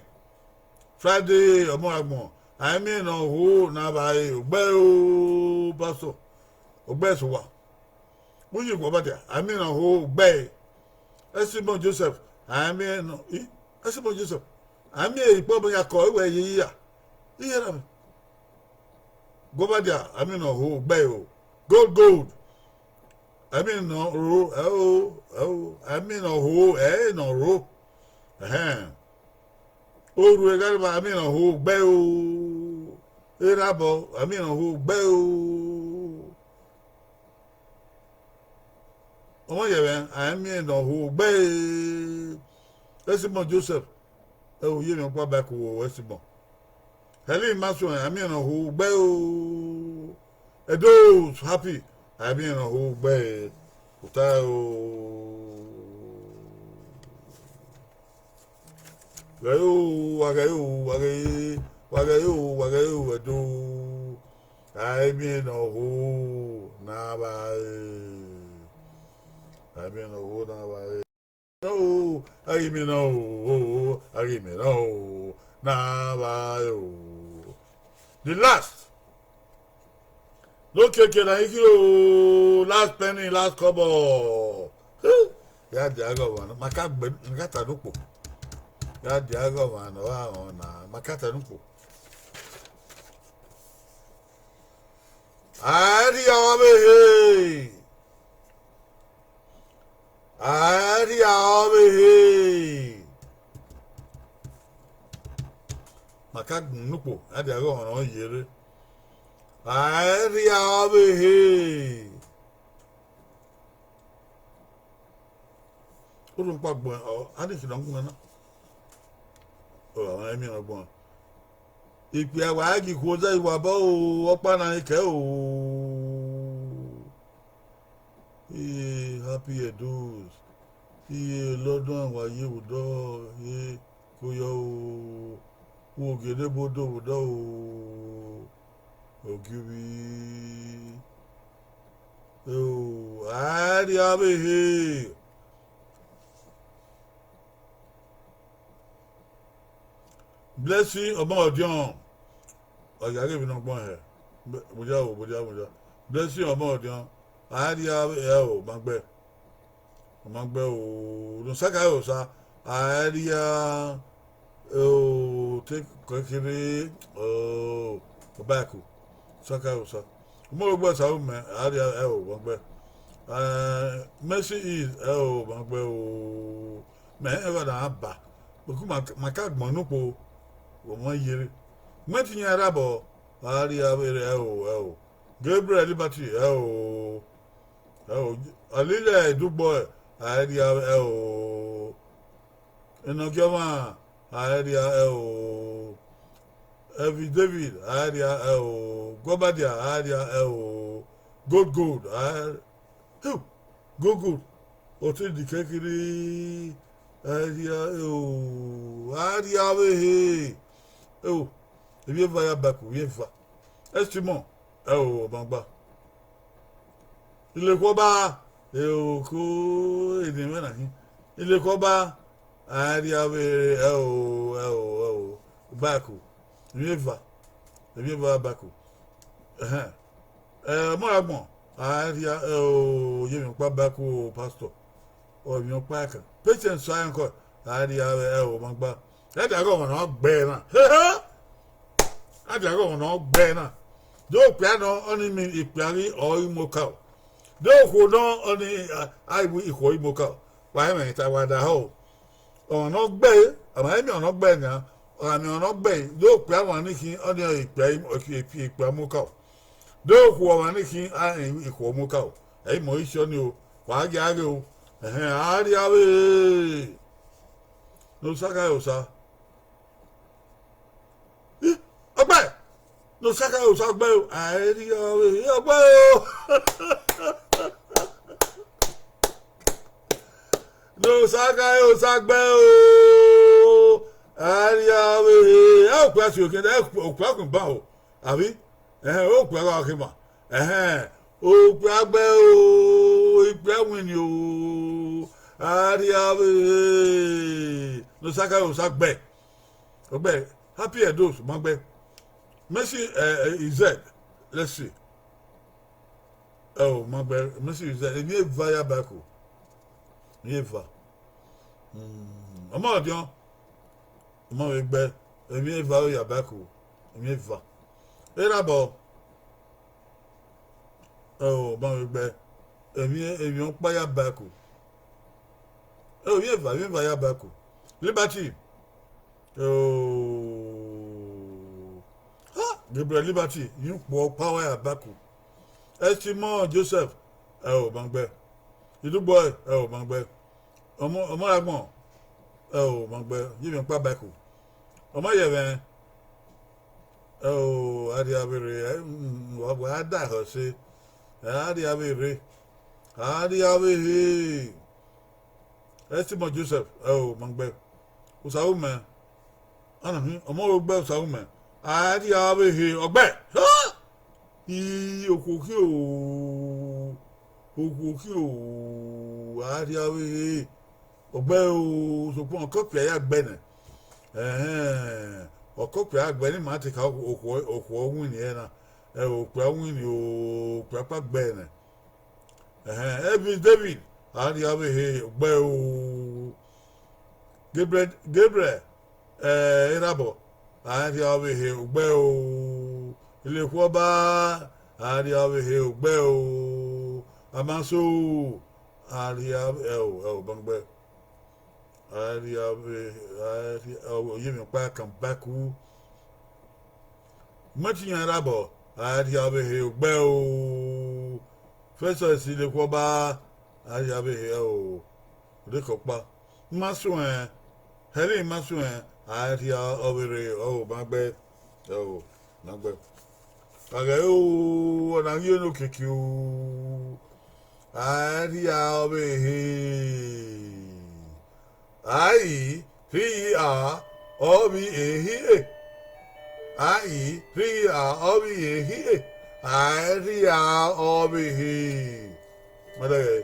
Friday Ọmọragbọn, a i miẹn ne ọ ho na vba iye, ọgbẹe o, pastor, ọgbẹe sẹ uwa. Uyi Guọbadia, a i miẹn ne ọ ho, ọgbẹe. Esimon Joseph, a i miẹn ne ọ, i, Esimon Joseph, a i miẹn ikpọ ọmọ ya kọ, iwẹ ye iya. Iye na mẹ. Guọbadia, a i miẹn ne ọ ho, ọgbẹe o. Gold, gold. A i miẹn ne ọ ro, ẹ o, ẹ o, a i miẹn ne ọ ho, ẹ i ne ọ ro. Ẹhẹn. Orhu Eghariba, a i miẹn ne ọ ho, ọgbẹe o. Erhabọ, a i miẹn ne ọ ho, ọgbẹe o. Ọmọ yẹmwẹ, a i miẹn ne ọ ho, ọgbẹe. Esimon Joseph, ẹ o, ye emwi ọkpa ba ẹko vbe Esimon. Helen Maxwell, a i miẹn ne ọ ho, ọgbẹe o. Edo Happy, a i miẹn ne ọ ho, ọgbẹe. Uta o. Ghẹ o, wa ghẹ o, wa ghẹ, wa ghẹ o, wa ghẹ o, Edo. A i miẹn ne ọ ho na vba ẹre. A i miẹn ne ọ ho na vba ẹre. O, a ghi miẹn na o, a ghi miẹn na o, na vba ẹre o. The last. Ne okiekie na i khin o, last penny, last kọbọ. Ya dia ghe ọmwa nọ, ma ka gbe, ma ka ta ne ukpo. Ya dia ghe ọmwa nọ, ọ gha rọnmwẹ na, ma ka ta ne ukpo. A rhie ọvbehe. A rhie ọvbehe. Ma ka gbẹn unu ukpo, a dia ghe ọmwa nọ ye rre. A rhie ọvbehe. Orhunmwuda gbẹn, ọ, a ni khin ne ọ gu mwẹ na. Ọ, emwi ọgbọn. Ikpia wa ghi khuo zẹ iwabọ o, ọkpa na i kẹ o. Iye Happy Edos, iye London wa ye vbe odọ, ye ko yọ o, wo gie ne ebo do vbe odọ o, Ogiobi, o, a rhie avbe ehe. Blessing Ọmọrọdiọn, ọ ya ghe emwi ne ọ gbẹn hẹ, mudia o, mudia, mudia. Blessing Ọmọrọdiọn, a rhie avbe ẹo, ma gbe, ma gbe o, ne Osaka Ẹhosa, a rhie o, te kekere o, Ọbaẹko, Osaka Ẹhosa. Ọmọrọgbe Osaumẹ, a rhie ẹo, ma gbe. Eh, Mercy East, ẹo, ma gbe o. Mẹ eva na ba, ma ka gbọn ne ukpo, ọ ma yere. Mẹ te yan Erabọ, a rhie avbe ẹo, ẹo. Gabriel Liberty, ẹo, ẹo. Alile Idugbo, a rhie avbe ẹo. Enogie ọmwa, a rhie ẹo. Elvis David, a rhie ẹo. Gọbadia, a rhie ẹo. Gold Gold, a, Gold Gold, ọ te di kekere, a rhie ẹo, a rhie avbe ehe. Ẹo, emwi eva ya ba ẹko, emwi eva. Estimọ, ẹo, ọmagba. Ilekhuọba, ẹo, ko, eni mwẹ na khin. Ilekhuọba, a rhie avbe ẹo, ẹo, ẹo, ba ẹko. Emwi eva, emwi eva ba ẹko. Ẹhẹn. Eh, ọmọ ra gbọn, a rhie ẹo, ye emwi ọkpa ba ẹko, pastor. Ọ emwi ọkpa ẹkan. Patience sa ẹnkọ, a rhie avbe ẹo, ọmagba. Ẹ dia ghe ọmwa ne ọ gbe na. A dia ghe ọmwa ne ọ gbe na. Do okpia nọ, ọni mi ikpia ghi ọ i mu okaro. Do okhuo nọ, ọni a, a i mu ikhuo i mu okaro. Wa mwẹ ta wa da họ. Ọmwa ne ọ gbe, ọmwa emiọn ne ọ gbe nian, ọmwa emiọn ne ọ gbe, do okpia ọmwa ni khin, ọni ikpia, ikpia mu okaro. Do okhuo ọmwa ni khin, a i mu ikhuo mu okaro. Ẹ i mọ isi ọni o, wa gia ghe o. Ẹhẹn, a rhie avbe ne Osaka Ẹhosa. Ih, ọgbe! Ne Osaka Ẹhosa gbe o, a i rhie avbe ọgbe o. Ne Osaka Ẹhosa gbe o, a i rhie avbe ehe. Ẹ okpia si okhian, ẹ okpia khin ban o, àbí? Ẹhẹn, okpia gha khin ban. Ẹhẹn, okpia gbe o, ikpia winni o, a rhie avbe ehe. Ne Osaka Ẹhosa gbe. Ọgbe, Happy Edos, ma gbe. Mercy, eh, eh, Ized, let's see. Ẹo, ma gbe, Mercy Ized, emwi eva ya ba ẹko. Emwi eva. Hmm, Ọmọrọdiọn, ọ ma vbe gbe, emwi eva ya ba ẹko, emwi eva. Erabọ, ẹo, ọ ma vbe gbe, emwi, emwi ọkpa ya ba ẹko. Ẹo, emwi eva, emwi eva ya ba ẹko. Liberty, ẹo, ha, Gabriel Liberty, emwi ọkpa wa ya ba ẹko. Estimọ Joseph, ẹo, ma gbe. Idugbo, ẹo, ma gbe. Ọmọ, ọmọ ra gbọn, ẹo, ma gbe. Ye emwi ọkpa ba ẹko. Ọmọ ye ẹmwẹ, ẹo, a rhie avbe ehe, ẹ, mm, wa, wa da ẹhọ ẹse, ẹ, a rhie avbe ehe, a rhie avbe ehe. Estimọ Joseph, ẹo, ma gbe. Osaumẹ, ọna hin, ọmọ ro gbe Osaumẹ, a rhie avbe ehe, ọgbe. Ha! I, okhuo khin o, okhuo khin o, a rhie avbe ehe, ọgbe o, sokpan ọkọkpia ya gbe nẹ. Ẹhẹn, ọkọkpia ya gbe ne ima te ka okhuo, okhuo winni ẹre na. Ẹ, okpia winni o, okpia ọkpa gbe nẹ. Ẹhẹn, Elvis David, a rhie avbe ehe, ọgbe o. Gabriel, Gabriel, eh, Erabọ, a rhie avbe ehe, ọgbe o. Ilekhuọba, a rhie avbe ehe, ọgbe o. Amaso, a rhie avbe, ẹo, ẹo, ma gbe. A rhie avbe, a rhie, ẹo, ye emwi ọkpa kan ba ẹko. Mẹ te yan Erabọ, a rhie avbe ehe, ọgbe o. Festus Ilekhuọba, a rhie avbe ehe, ẹo, odekọ ọkpa. Ma suẹn, hẹrẹ ma suẹn, A i rhie ọvbehe, ọ ma gbe, ọ ma gbe. Wa ghẹ ru, ọ na ghi ye ne okiekie o, a i rhie ọvbehe. A i rhie ọvbehe. A i rhie ọvbehe. A i rhie ọvbehe. Ma dẹghẹ,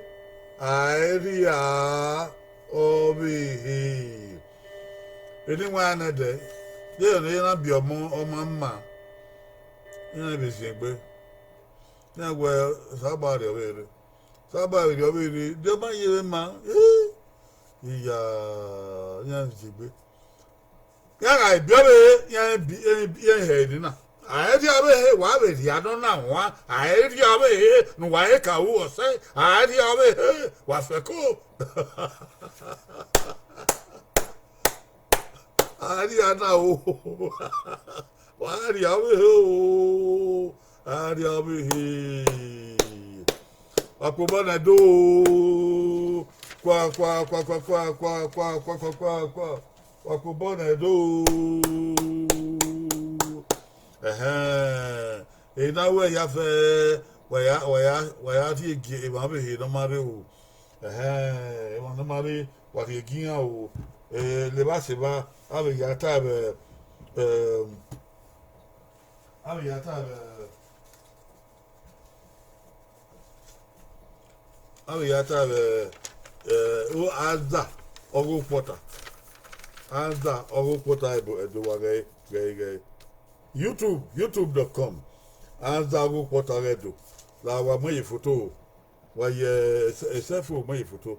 a i rhie ọvbehe. Eni wa nẹdẹ, ye ne iran biẹ ọmọ, ọ ma ma, iran vbe ziengbe, iran wẹ, Osanobua rhie ọvbehe rre, Osanobua vbe rhie ọvbehe rre, de ọ ma ye vbe ma, eh, iya, iran vbe ziengbe. Iran gha biẹ ọvbehe, iran bi, iran hẹ eni na. A i rhie ọvbehe, wa vbe rhie nọ na wan, a i rhie ọvbehe ne uwa he ka ru ọsẹ, a i rhie ọvbehe, wa fẹko. A rhie na o, wa rhie ọvbehe o, a rhie ọvbehe. Wa kpe obọ nẹ do, kua, kua, kua, wa kpe obọ nẹ do. Ẹhẹn, ena wẹ ya fẹ, wa ya, wa ya, wa ya rhie gie emwa ọvbehe ne ọ ma rre o. Ẹhẹn, emwa ne ọ ma rre, wa rhie gie iran o. Eh, levba sẹ evba, a vbe ya ta vbe, eh, a vbe ya ta vbe, a vbe ya ta vbe, eh, o, Azza ọghe Okpọta. Azza ọghe Okpọta, ẹdo, ẹdo wa ghẹ, ghẹ, ghẹ. YouTube, youtube dot com. Azza ọghe Okpọta ghẹ do. La wa mu ye foto. Wa ye, eh, selfie mu ye foto.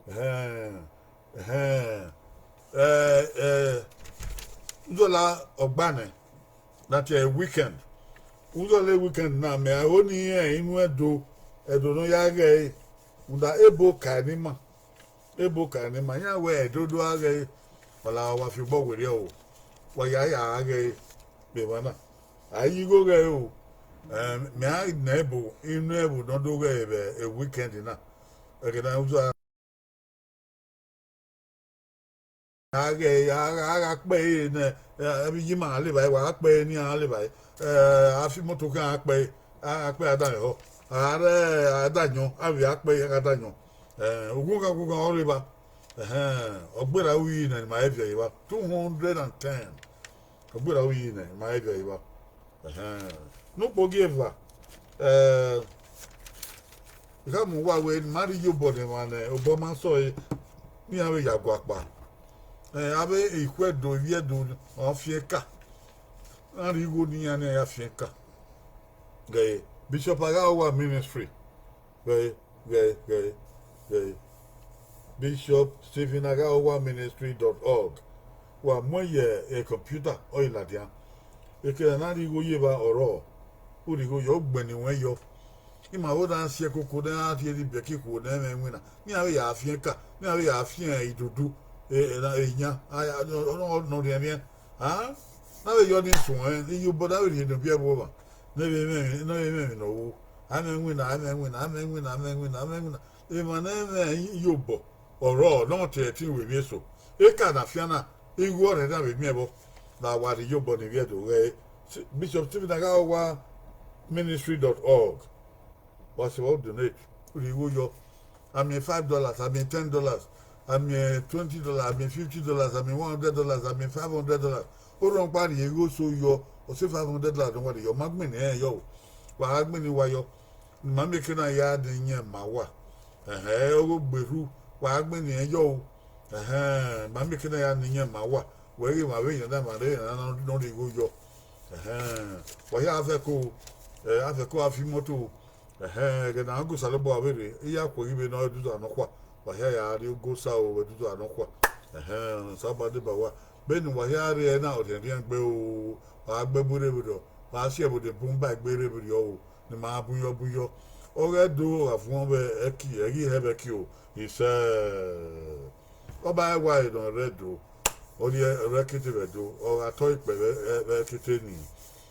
Ẹhẹn, ẹhẹn. Eh, eh, Uzọla ọgba nẹ, that is weekend. Uzọla weekend na, mẹ ho ni rẹn inu ẹdo, ẹdo ne ọ ya ghẹ ẹre, rhunmwuda ebo ka ẹre ni ma, ebo ka ẹre ni ma, iran wẹ ẹdo do gha ghẹ ẹre, ọ la wa fi obọ werriẹ o, wa ya ya gha ghẹ ẹre vbe emwa na. A i ye igho ghẹ ẹre o, eh, mẹ a nẹ ebo, inu ẹvbo ne ọ do ghẹ ẹre vbe weekend na, ẹghẹ ne Uzọla a ghẹ, a gha, a gha kpẹ ẹre nẹ, eh, avbe iye ima gha levba ẹre, wa gha kpẹ ẹre ne iran gha levba ẹre, eh, a fi imoto khian gha kpẹ ẹre, a gha kpẹ ẹre a danmwehọ, a rre a da yọn, a vbe a kpẹ ẹre a gha da yọn, eh, ughughan ughughan ọ rre evba, ẹhẹn, ọ gberra ru iyi nẹ ne ima he viọ evba, two hundred and ten, ọ gberra ru iyi nẹ ne ima he viọ evba. Ẹhẹn. Ne ukpogieva, eh, I khama uwa wẹẹ, ne ima rhie iyobọ ne emwa ne obọ ma sẹ ọre, ne iran vbe ya guakpa. Eh, avbe ikhuẹdo, ivbi Ẹdo, ọ fian eka. Iran rhie igho ne iran, ne iran ya fian eka. Ghẹ, Bishop Aghaowa Ministry. Ghẹ, ghẹ, ghẹ, ghẹ. Bishop Stephen Aghaowa Ministry dot org. Wa muẹn ye computer, ọ i ladian. Eke ne a na rhie igho ye evba ọrọre, u rhie igho yọ, u gbẹnnẹ iruẹn yọ. Ima vbe na si ẹkoko ne a rhie rhie biẹ ke ikhuo ne ẹmwẹ iwinna, ne iran vbe ya fian eka, ne iran vbe ya fian idudu, eh, eh, na, eh, iyan, a, a, ọ, ọ, nọ rhiẹnrhiẹn. A, na vbe yọ ni suẹn, iyobọ na vbe rhie ne ovbi ẹvbo ọmwa, ne vbe mwẹ, ne vbe mwẹ emwi ne ọ ru. A mwẹ iwinna, a mwẹ iwinna, a mwẹ iwinna, a mwẹ iwinna, a mwẹ iwinna. Emwa ne ẹ i mwẹ iyobọ ọrọre, ne ọ tie ẹtin ru emwi eso. Eka ne a fian na, igho ọrẹre na vbe miẹn vbọ. Ne a wa rhie iyobọ ne ivbi Ẹdo ghẹ, Bishop Stephen Aghaowa Ministry dot org. Wa sẹ vbe donate, u rhie igho yọ. A miẹn five dollars, a miẹn ten dollars, a miẹn twenty dollars, a miẹn fifty dollars, a miẹn one hundred dollars, a miẹn five hundred dollars. Orhọnmwọkpa rhie igho so yọ, ọ sẹ five hundred dollars ne wa rhie yọ, ọ ma gbẹnnẹ irẹn yọ o. Wa gha gbẹnnẹ uwa yọ, ne ima mieke na ya ne iyẹn ma uwa. Ẹhẹn, ọghe ogberhu, wa gha gbẹnnẹ irẹn yọ o. Ẹhẹn, ima mieke na ya ne iyẹn ma uwa. Wẹ ghe emwa vbe yan na, emwa rre yan na ne ọ rhie igho yọ. Ẹhẹn, wa hia fẹko, eh, a fẹko a fi imoto. Ẹhẹn, ẹghẹ ne a gu Osanobua vberre, I ya khuẹ ghi vbe ne ọ ẹdẹ uza nọkhua, wa hia ya rrie ogosa o, vbe ẹdẹ uza nọkhua. Ẹhẹn, Osanobua deba uwa. Vbene uwa hia rrie ẹre na, ọ rhiẹnrhiẹn gbe o, wa gbe ẹbu rre vberriọ, wa si ẹvbo de bun ba egbe rre vberriọ o, ne ima bun yọ bun yọ. Ọ ghẹ do gha vuọn vbe ẹki, ẹ ghi hẹ vbe ẹki o, isẹ. Ọba ẹwae ne ọ rre Ẹdo, ọ rhie ẹkete vbe Ẹdo, ọ gha tọ ikpẹ vbe, vbe ẹkete nii.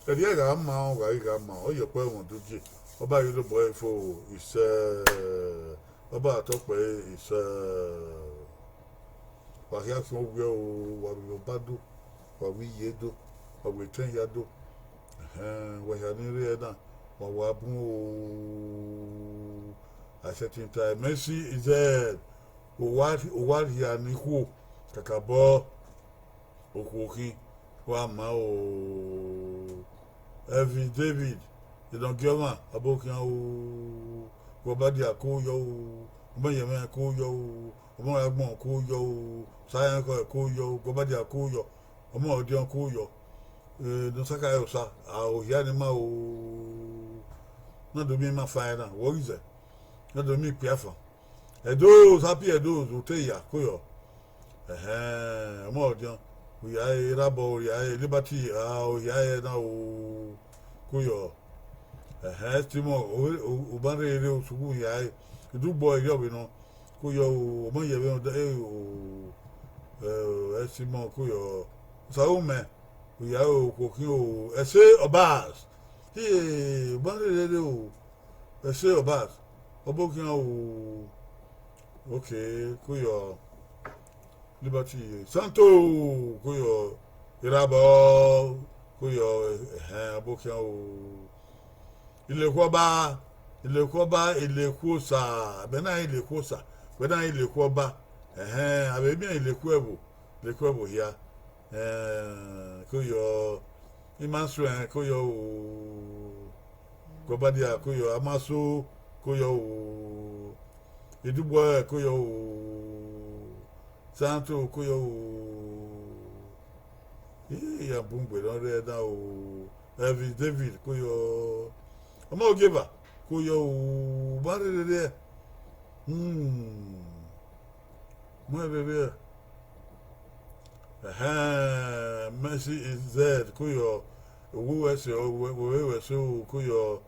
Ẹrriẹ gha ma, ọ gha ghi gha ma, ọ ye ọkpẹ ẹmwẹ udugie, ọba ghi dobọ ẹre fo, isẹ, ọba tọ ikpẹ ẹre, isẹ. Wa khian khian owiẹ o, wa vbe Ọba do, wa vbe Iye do, wa vbe etẹn hia do. Ẹhẹn, wa hia ni rre ẹna, wa wa bun o. A sẹtin ta Mercy Izẹd, owa, owa rhia ne ikhuo, kakabọ okhuo khin, wa ma o. Elvis David, Enọgiọmwa, ọbokhian o, Gọbadia ko yọ o, Ọmọyẹmwẹ ko yọ o, Ọmọrhiagbọn ko yọ o, Osayaẹnkhọ ko yọ o, Gọbadia ko yọ, Ọmọrhọdiọn ko yọ, eh, ne Osaka Ẹre Osa, a, ohia ni ma o, na do miẹn ima fa ẹre na, wẹ ọ ghi zẹ, na do miẹn ikpia fan. Edos, Happy Edos, u te ya, ko yọ. Ẹhẹn, Ọmọrhọdiọn, u ya re, Erhabọ, u ya re, Liberty, a, u ya re na o, ko yọ. Ẹhẹn, Estimọ, u, u, u ma rherere, u sughu ya re, Idugbọ, erriọ vbe nọ, ko yọ o, Ọmọyẹmwẹ, o, Estimọ, ko yọ. Osaghumẹ, u ya re okhuo khin o, Ẹse Ọbas, hie, u ma rherere o, Ẹse Ọbas, ọbokhian o, okay, ko yọ. Liberty Santo, ko yọ. Erhabọ, ko yọ, ẹhẹn, ọbokhian o. Ilekhuọba, Ilekhuọba, Ilekhuosa, ẹbẹ na Ilekhuosa, ẹbẹ na Ilekhuọba, ẹhẹn, a vbe miẹn Ilekhuẹvbo, Ilekhuẹvbo hia, ẹhẹn, ko yọ. Ima suẹn, ko yọ o. Gọbadia, ko yọ. Amaso, ko yọ o. Idugbọ, ko yọ o. Santo, ko yọ o. Ii, iran bun gbe ne ọ rre ẹna o. Elvis David, ko yọ. Ọmọ Ogieva, ko yọ o. Ma rherere. Hmm. Ma rherere. Ẹhẹn, Mercy Izẹd, ko yọ. Owu wẹ ẹse, wẹ, wẹ, wẹ ẹse o, ko yọ.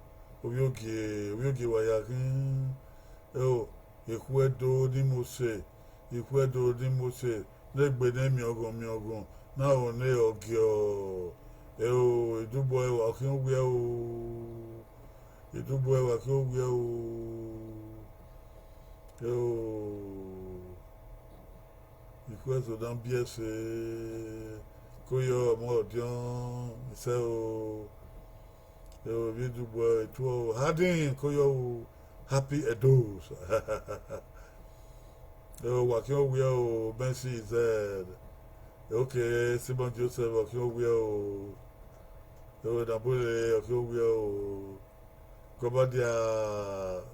Ovbiogie, ovbiogie wa ya khin. Eo, Ikhuẹdo ni Mose, Ikhuẹdo ni Mose, ne egbe ne miọnghọn miọnghọn, na ro ne ọgiọ. Eo, Idugbọ ẹre wa khian owiẹ o. Idugbọ ẹre wa khian owiẹ o. Eo, Ikhuẹso ne biẹ ẹse, ko yọ Ọmọrhọdiọn, isẹ o. Eo, vbe Idugbọ ẹre tuẹ o, Harding, ko yọ o, Happy Edos. Eo, wa khian owiẹ o, Mercy Izẹd. Okay, Simon Joseph, wa khian owiẹ o. Eo, Nabole, wa khian owiẹ o. Gọbadia,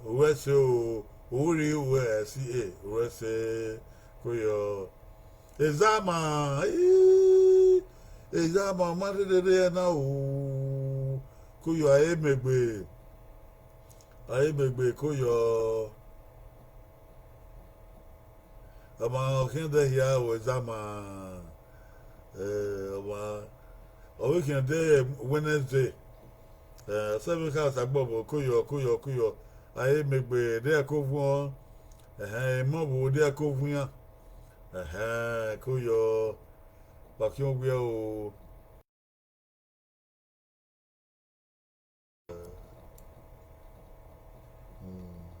u ru ẹse o, u rhie uwẹ ẹse, u ru ẹse, ko yọ. Ezama, ii, Ezama, ma rherere ẹna o, ko yọ, a i mẹ egbe, a i mẹ egbe, ko yọ. Ọmwa ọ khian ẹdẹ hia ru Ezama, eh, ọmwa, ọ vbe khian ẹdẹ Wednesday, eh, ọ sẹ vbe kha Osagbọvo, ko yọ, ko yọ, ko yọ, a i mẹ egbe, de ẹko vuọn, ẹhẹn, emọ vbo, de ẹko vuọn iran, ẹhẹn, ko yọ, wa khian owiẹ o.